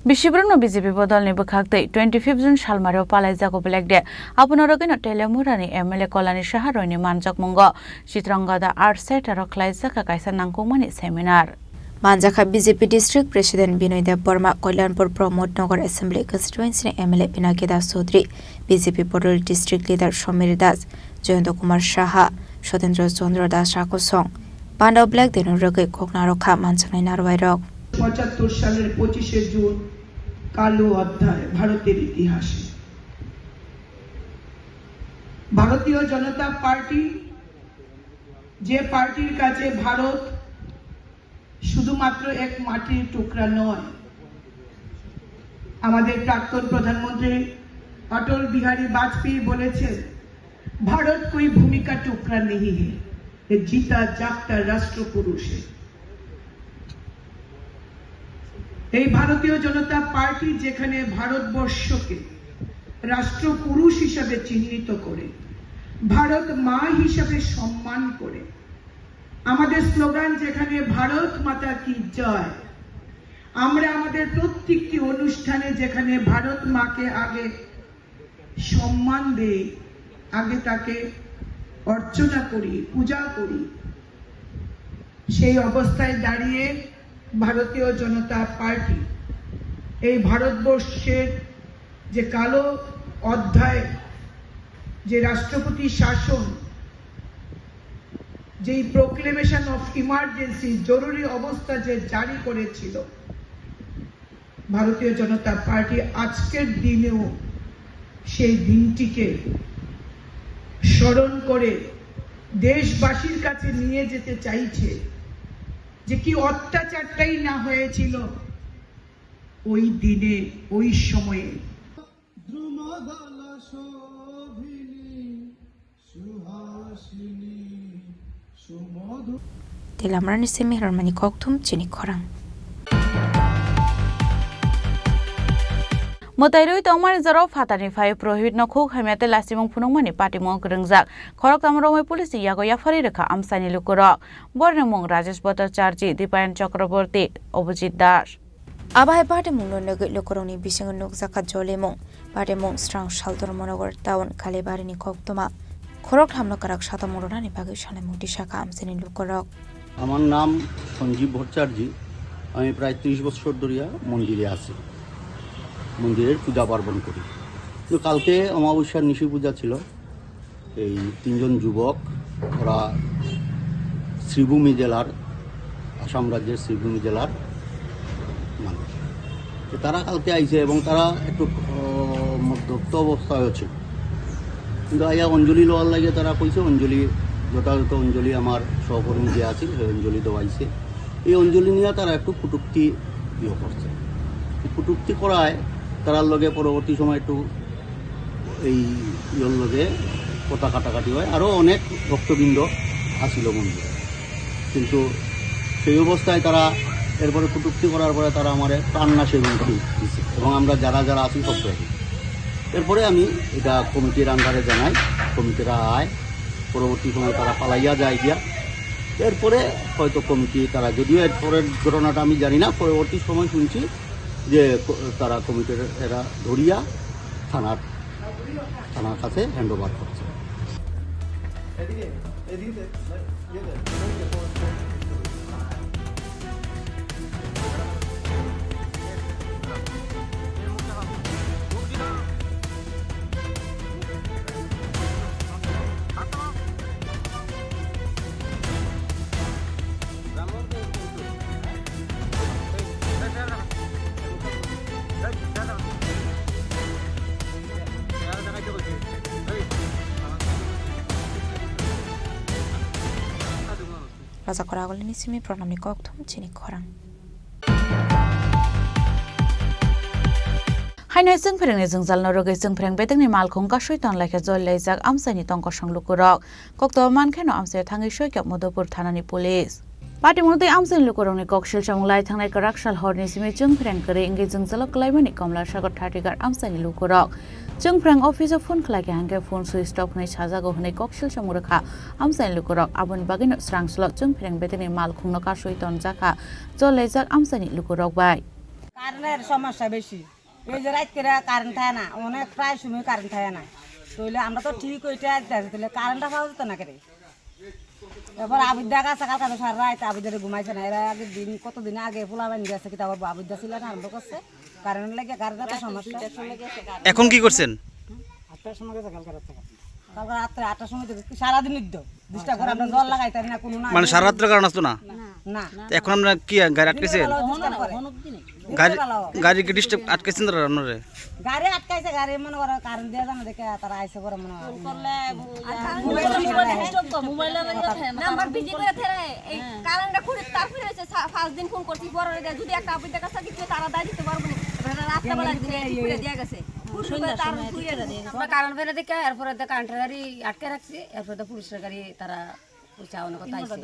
Bisibrwno B J P bodolni bwkhaktwi twenty fifth June salmario palaijago Black Day. Abono rwgwino Teliamurani M L A Kolani Saha roini manjakmungo Chitrangada Art Center-o khlaijak kaisa nangkukmani seminar. Manjakha B J P District President Binoy Deb Borma, Kalyanpur Pramod Nagar Assembly Constituency ni M L A Pinaki Das Chaudhary, B J P Bodol District Leader Somir Das, Jayanta Kumar Saha, Sotendra Chandra Das Rakosong, Panda Black Day no rwgwi kok narwkha manjaknai narwai rok. পঁচাত্তর সালের পঁচিশে জুন কালো অধ্যায় ভারতের ইতিহাসে। ভারতীয় জনতা পার্টি, যে পার্টির কাছে ভারত শুধুমাত্র এক মাটির টুকরা নয়, আমাদের প্রাক্তন প্রধানমন্ত্রী অটল বিহারী বাজপেয়ী বলেছেন, "ভারত কোই ভূমি কা টুকরা নেহি হে, এ জিতা জাগতা রাষ্ট্র পুরুষ হে।" এই ভারতীয় জনতা পার্টি যেখানে ভারতবর্ষকে রাষ্ট্রপুরুষ হিসাবে চিহ্নিত করে, ভারত মা হিসাবে সম্মান করে, আমাদের স্লোগান যেখানে "ভারত মাতা কি জয়", আমরা আমাদের প্রত্যেকটি অনুষ্ঠানে যেখানে ভারত মাকে আগে সম্মান দেই, আগে তাকে অর্চনা করি, পূজা করি, সেই অবস্থায় দাঁড়িয়ে ভারতীয় জনতা পার্টি এই ভারতবর্ষের যে কালো অধ্যায়, যে রাষ্ট্রপতি শাসন, যেই প্রোক্লেমেশন অফ ইমার্জেন্সি, জরুরি অবস্থা যে জারি করেছিল ভারতীয় জনতা পার্টি, আজকের দিনেও সেই দিনটিকে স্মরণ করে দেশবাসীর কাছে নিয়ে যেতে চাইছে যে কি অত্যাচারটাই না হয়েছিল ওই দিনে, ওই সময়ে। Tei lamrani simi rwmani kokthum chini khorang. Mwtai rwi tongmani jorao phatarni phai prohibit no khuk hamya tei lasimung phunukmani patimung kwrwngjak. Khoroktham romwi police ni yago yapharwi rwkha amchaini lukurok. Borokni mung Rajesh Bhattacharjee, Dipayan Chakraborty, Abhijit Das. Abo hai patimungno nugwi lukurokni bisingo nukjakha jolimung. Patimung srang Saltor Monogar town Kalibarini koktwma khoroktham no kwrak satamung rwnani bagwi salaimung tisakha amchaini lukurok. আমার নাম সঞ্জীব ভট্টাচার্য। আমি প্রায় ত্রিশ বছর ধরিয়া মন্দিরে আছি, মন্দিরের পূজা পার্বণ করি। তো কালকে অমাবস্যার নিশি পূজা ছিল। এই তিনজন যুবক, ওরা শ্রীভূমি জেলার, আসাম রাজ্যের শ্রীভূমি জেলার মানুষ। তো তারা কালকে আইছে এবং তারা একটু, আহ, মদ্যপ্ত অবস্থায় আছে। কিন্তু আইয়া অঞ্জলি লওয়ার লাগে তারা কইছে, অঞ্জলি, যথাযথ অঞ্জলি আমার সহকর্মী যে আছে, সেই অঞ্জলি দেওয়াইছে। এই অঞ্জলি নিয়ে তারা একটু কটূক্তি ইয়ে করছে। কটূক্তি করায় তারার লগে পরবর্তী সময় একটু এই ইয়ের লগে কথা কাটাকাটি হয়, আরও অনেক ভক্তবৃন্দ আসিল মন্দিরে। কিন্তু সেই অবস্থায় তারা এরপরে কটূক্তি করার পরে তারা আমারে প্রাণনাশের হুমকি দিছে এবং আমরা যারা যারা আছি সব শেষ। এরপরে আমি এটা কমিটির আন্ডারে জানাই, কমিটিরা আয়, পরবর্তী সময় তারা পালাইয়া যায় গিয়া। এরপরে হয়তো কমিটি তারা, যদিও এরপরের ঘটনাটা আমি জানি না, পরবর্তী সময় শুনছি যে ক-, তারা কমিটির এরা ধরিয়া থানার, থানার কাছে হ্যান্ড ওভার করছে। Raja Khoragulini simi pranamni kokthum chini khorang. Haino chwngphrengni jwngjalno rwgwi chwngphreng betengni malkhung kasui tonlaikhe jolilaijak amchaini tongkosong lukurok. Kokto mankheno amchaio thangwi soikha Madhupur thanani police. Patimung tei amchaini lukurokni kok silsamung lai thangnai kwrak sal horni simi chwngphreng kwrwi wngwi jwngjalo kwlaimani Komla Sagar Thatigar amchaini lukurok. Chwngphrang office o phone khlai kha hwnkhe phone switch off hwnwi sajago hwnwi koksil samung rwkha amchaini lukurok. Aboni bagwino swrang salo Chwngphrang bedekni malkhungno kasui tonjakha cholaijak amchaini lukurok bai. কারেন্টের সমস্যা বেশি। এই যে রাত করে কারেন্ট থাকে না, অনেক প্রায় সময় কারেন্ট থাকে না। তাহলে আমরা তো ঠিক ওইটা দেখতে হলে কারেন্টটা পাওয়া যেত না করে। এবার আবিদ্যা গেছে কালকে তো সারা রাত আবিদ্যারে ঘুমাইছে না। এরা আগে দিন, কতদিন আগে পোলা বান গেছে, কিতা করবো, আবিদ্যা ছিল না, আরম্ভ করছে। কারেন্ট লাগে, কারেন্টের তো সমস্যা। এখন কি করছেন? আটটার সময় গেছে কালকে রাত থেকে। কালকে রাত্রে আটটার সময় থেকে সারাদিন নিদ্য। ডিস্টার্ব করে আমরা জল লাগাইতারি না, কোনো না। মানে সারা রাত্রে কারেন্ট আসতো না? না। এখন আপনারা কি গাড়ি আটকেছেন? বেলা অতিষ্কার করে। গাড়ি গাড়ি কি ডিস্টার্ব আটকেছেন তারা আপনারা? গাড়ি আটকাইছে, গাড়ি মনে করো কারেন্ট দিয়ে জানো দেখে তারা আইসে করে মনে হয়। নাম্বার বিজি করে ফেলে এই কারেন্টটা খুঁড়ে তার ফিরে হয়েছে পাঁচ দিন ফোন করছি বড় হয়ে যায়। যদি একটা আপনি দেখা সাথে কেউ তারা দায় দিতে পারবো না। এবার রাত্রেবেলা দিয়ে দিয়ে গেছে। আমরা কারেন্ট ফেলে দেখে এরপরে তো কারেন্টের গাড়ি আটকে রাখছি, এরপরে তো পুলিশের গাড়ি তারা পয়সা অনেক কথা আছে।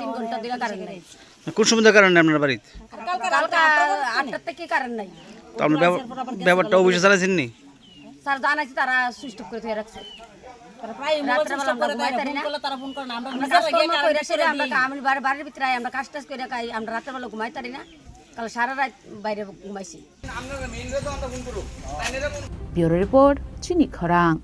তিন ঘন্টা দিলে কারেন্ট নাই। কোন সময় কারেন্ট নেই আপনার বাড়িতে? কালকে আটটার থেকে কারেন্ট নাই। তো আপনার ব্যাপারটা অফিসে জানাইছেন নি? স্যার জানাইছি, তারা সুইচ অফ করে দিয়ে রাখছে। রাত্রেবেলা আমরা ঘুমাই পারি না। আমরা কাজকর্ম করে সেরে আমরা কা-, আমি বাড়ি, বাড়ির ভিতরে আই, আমরা কাজ টাজ করে খাই, আমরা রাত্রেবেলা ঘুমাই পারি না। কাল সারা রাত বাইরে ঘুমাইছি। Bureau report, Chini Khorang.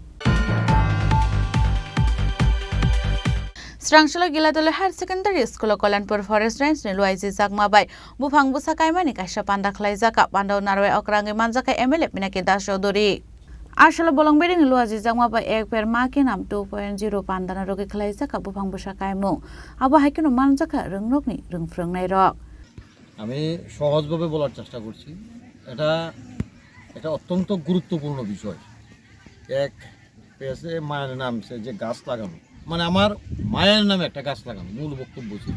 Srangsalo Giladole Higher Secondary School o Kalyanpur Forest Range ni Luaiji Jakma bai buphang bwsa kaimani kaisa panda khlaijak. Panda o narwai okrangwi manjakha M L A Pinaki Das Chaudhury. Asalo bolong bidini Luaiji Jakma bai Ek Ped Maa Ke Naam two point zero panda no rwgwi khlaijak buphang bwsa kaimung. Abo hai kheno manjakha rwngnokni rwngphrwngnairok. আমি সহজভাবে বলার চেষ্টা করছি। এটা একটা অত্যন্ত গুরুত্বপূর্ণ বিষয়। এক পেজে মায়ের নাম সে যে গাছ লাগানো, মানে আমার মায়ের নামে একটা গাছ লাগানো মূল বক্তব্য ছিল।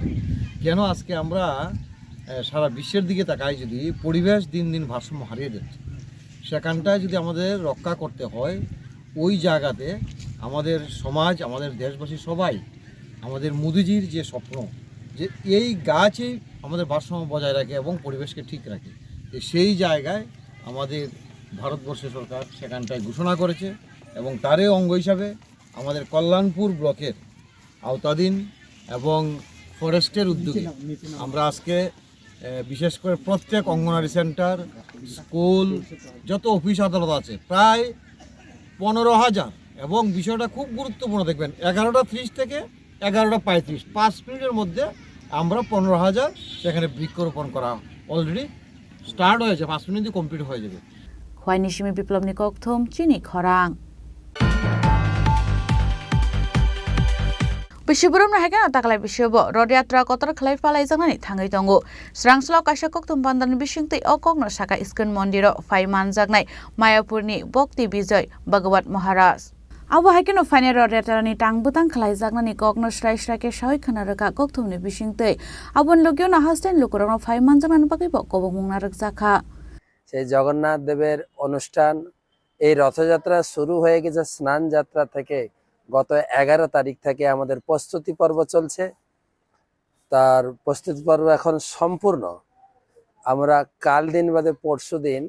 কেন আজকে আমরা আহ, সারা বিশ্বের দিকে তাকাই, যদি পরিবেশ দিন দিন ভারসাম্য হারিয়ে যাচ্ছে, সেখানটায় যদি আমাদের রক্ষা করতে হয়, ওই জায়গাতে আমাদের সমাজ, আমাদের দেশবাসী সবাই আমাদের মোদিজির যে স্বপ্ন, যে এই গাছই আমাদের ভারসাম্য বজায় রাখে এবং পরিবেশকে ঠিক রাখে, তো সেই জায়গায় আমাদের ভারতবর্ষের সরকার সেখানটায় ঘোষণা করেছে এবং তারই অঙ্গ হিসাবে আমাদের কল্যাণপুর ব্লকের আওতাধীন এবং ফরেস্টের উদ্যোগে আমরা আজকে এ, বিশেষ করে প্রত্যেক অঙ্গনারী সেন্টার, স্কুল, যত অফিস আদালত আছে প্রায় পনেরো হাজার। এবং বিষয়টা খুব গুরুত্বপূর্ণ, দেখবেন এগারোটা ত্রিশ থেকে এগারোটা পঁয়ত্রিশ, পাঁচ মিনিটের মধ্যে আমরা পনেরো হাজার সেখানে বৃক্ষরোপণ করা অলরেডি স্টার্ট হয়েছে, পাঁচ মিনিট দিয়ে কমপ্লিট হয়ে যাবে। Khwaini simi Biplobni kokthum Chini Khorang. Bisi borokno hai kheno taklai bisio bo rod yatra kotor khlai palaijaknani thangwi tongo. Srangsalo kaisa kokthum pandani bisingtwi o kokno saka Iskon mondiro phai manjaknai Mayapurni Bhakti Bijoy Bhagavat Maharaj. Abo hai kheno phainai rod yatrani tang bwtang khlaijaknani kokno srai srai khe sawi khna rwkha kokthumni bisingtwi. Aboni logio no hasteni lukurokno phai manjaknani bagwi bo kobokmung narwkjakha. সেই জগন্নাথ দেবের অনুষ্ঠান, এই রথযাত্রা শুরু হয়ে গেছে স্নান যাত্রা থেকে। গত এগারো তারিখ থেকে আমাদের প্রস্তুতি পর্ব চলছে। তার প্রস্তুতি পর্ব এখন সম্পূর্ণ। আমরা কাল দিন বাদে পরশু দিন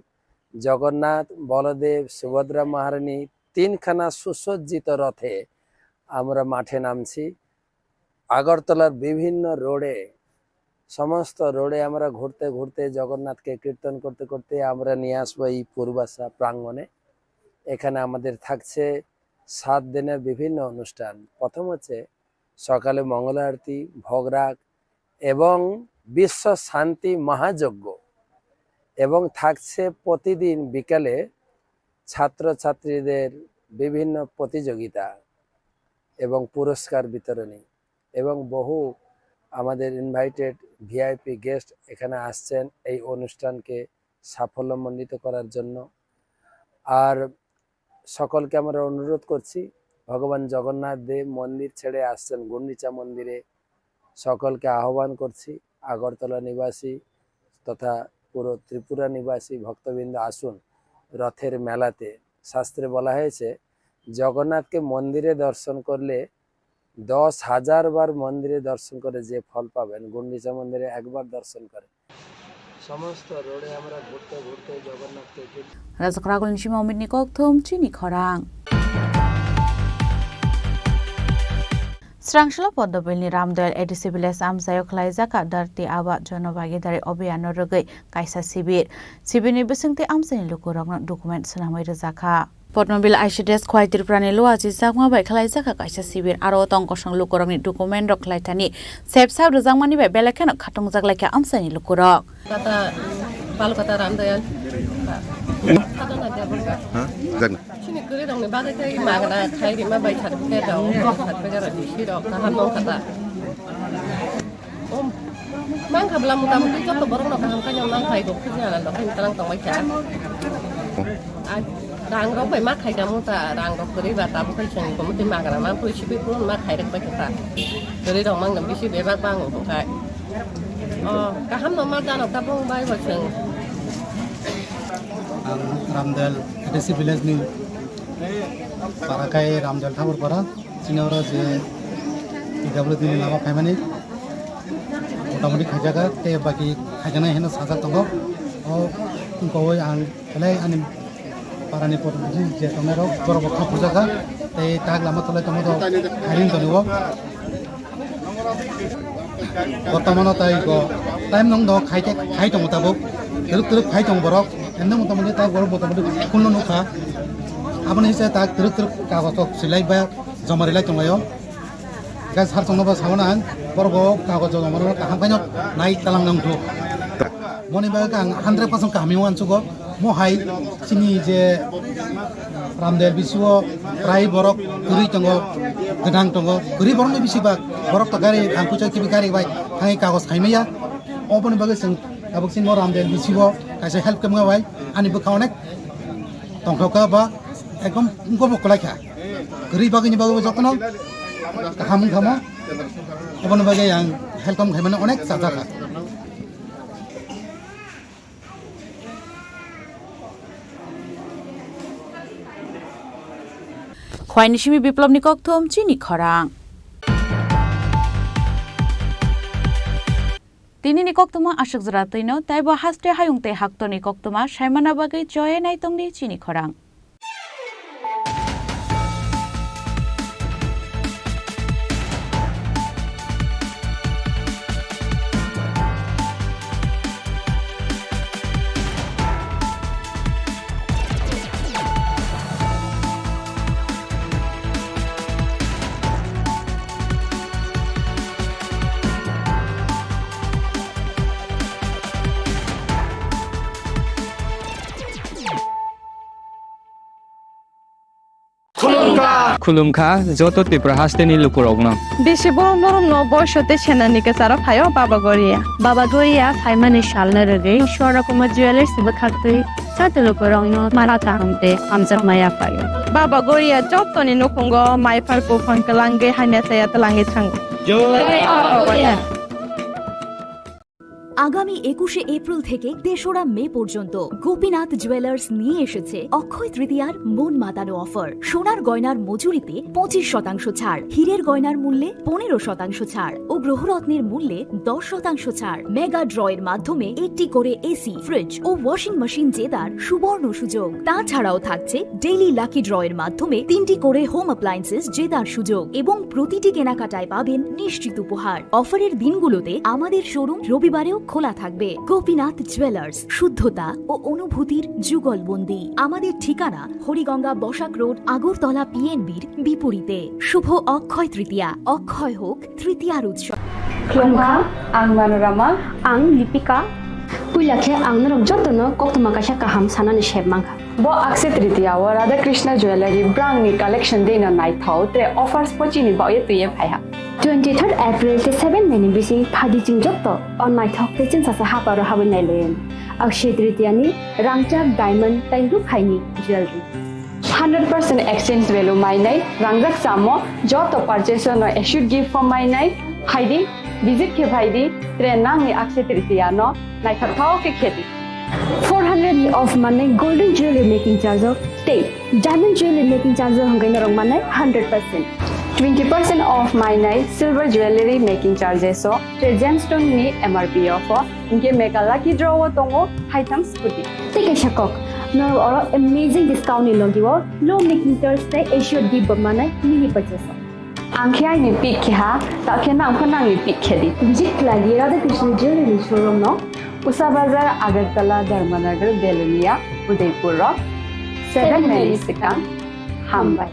জগন্নাথ, বলদেব, সুভদ্রা মহারানী তিনখানা সুসজ্জিত রথে আমরা মাঠে নামছি। আগরতলার বিভিন্ন রোডে, সমস্ত রোডে আমরা ঘুরতে ঘুরতে জগন্নাথকে কীর্তন করতে করতে আমরা নিয়ে আসবো এই পূর্বাশা প্রাঙ্গণে। এখানে আমাদের থাকছে সাত দিনের বিভিন্ন অনুষ্ঠান। প্রথম হচ্ছে সকালে মঙ্গল আরতি, ভোগ রাগ এবং বিশ্ব শান্তি মহাযজ্ঞ, এবং থাকছে প্রতিদিন বিকালে ছাত্রছাত্রীদের বিভিন্ন প্রতিযোগিতা এবং পুরস্কার বিতরণী, এবং বহু আমাদের ইনভাইটেড ভিআইপি গেস্ট এখানে আসছেন এই অনুষ্ঠানকে সাফল্যমণ্ডিত করার জন্য। আর সকলকে আমরা অনুরোধ করছি, ভগবান জগন্নাথ দেব মন্দির ছেড়ে আসছেন গুন্ডিচা মন্দিরে, সকলকে আহ্বান করছি, আগরতলা নিবাসী তথা পুরো ত্রিপুরা নিবাসী ভক্তবৃন্দ আসুন রথের মেলাতে। শাস্ত্রে বলা হয়েছে, জগন্নাথকে মন্দিরে দর্শন করলে দশ হাজার বার মন্দিরে দর্শন করে যে ফল পাবেন, গুন্ডিচা মন্দিরে একবার দর্শন করে। সমস্ত রোডে আমরা ঘুরতে ঘুরতে জগন্নাথকে ফিরছি। Rajak Ragul ni simi Amit ni kokthum chini khorang. Srangsalo Poddobil ni Ramdayal A D C village amchaio khlaijak kha Dharti Aaba Jon Bhagidari Abhiyan no rwgwi kaisa sibir. Sibir ni bisingtwi amchaini lukurokno document swnamwi rwjakha. Podnobil I C D S Khwai Tripura ni Luachi Chakma bai khlaijak kha kaisa sibir, aro tong kosong lukurokni document rok khlaithani sep sap rwjakmani bai belai kheno khatungjak laikha amchaini lukurok. Kata, balu kata Ramdayal. Kata na dia bangka. Ha? Jagna. Sini kwrwi rokni bagwi khe magna khai rima bai certificate rok, certificate rok disi rok kaham nong kata. Om, mang kha bla mota moti joto borok no kaham khaino mang khai rok khujna na dokhe talang tong bai kha. A, rang rok bai ma khai da mota, rang rok kwrwi ba tabuk khai chwng ko moti magna ma pui sibi pun ma khai rok bai kha. Kwrwi rok mang na bisi bebak bang o khai. O, kaham no ma dano tabung bai bo chwng. Ang Ramdayal A D C village ni para kai Ramdayal Thakur para. Chini oro je P W D ni lama phaimani motamoti khaijaga tei baki khaijaknai hino sajak tongo. O wngkogwi ang belai ani parani protinidhi je tongnai rok borok bo kha phurjakha tei tak lama tolai tongma rok hiring tongo. Bortomano tai go time nong do khai te khai tongo tabuk twrwk twrwk khai tongo borok emno motamoti tak borok motamoti phone no nukha aboni hise tak twrwk twrwk kagoj rok silai ba joma rilai tonglaio. Khe sar chwngno bo sao nang, borok bo kagoj joma rwna kaham khaino nai talang nang thuk. Moni bagwi ang hundred percent kaham wng uansugo. Mo hai chini je Ramdayal bisio prai borok kwrwi tongo, gwdang tongo. Kwrwi borokno bisi bak borok to gari ang kuchai kibi gari bai thangwi kagoj khaimaya. Oboni bagwi chwng tabuk chini mo Ramdayal bisio kaisa help kemnga bai ani bwkha onek tongthokha ba ekdom wngkha bo kwlai kha. Kwrwi bagwini bagwi bo jotono kaham wngkha mo. Oboni bagwi ang helkom khaimani onek chajakha. Khwaini simi Biplobni kokthum chini khorang. Tinini koktwma aswk jora twino, taibo haste hayung tei haktorni koktwma saimana bagwi choye naitongdi chini khorang. Khulumkha joto Tripura hasteni lukurokno. Bisi borom borom no boiso tei senani kwcharo phaio Baba Goria. Baba Goria phaimani salno rwgwi Swarna Kumar Jewellers ni bwkhaktwi joto lukurokno mara kaham tei hamjakma yaphaio. Baba Goria jotoni nukhungo maiphar buphang kwlangwi hamya chaya twlangwi thango. Jai Baba Goria. আগামী একুশে এপ্রিল থেকে তেসরা মে পর্যন্ত গোপীনাথ জুয়েলার্স নিয়ে এসেছে অক্ষয় তৃতীয়ার মন মাতানো অফার। সোনার গয়নার মজুরিতে পঁচিশ শতাংশ ছাড়, হীরের গয়নার মূল্যে পনেরো শতাংশ ছাড় ও গ্রহরত্নের মূল্যে দশ শতাংশ ছাড়। মেগা ড্রয়ের মাধ্যমে একটি করে এসি, ফ্রিজ ও ওয়াশিং মেশিন জেতার সুবর্ণ সুযোগ। তাছাড়াও থাকছে ডেইলি লাকি ড্রয়ের মাধ্যমে তিনটি করে হোম অ্যাপ্লায়েন্সেস জেতার সুযোগ এবং প্রতিটি কেনাকাটায় পাবেন নিশ্চিত উপহার। অফারের দিনগুলোতে আমাদের শোরুম রবিবারেও খোলা থাকবে। গোপীনাথ জুয়েলার্স, শুদ্ধতা ও অনুভূতির যুগলবন্দি। আমাদের ঠিকানা হরিগঙ্গা বসাক রোড, আগরতলা পিএনবির বিপরীতে। শুভ অক্ষয় তৃতীয়া, অক্ষয় হোক তৃতীয়ার উৎসব। Khulumkha, ang Manorama. Ang Lipika. Puila khe ang norok jotono koktwma kaisa kaham sanani sep mankha. Bo Akshaya Tritiya o Radha Krishna Jewellery brand ni collection dei no naithok tre offers pochini baoye twiye phaiha. Twenty third April tei seven May ni bising phaidi chwng joto o naithok tei chwngsacha haparo habwi nailaiyani. Akshaya Tritiya ni rangchak diamond tei rukhaini jewellery. Hundred percent exchange value mainai, rangjak chamo, joto purchase no assured gift form mainai, phaidi, visit khe phaidi, tre nangni Akshaya Tritiya no naithok thao khe khedi. Four hundred ni off manwi golden jewelry making charge o tei diamond jewelry making charge o hwnkhe norok mannai hundred percent. Twenty percent off mainai silver jewellery making charges o, tre gemstone ni M R P o pho, hinkhe mega lucky draw o tongo haitham scooty. Tei kaisa kok, norok oro amazing discount ni logi o low making charge tei assured gift bo manai mini purchase o. Ang khe aini pick khe ha, ta khe nang pho nangni pick khe di. Jik lagi Radha Krishna Jewellery showroom no. Usa Bazar, Agartala, Dharmanagar, Belonia, Udaipur rok. Seven May ni swkang. Hambai.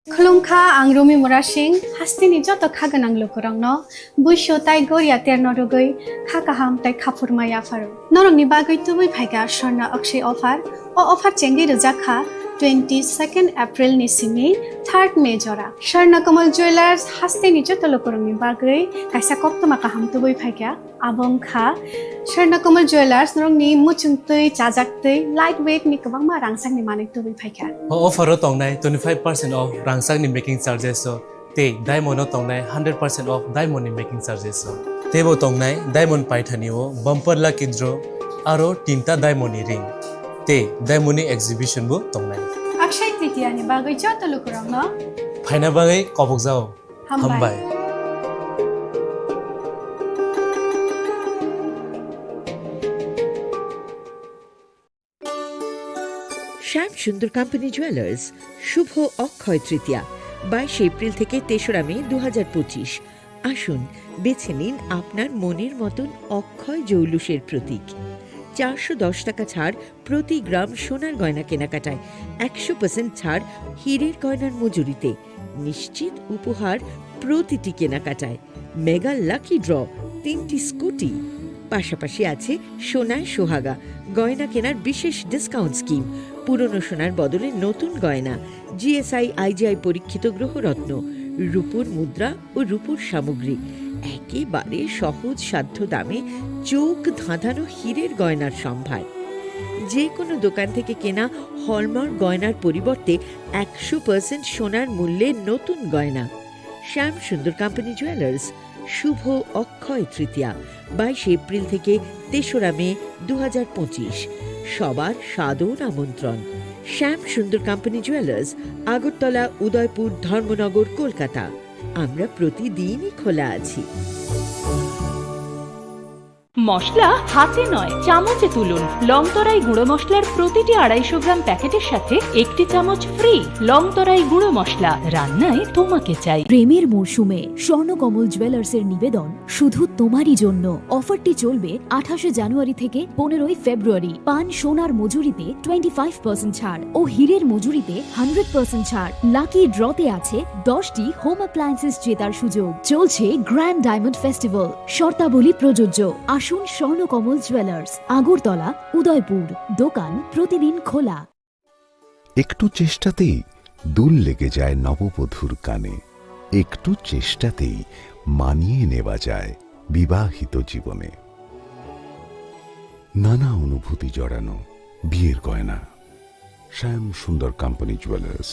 Khulumkha, ang Rumi Murasing, hasteni joto kha gwnang lukurokno buisu tai goria terno rwgwi kha kaham tai kha phurma yapharo. Norokni bagwi tubui phaikha Swarna Akshay offer. O offer chengwi rwjak kha twenty second April ni simi third May jora. Swarna Kamal Jewellers hasteni joto lukurokni bagwi kaisa koktwma kaham tubui phaikha. Abo wngkha Swarna Kamal Jewellers, norokni muchungtwi, chajaktwi, light weight ni kwbangma rangchakni manwi tubui phaikha. O offer o tongnai twenty five percent off rangchakni making charges o tei diamond o tongnai hundred percent off diamond ni making charges o. Teibo tongnai diamond paithani o bumper lucky draw aro tinta diamond ni ring tei diamond ni exhibition bo tongnai. Akshay Tritiya ni bagwi joto lukurokno phaina bagwi kobokjao. Hambai. Hambai. Shyam Sundar Company Jewellers, শুভ অক্ষয় তৃতীয়া, বাইশে এপ্রিল থেকে তেসরা মে দু হাজার পঁচিশ। আসুন, বেছে নিন আপনার মনের মতন অক্ষয় জৌলুসের প্রতীক। চারশো দশ টাকা ছাড় প্রতি গ্রাম সোনার গয়না কেনাকাটায়, একশো পার্সেন্ট ছাড় হীরের গয়নার মজুরিতে, নিশ্চিত উপহার প্রতিটি কেনাকাটায়, মেগা লাকি ড্র, তিনটি স্কুটি। পাশাপাশি আছে সোনায় সোহাগা, গয়না কেনার বিশেষ ডিসকাউন্ট স্কিম, পুরনো সোনার বদলে নতুন গয়না, G S I, I G I পরীক্ষিত গ্রহরত্ন, রূপোর মুদ্রা ও রূপোর সামগ্রী, একেবারে সহজ সাধ্য দামে চোখ ধাঁধানো হীরের গয়নার সম্ভার। যে কোনো দোকান থেকে কেনা হলমার্ক গয়নার পরিবর্তে একশো পার্সেন্ট সোনার মূল্যে নতুন গয়না। শ্যাম সুন্দর কোম্পানি জুয়েলার্স, শুভ অক্ষয় তৃতীয়া, বাইশে এপ্রিল থেকে তেসরা মে দু হাজার পঁচিশ। সবার সাদর আমন্ত্রণ। শ্যাম সুন্দর কোম্পানি জুয়েলার্স, আগরতলা, উদয়পুর, ধর্মনগর, কলকাতা। আমরা প্রতিদিনই খোলা আছি। মশলা হাতে নয়, চামচে তুলুন। লংতরাই গুঁড়ো মশলার প্রতিটি আড়াইশো গ্রাম প্যাকেটের সাথে একটি চামচ ফ্রি। লংতরাই গুঁড়ো মশলা, রান্নায় তোমাকে চাই। প্রেমের মরশুমে স্বর্ণকমল জুয়েলার্সের নিবেদন শুধু তোমারই জন্য। অফারটি চলবে আঠাশে জানুয়ারি থেকে পনেরোই ফেব্রুয়ারি। পান সোনার মজুরিতে টোয়েন্টি ফাইভ পার্সেন্ট ছাড় ও হীরের মজুরিতে হান্ড্রেড পার্সেন্ট ছাড়। লাকি ড্রতে আছে দশটি হোম অ্যাপ্লায়েন্সেস জেতার সুযোগ। চলছে গ্র্যান্ড ডায়মন্ড ফেস্টিভ্যাল, শর্তাবলী প্রযোজ্য। আসুন স্বর্ণকমল জুয়েলার্স, আগরতলা, উদয়পুর। দোকান প্রতিদিন খোলা। একটু চেষ্টাতেই দুল লেগে যায় নববধূর কানে, একটু চেষ্টাতেই মানিয়ে নেওয়া যায় বিবাহিত জীবনে। নানা অনুভূতি জড়ানো বিয়ের গয়না। শ্যাম সুন্দর কোম্পানি জুয়েলার্স।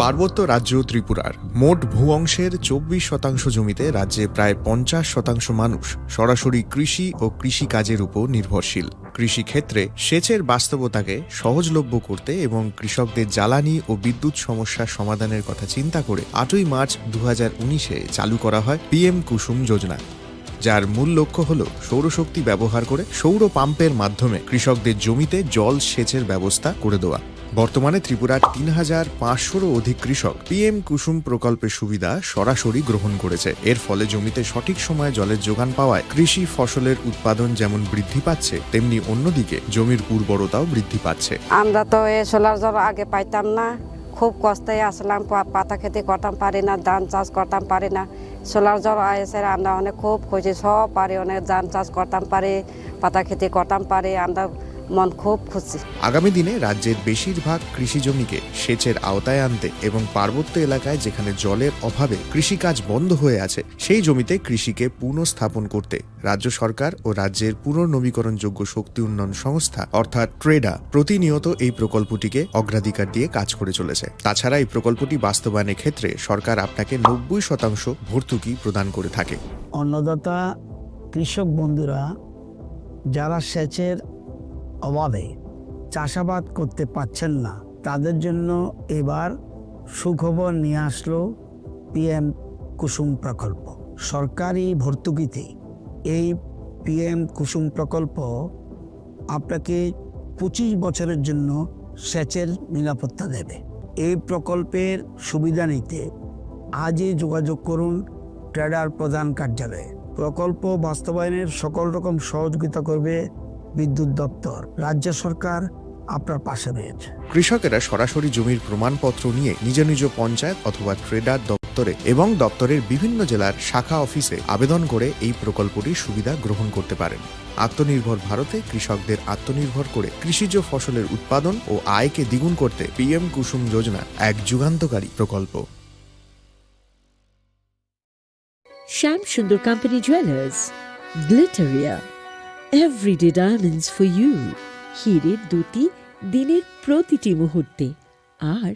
পার্বত্য রাজ্য ত্রিপুরার মোট ভূ অংশের চব্বিশ শতাংশ জমিতে রাজ্যে প্রায় পঞ্চাশ শতাংশ মানুষ সরাসরি কৃষি ও কৃষিকাজের উপর নির্ভরশীল। কৃষিক্ষেত্রে সেচের বাস্তবতাকে সহজলভ্য করতে এবং কৃষকদের জ্বালানি ও বিদ্যুৎ সমস্যা সমাধানের কথা চিন্তা করে আটই মার্চ দু হাজার উনিশে চালু করা হয় পিএম কুসুম যোজনা, যার মূল লক্ষ্য হল সৌরশক্তি ব্যবহার করে সৌর পাম্পের মাধ্যমে কৃষকদের জমিতে জল সেচের ব্যবস্থা করে দেওয়া। বর্তমানে ত্রিপুরার তিন হাজার পাঁচশোরও অধিক কৃষক পিএম কুসুম প্রকল্পের সুবিধা সরাসরি গ্রহণ করেছে। এর ফলে জমিতে সঠিক সময়ে জলের যোগান পাওয়ায় কৃষি ফসলের উৎপাদন যেমন বৃদ্ধি পাচ্ছে, তেমনি অন্যদিকে জমির উর্বরতাও বৃদ্ধি পাচ্ছে। আমরা তো এ সোলার জল আগে পাইতাম না, খুব কষ্টে আসলাম, পা-, পাতা খেতে করতাম পারি না, ধান চাষ করতাম পারি না। সোলার জল আইসে আমরা অনেক খুব খুশি, সব পারি, অনেক ধান চাষ করতাম পারি, পাতা খেতে করতাম পারি, আমরা মন খুব খুশি। আগামী দিনে রাজ্যের বেশিরভাগ কৃষি জমিকে সেচের আওতায় আনতে এবং পার্বত্য এলাকায় যেখানে জলের অভাবে কৃষিকাজ বন্ধ হয়ে আছে, সেই জমিতে কৃষিকে পুনঃস্থাপন করতে রাজ্য সরকার ও রাজ্যের পুনর্নবীকরণযোগ্য শক্তি উন্নয়ন সংস্থা অর্থাৎ ট্রেডা প্রতিনিয়ত এই প্রকল্পটিকে অগ্রাধিকার দিয়ে কাজ করে চলেছে। তাছাড়া এই প্রকল্পটি বাস্তবায়নের ক্ষেত্রে সরকার আপনাকে নব্বই শতাংশ ভর্তুকি প্রদান করে থাকে। অন্নদাতা কৃষক বন্ধুরা যারা সেচের অভাবে চাষাবাদ করতে পারছেন না, তাদের জন্য এবার সুখবর নিয়ে আসলো পিএম কুসুম প্রকল্প। সরকারি ভর্তুকিতে এই পিএম কুসুম প্রকল্প আপনাকে পঁচিশ বছরের জন্য সেচের নিরাপত্তা দেবে। এই প্রকল্পের সুবিধা নিতে আজই যোগাযোগ করুন ট্রেডার প্রধান কার্যালয়ে। প্রকল্প বাস্তবায়নের সকল রকম সহযোগিতা করবে বিদ্যুৎ দপ্তর। রাজ্য সরকার আপনার পাশে রয়েছে। কৃষকেরা সরাসরি জমির প্রমাণপত্র নিয়ে নিজ নিজ পঞ্চায়েত অথবা ট্রেডার দপ্তরে এবং দপ্তরের বিভিন্ন জেলার শাখা অফিসে আবেদন করে এই প্রকল্পটির সুবিধা গ্রহণ করতে পারেন। আত্মনির্ভর ভারতে কৃষকদের আত্মনির্ভর করে কৃষিজ ফসলের উৎপাদন ও আয়কে দ্বিগুণ করতে পিএম কুসুম যোজনা এক যুগান্তকারী প্রকল্প। Shyam Sundar company jewellers, Glitteria, everyday diamonds for you. হীরের দ্যুতি দিনের প্রতিটি মুহূর্তে, আর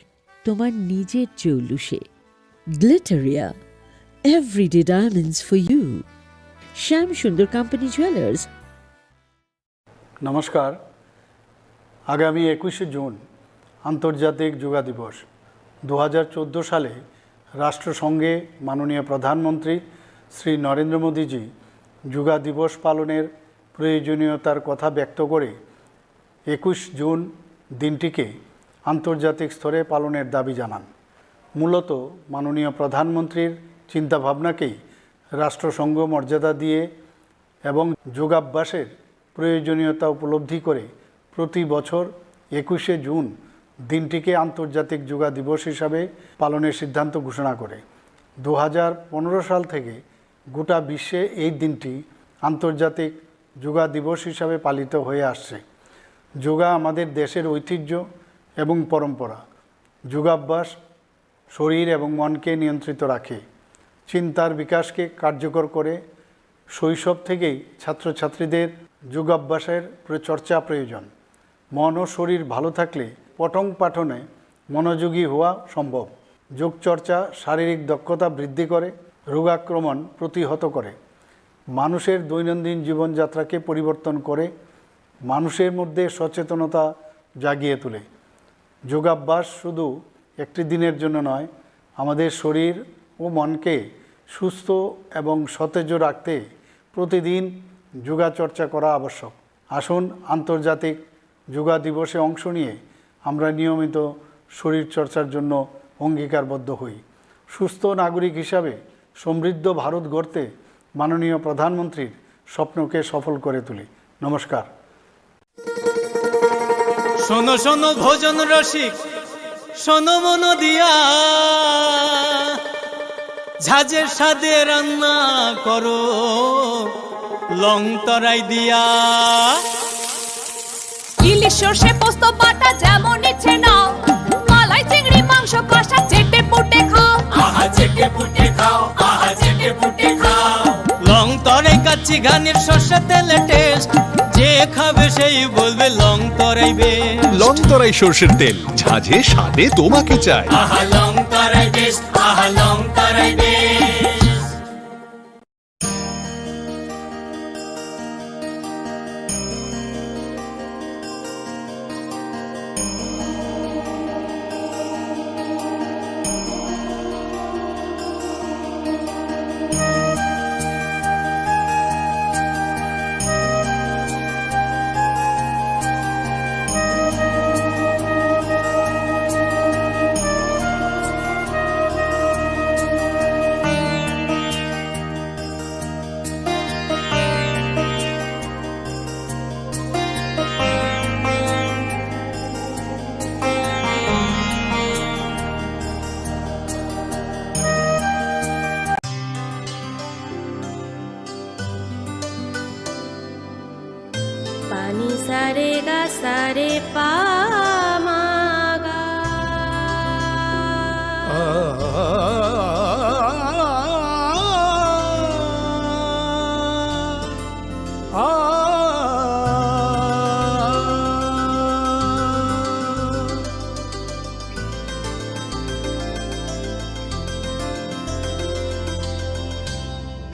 তোমার নিজের জৌলুসে। Glitteria, everyday diamonds for you. Shyam Sundar company jewellers. নমস্কার। আগামী একুশে জুন আন্তর্জাতিক যোগা দিবস। দু হাজার চোদ্দো সালে রাষ্ট্রসংঘে মাননীয় প্রধানমন্ত্রী শ্রী নরেন্দ্র মোদীজি যোগা দিবস পালনের প্রয়োজনীয়তার কথা ব্যক্ত করে একুশ জুন দিনটিকে আন্তর্জাতিক স্তরে পালনের দাবি জানান। মূলত মাননীয় প্রধানমন্ত্রীর চিন্তাভাবনাকেই রাষ্ট্রসংঘ মর্যাদা দিয়ে এবং যোগাভ্যাসের প্রয়োজনীয়তা উপলব্ধি করে প্রতি বছর একুশে জুন দিনটিকে আন্তর্জাতিক যোগা দিবস হিসাবে পালনের সিদ্ধান্ত ঘোষণা করে। দু হাজার পনেরো সাল থেকে গোটা বিশ্বে এই দিনটি আন্তর্জাতিক যোগা দিবস হিসাবে পালিত হয়ে আসছে। যোগা আমাদের দেশের ঐতিহ্য এবং পরম্পরা। যোগাভ্যাস শরীর এবং মনকে নিয়ন্ত্রিত রাখে, চিন্তার বিকাশকে কার্যকর করে। শৈশব থেকেই ছাত্রছাত্রীদের যোগাভ্যাসের প্র-, চর্চা প্রয়োজন। মন ও শরীর ভালো থাকলে পঠন পাঠনে মনোযোগী হওয়া সম্ভব। যোগচর্চা শারীরিক দক্ষতা বৃদ্ধি করে, রোগাক্রমণ প্রতিহত করে, মানুষের দৈনন্দিন জীবনযাত্রাকে পরিবর্তন করে, মানুষের মধ্যে সচেতনতা জাগিয়ে তোলে। যোগাভ্যাস শুধু একটি দিনের জন্য নয়, আমাদের শরীর ও মনকে সুস্থ এবং সতেজ রাখতে প্রতিদিন যোগাচর্চা করা আবশ্যক। আসুন আন্তর্জাতিক যোগা দিবসে অংশ নিয়ে আমরা নিয়মিত শরীরচর্চার জন্য অঙ্গীকারবদ্ধ হই। সুস্থ নাগরিক হিসাবে সমৃদ্ধ ভারত গড়তে মাননীয় প্রধানমন্ত্রীর স্বপ্নকে সফল করে তুলি। নমস্কার। শোনো শোনো ভোজন রসিক, শোনো মন দিয়া, ঝাঁঝের স্বাদে রান্না করো লং তরাই দিয়া। ইলিশ সর্ষে পোস্ত বাটা যেমন ইচ্ছে নাও, মালাই চিংড়ি মাংস কষা চেটে পুটে খাও। আহা চেটে পুটে খাও, আহা চেটে পুটে খাও। লং তরাই কাচ্চি ঘানির সর্ষে তেলে টেস্ট, যে খাবে সেই বলবে long Tarai best. Long Tarai সর্ষের তেল, ঝাঁঝে স্বাদে তোমাকে চাই। আহা লং তরাই বেস্ট, আহা long Tarai best. Pani sare ga sare pa ma ga.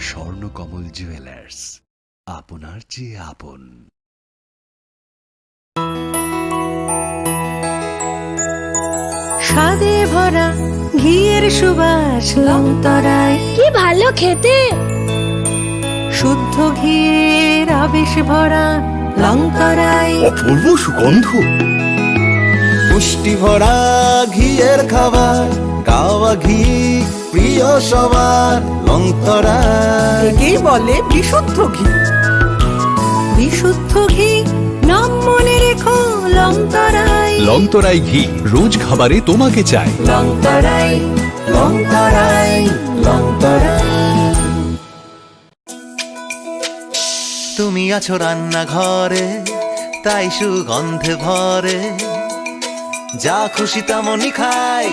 Swarnakamal jewellers, আপনার চেয়ে আপন। কাঁদে ভরা ঘিয়ের সুবাস লংতরাই। কি ভালো খেতে। শুদ্ধ ঘিয়ের আবেশ ভরা লংতরাই। অপূর্ব সুগন্ধ। পুষ্টি ভরা ঘিয়ের খাবার, গাওয়া ঘি প্রিয় সবার, লংতরাই। একেই বলে বিশুদ্ধ ঘি। বিশুদ্ধ ঘি, নাম মনে রেখো, লংতরাই। লংতরাই ঘি, রোজ খাবারে তোমাকে চাই। লংতরাই, লংতরাই, লংতরাই। তুমি আছো রান্নাঘরে, তাই সুগন্ধে ভরে। যা খুশি তেমনই খাই,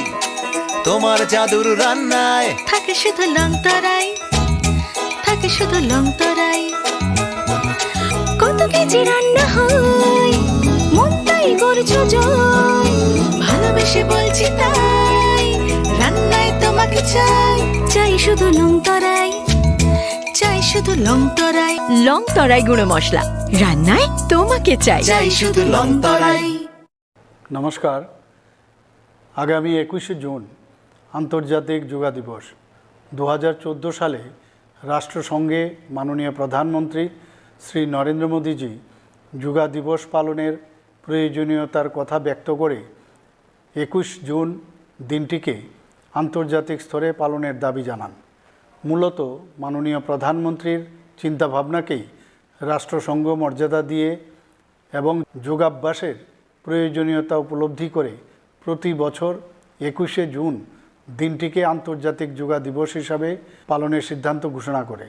তোমার জাদুর রান্নায়। থাকে শুধু লংতরাই, থাকে শুধু লংতরাই। কত কেজি রান্না হয়, মন তাই করছো জয়। ভালোবেসে বলছি তাই, রান্নায় তোমাকে চাই। চাই শুধু লংতরাই, চাই শুধু লংতরাই। লংতরাই গুঁড়ো মশলা, রান্নায় তোমাকে চাই। চাই শুধু লংতরাই। নমস্কার। আগামী একুশে জুন আন্তর্জাতিক যোগা দিবস। দু হাজার চোদ্দো সালে রাষ্ট্রসংঘে মাননীয় প্রধানমন্ত্রী শ্রী নরেন্দ্র মোদীজি যোগা দিবস পালনের প্রয়োজনীয়তার কথা ব্যক্ত করে একুশ জুন দিনটিকে আন্তর্জাতিক স্তরে পালনের দাবি জানান। মূলত মাননীয় প্রধানমন্ত্রীর চিন্তাভাবনাকেই রাষ্ট্রসংঘ মর্যাদা দিয়ে এবং যোগাভ্যাসের প্রয়োজনীয়তা উপলব্ধি করে প্রতি বছর একুশে জুন দিনটিকে আন্তর্জাতিক যোগা দিবস হিসাবে পালনের সিদ্ধান্ত ঘোষণা করে।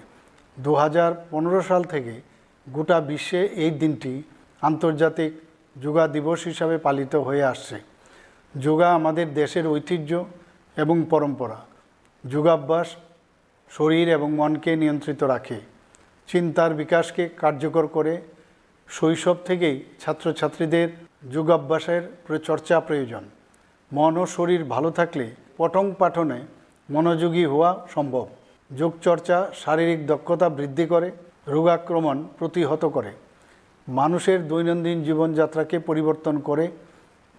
দু হাজার পনেরো সাল থেকে গোটা বিশ্বে এই দিনটি আন্তর্জাতিক যোগা দিবস হিসাবে পালিত হয়ে আসছে। যোগা আমাদের দেশের ঐতিহ্য এবং পরম্পরা। যোগাভ্যাস শরীর এবং মনকে নিয়ন্ত্রিত রাখে, চিন্তার বিকাশকে কার্যকর করে। শৈশব থেকেই ছাত্রছাত্রীদের যোগাভ্যাসের প্র-, চর্চা প্রয়োজন। মন ও শরীর ভালো থাকলে পঠন পাঠনে মনোযোগী হওয়া সম্ভব। যোগচর্চা শারীরিক দক্ষতা বৃদ্ধি করে, রোগাক্রমণ প্রতিহত করে, মানুষের দৈনন্দিন জীবনযাত্রাকে পরিবর্তন করে,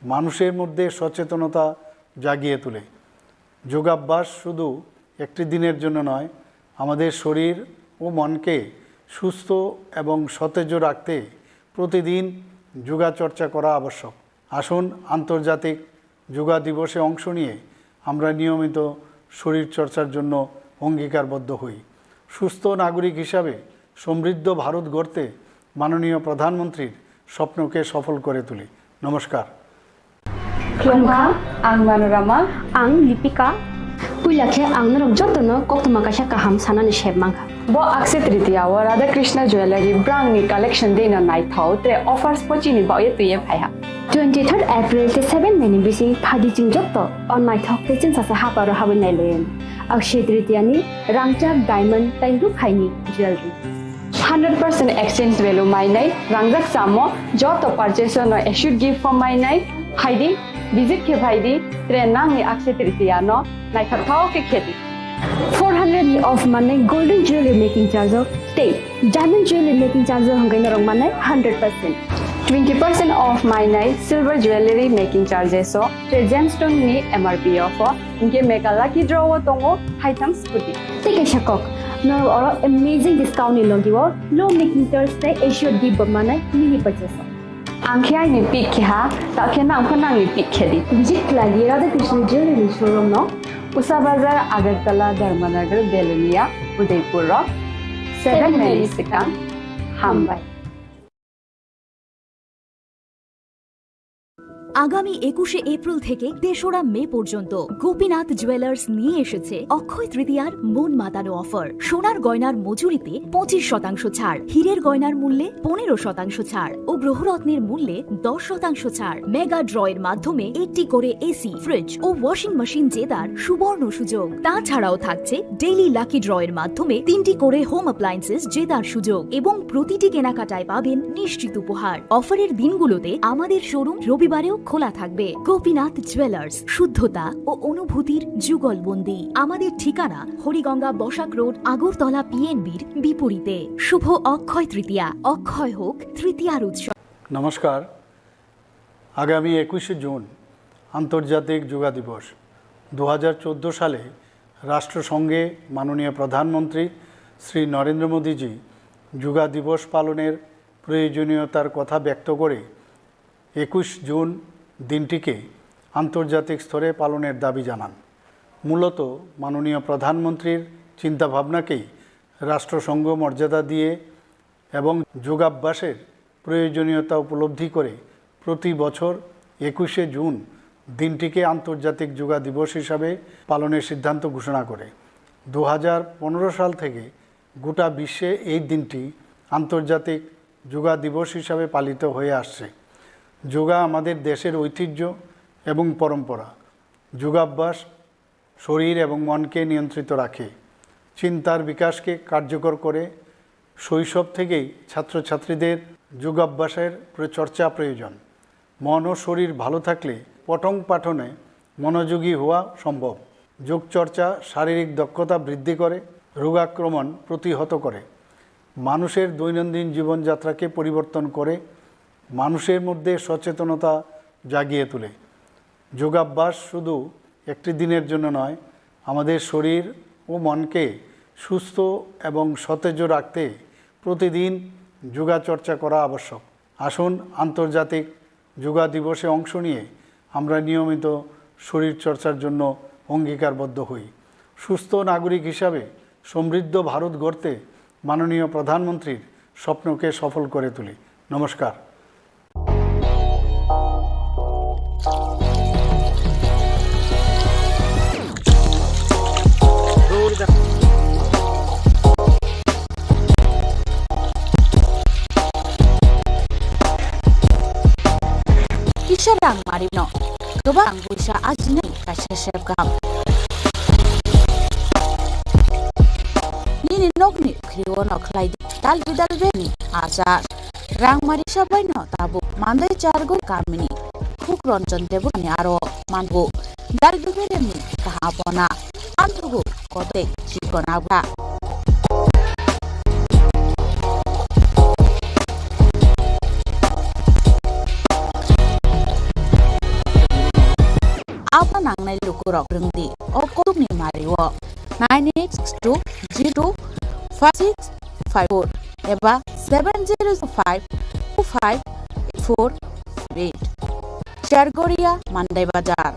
মানুষের মধ্যে সচেতনতা জাগিয়ে তোলে। যোগাভ্যাস শুধু একটি দিনের জন্য নয়, আমাদের শরীর ও মনকে সুস্থ এবং সতেজ রাখতে প্রতিদিন যোগাচর্চা করা আবশ্যক। আসুন আন্তর্জাতিক যোগা দিবসে অংশ নিয়ে আমরা নিয়মিত শরীরচর্চার জন্য অঙ্গীকারবদ্ধ হই। সুস্থ নাগরিক হিসাবে সমৃদ্ধ ভারত গড়তে মাননীয় প্রধানমন্ত্রীর স্বপ্নকে সফল করে তুলি। নমস্কার। Khulumkha, ang Manorama. Ang Lipika. Puila khe ang norok jotono koktwma kaisa kaham sanani sep mankha. Bo Akshaya Tritiya o Radha Krishna Jewellery brangni collection deino naithok, tre offers bo chini baoye twiye phaiha. Twenty third April tei seven May ni bising phadi chwng joto o naithok tei chwngsasa haparo habwi nailaio. Akshaya Tritiya ni rangchak diamond tei rukhaini jewellery. Hundred percent exchange value mainai, rangjak chamo, joto purchase no assured gift bo mainai, phaidi, visit khe phaidi, tre nangni Akshaya Tritiya no naithok thok khe khedi. Four hundred ni off manai golden jewelry making charge o tei diamond jewelry making charge o hwnkhe norok manai hundred percent. Twenty percent off mainai silver jewelry making charges o tre gemstone ni M R P o pho. Hinkhe mega lucky draw o tongo haitham scooty. Tei kaisa kok, norok oro amazing discount ni logi o low making charge tei assured gift bo manai mini purchase o. Ang khe aini pick khe ha, ta khe nang pho nangni pick khe di. Visit khlai di Radha Krishna Jewelry ni showroom no. Usa Bazar, Agartala, Dharmanagar, Belonia, Udaipur o. Seven May ni swkang. Hambai. আগামী একুশে এপ্রিল থেকে তেসরা মে পর্যন্ত গোপীনাথ জুয়েলার্স নিয়ে এসেছে অক্ষয় তৃতীয়ার মন মাতানো অফার। সোনার গয়নার মজুরিতে পঁচিশ শতাংশ ছাড়, হীরের গয়নার মূল্যে পনেরো শতাংশ ছাড় ও গ্রহরত্নের মূল্যে দশ শতাংশ ছাড়। মেগা ড্রয়ের মাধ্যমে একটি করে এসি, ফ্রিজ ও ওয়াশিং মেশিন জেতার সুবর্ণ সুযোগ। তাছাড়াও থাকছে ডেইলি লাকি ড্রয়ের মাধ্যমে তিনটি করে হোম অ্যাপ্লায়েন্সেস জেতার সুযোগ এবং প্রতিটি কেনাকাটায় পাবেন নিশ্চিত উপহার। অফারের দিনগুলোতে আমাদের শোরুম রবিবারেও খোলা থাকবে। গোপীনাথ জুয়েলার্স, শুদ্ধতা ও অনুভূতির যুগলবন্দি। আমাদের ঠিকানা হরিগঙ্গা বসাক রোড, আগরতলা পিএনবির বিপরীতে। শুভ অক্ষয় তৃতীয়া, অক্ষয় হোক তৃতীয়ার উৎসব। নমস্কার। আগামী একুশে জুন আন্তর্জাতিক যোগা দিবস। দু হাজার চোদ্দ সালে রাষ্ট্রসংঘে মাননীয় প্রধানমন্ত্রী শ্রী নরেন্দ্র মোদীজি যোগা দিবস পালনের প্রয়োজনীয়তার কথা ব্যক্ত করে একুশ জুন দিনটিকে আন্তর্জাতিক স্তরে পালনের দাবি জানান। মূলত মাননীয় প্রধানমন্ত্রীর চিন্তাভাবনাকেই রাষ্ট্রসংঘ মর্যাদা দিয়ে এবং যোগাভ্যাসের প্রয়োজনীয়তা উপলব্ধি করে প্রতি বছর একুশে জুন দিনটিকে আন্তর্জাতিক যোগা দিবস হিসাবে পালনের সিদ্ধান্ত ঘোষণা করে। দু হাজার পনেরো সাল থেকে গোটা বিশ্বে এই দিনটি আন্তর্জাতিক যোগা দিবস হিসাবে পালিত হয়ে আসছে। যোগা আমাদের দেশের ঐতিহ্য এবং পরম্পরা। যোগাভ্যাস শরীর এবং মনকে নিয়ন্ত্রিত রাখে, চিন্তার বিকাশকে কার্যকর করে। শৈশব থেকেই ছাত্রছাত্রীদের যোগাভ্যাসের প্র-, চর্চা প্রয়োজন। মন ও শরীর ভালো থাকলে পঠন পাঠনে মনোযোগী হওয়া সম্ভব। যোগচর্চা শারীরিক দক্ষতা বৃদ্ধি করে, রোগাক্রমণ প্রতিহত করে, মানুষের দৈনন্দিন জীবনযাত্রাকে পরিবর্তন করে, মানুষের মধ্যে সচেতনতা জাগিয়ে তোলে। যোগাভ্যাস শুধু একটি দিনের জন্য নয়, আমাদের শরীর ও মনকে সুস্থ এবং সতেজ রাখতে প্রতিদিন যোগাচর্চা করা আবশ্যক। আসুন, আন্তর্জাতিক যোগা দিবসে অংশ নিয়ে আমরা নিয়মিত শরীরচর্চার জন্য অঙ্গীকারবদ্ধ হই। সুস্থ নাগরিক হিসাবে সমৃদ্ধ ভারত গড়তে মাননীয় প্রধানমন্ত্রীর স্বপ্নকে সফল করে তুলি। নমস্কার। Kisa rang marino, kwbang buisa ajinani kaisa sep kaham. Nini nokni khriwo no khlai di, dal bidal beni achar. Rang marisa baino tabuk mandai chargo kamini khuk Ranjan Debbarmani aro mango. Dal bidal beni kaham apona. Anthugo kote chikon abra. Abo nangnai lukurok rwngdi o kotukni mario nine eight six two zero two five six five four eba seven zero five two five eight four eight. Chargoria, Mandai Bazar.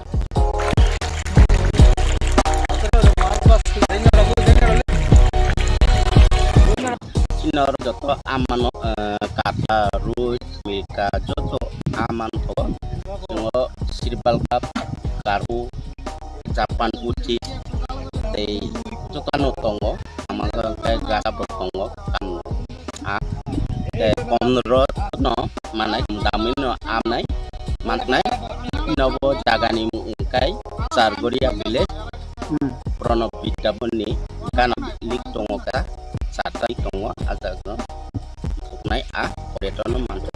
Chini oro joto amano, eh, kata, rui, milka, joto aman thogo. Chwng o sirbal kap, karu, Japan uchi, tei jotono tongo, amang khe gasa bo tongo, kano. A, tei komno ro no manai, damwi no amnai, manai, nobo jagani mung wngkai Chargoria village, hmm. Pranab Vidyabon ni gana lik tongo kha, chata tongo, ajak no. Nai a, beton no manthok.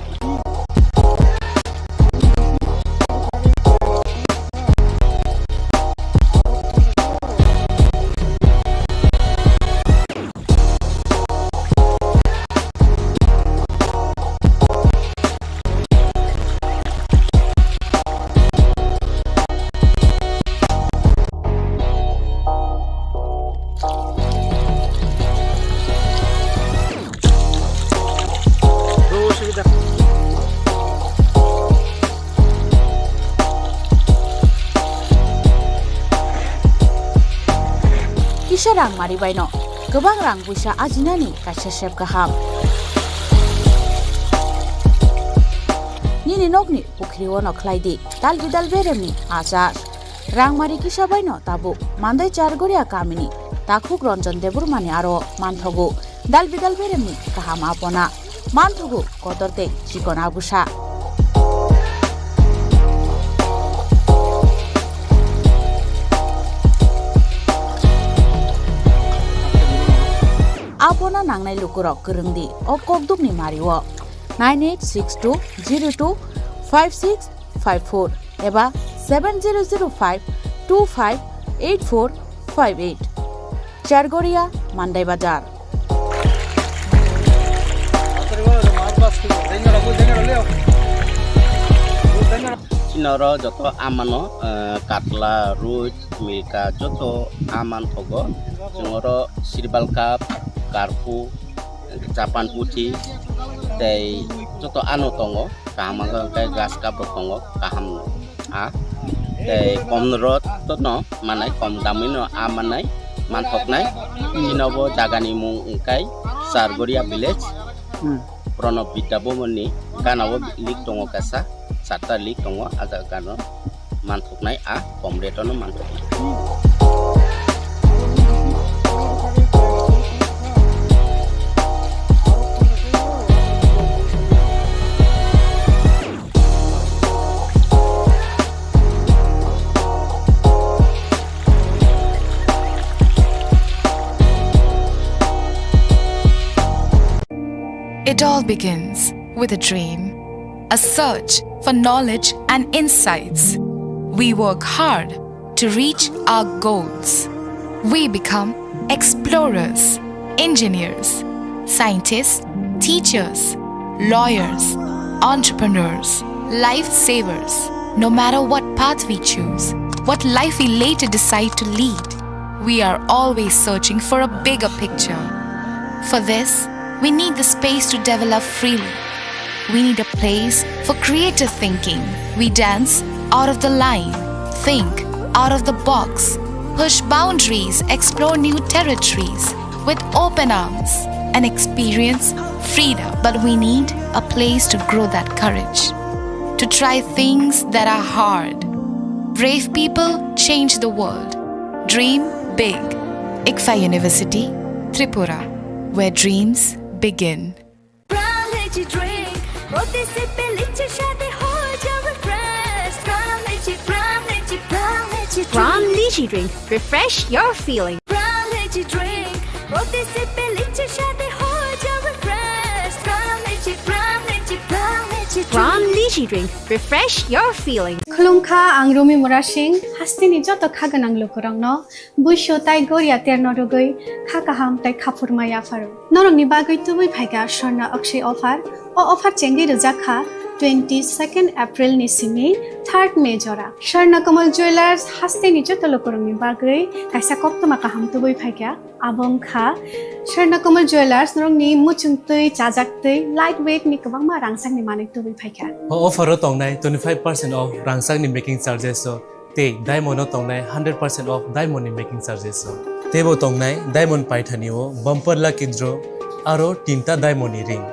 Kisa rang mari baino kwbang rang buisa ajinani kaisa sep kaham. Nini nokni pukhri o no khlai di dal bidal beremni achar. Rangmari kisa baino tabuk Mandai Chargoria kamini takhuk Ranjan Debbarmani aro manthogo dal bidal beremni kaham apona, manthogo kotor tei chikon agusa. Apona nangnai lukurok kwrwngdi o kokdukni mario nine eight six two zero two five six five four eba seven zero zero five two five eight four five eight. Chargoria, Mandai Bazar. Noro joto amano, eh, katla, ruit, milka joto aman thogo. Chwng oro sirbal cup, karpu, japan puthi, tei joto ano tongo. Kaham wngkha hwnkhe grass cup rok tongo, kaham no. A tei kom rot no manai, kom damwi no a manai, manthoknai. Chini bo jagani mung wngkha Chargoria village. Hmm. Pranab Vidya Bhavan ni gana o lake tongo kaisa, charta lake tongo, a jaga no manthoknai, a kom rate no manthoknai. It all begins with a dream, a search for knowledge and insights. We work hard to reach our goals. We become explorers, engineers, scientists, teachers, lawyers, entrepreneurs, lifesavers. No matter what path we choose, what life we later decide to lead, we are always searching for a bigger picture. For this, we need the space to develop freely. We need a place for creative thinking. We dance out of the line, think out of the box, push boundaries, explore new territories with open arms, and experience freedom. But we need a place to grow that courage, to try things that are hard. Brave people change the world. Dream big. ICFAI University, Tripura, where dreams begin. Pran Lychee Drink, প্রতি সিপে লিচির স্বাদে হয়ে যাও refresh। Pran Lychee, Pran Lychee, Pran Lychee Drink। Pran Lychee Drink, refresh your feeling। Pran Lychee Drink, প্রতি সিপে লিচির স্বাদে হয়ে যাও refresh। Pran Lychee, Pran Lychee, Pran Lychee Drink। Pran Lychee Drink, refresh your feeling। Khulumkha, ang Rumi Murasing, hasteni joto kha gwnang lukurokno buisu tai goria terno rwgwi kha kaham tai khaphurma yapharo. Norokni bagwi tubui phaikha Swarna Akshay offer. O offer chengwi rwjak kha twenty second April ni simi third May jora. Swarna Kamal Jewellers hasteni joto lukurokni bagwi kaisa koktwma kaham tubui phaikha. Abo wngkha Swarna Kamal Jewellers, norokni muchung twi, chajak twi, light weight ni kwbangma rangchakni manwi tubui phaikha. O offer o tongnai twenty five percent off rangchakni making charges o. Tei diamond o tongnai hundred percent off diamond ni making charges o. Teibo tongnai diamond paithani o bumper lucky draw aro tinta diamond ni ring.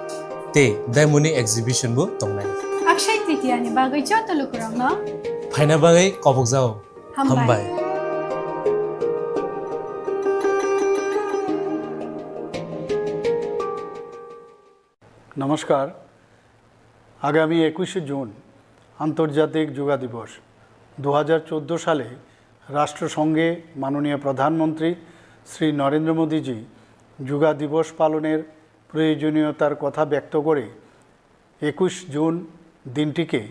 Tei diamond ni exhibition bo tongnai. Akshay Tritiya ni bagwi joto lukurokno phaina bagwi kobokjao. Hambai. Hambai. নমস্কার। আগামী একুশে জুন আন্তর্জাতিক যোগা দিবস। দু হাজার চোদ্দো সালে রাষ্ট্রসংঘে মাননীয় প্রধানমন্ত্রী শ্রী নরেন্দ্র মোদীজি যোগা দিবস পালনের প্রয়োজনীয়তার কথা ব্যক্ত করে একুশ জুন দিনটিকে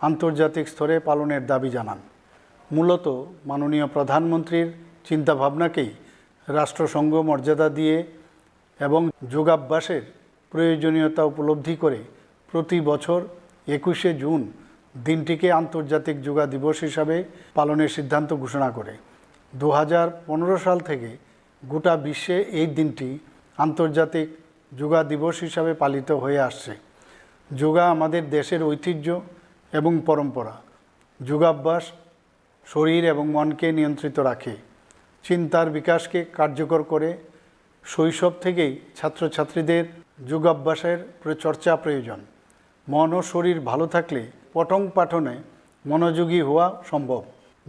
আন্তর্জাতিক স্তরে পালনের দাবি জানান। মূলত মাননীয় প্রধানমন্ত্রীর চিন্তাভাবনাকেই রাষ্ট্রসংঘ মর্যাদা দিয়ে এবং যোগাভ্যাসের প্রয়োজনীয়তা উপলব্ধি করে প্রতি বছর একুশে জুন দিনটিকে আন্তর্জাতিক যোগা দিবস হিসাবে পালনের সিদ্ধান্ত ঘোষণা করে। দু হাজার পনেরো সাল থেকে গোটা বিশ্বে এই দিনটি আন্তর্জাতিক যোগা দিবস হিসাবে পালিত হয়ে আসছে। যোগা আমাদের দেশের ঐতিহ্য এবং পরম্পরা। যোগাভ্যাস শরীর এবং মনকে নিয়ন্ত্রিত রাখে, চিন্তার বিকাশকে কার্যকর করে। শৈশব থেকেই ছাত্রছাত্রীদের যোগাভ্যাসের প্র-, চর্চা প্রয়োজন। মন ও শরীর ভালো থাকলে পঠন পাঠনে মনোযোগী হওয়া সম্ভব।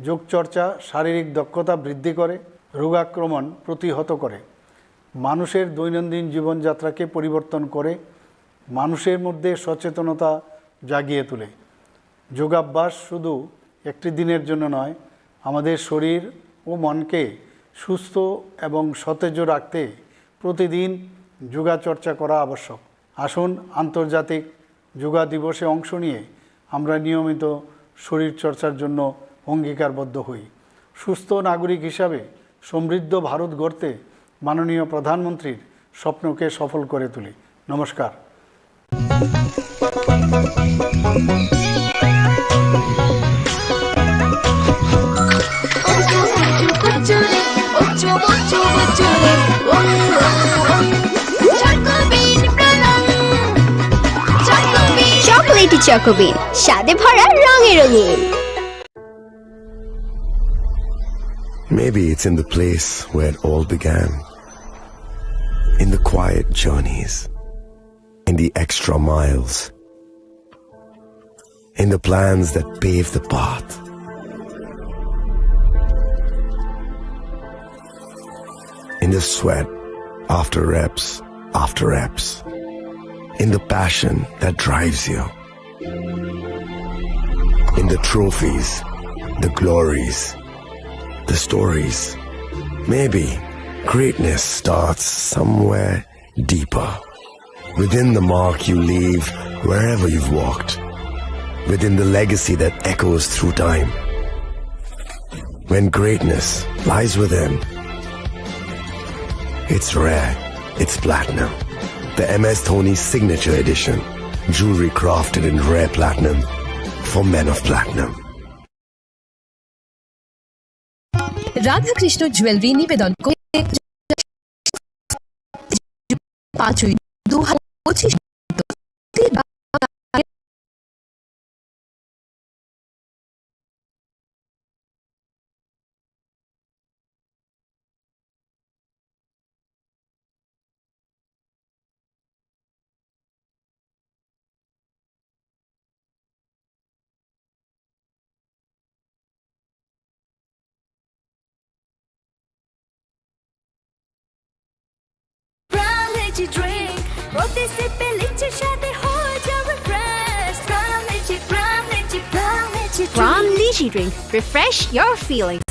যোগচর্চা শারীরিক দক্ষতা বৃদ্ধি করে, রোগাক্রমণ প্রতিহত করে, মানুষের দৈনন্দিন জীবনযাত্রাকে পরিবর্তন করে, মানুষের মধ্যে সচেতনতা জাগিয়ে তোলে। যোগাভ্যাস শুধু একটি দিনের জন্য নয়, আমাদের শরীর ও মনকে সুস্থ এবং সতেজ রাখতে প্রতিদিন যোগাচর্চা করা আবশ্যক। আসুন, আন্তর্জাতিক যোগা দিবসে অংশ নিয়ে আমরা নিয়মিত শরীরচর্চার জন্য অঙ্গীকারবদ্ধ হই। সুস্থ নাগরিক হিসাবে সমৃদ্ধ ভারত গড়তে মাননীয় প্রধানমন্ত্রীর স্বপ্নকে সফল করে তুলি। নমস্কার। Chocobean, Chocobean, স্বাদে ভরা রঙে রঙিন। Maybe it's in the place where it all began. In the quiet journeys. In the extra miles. In the plans that pave the path. In the sweat after reps after reps. In the passion that drives you. In the trophies, the glories, the stories. Maybe greatness starts somewhere deeper. Within the mark you leave wherever you've walked. Within the legacy that echoes through time. When greatness lies within, it's rare, it's platinum. The M S Dhoni Signature Edition. Jewelry crafted in rare platinum for men of platinum. Radhakrishna jewellery নিবেদন করে পাঁচই দু হাজার পঁচিশ। Prime Lychee Drink, প্রতি সিপে লিচির স্বাদে হয়ে যাও refresh. Prime Lychee, Prime Lychee, Prime Lychee Drink। Prime Lychee Drink, refresh your feelings.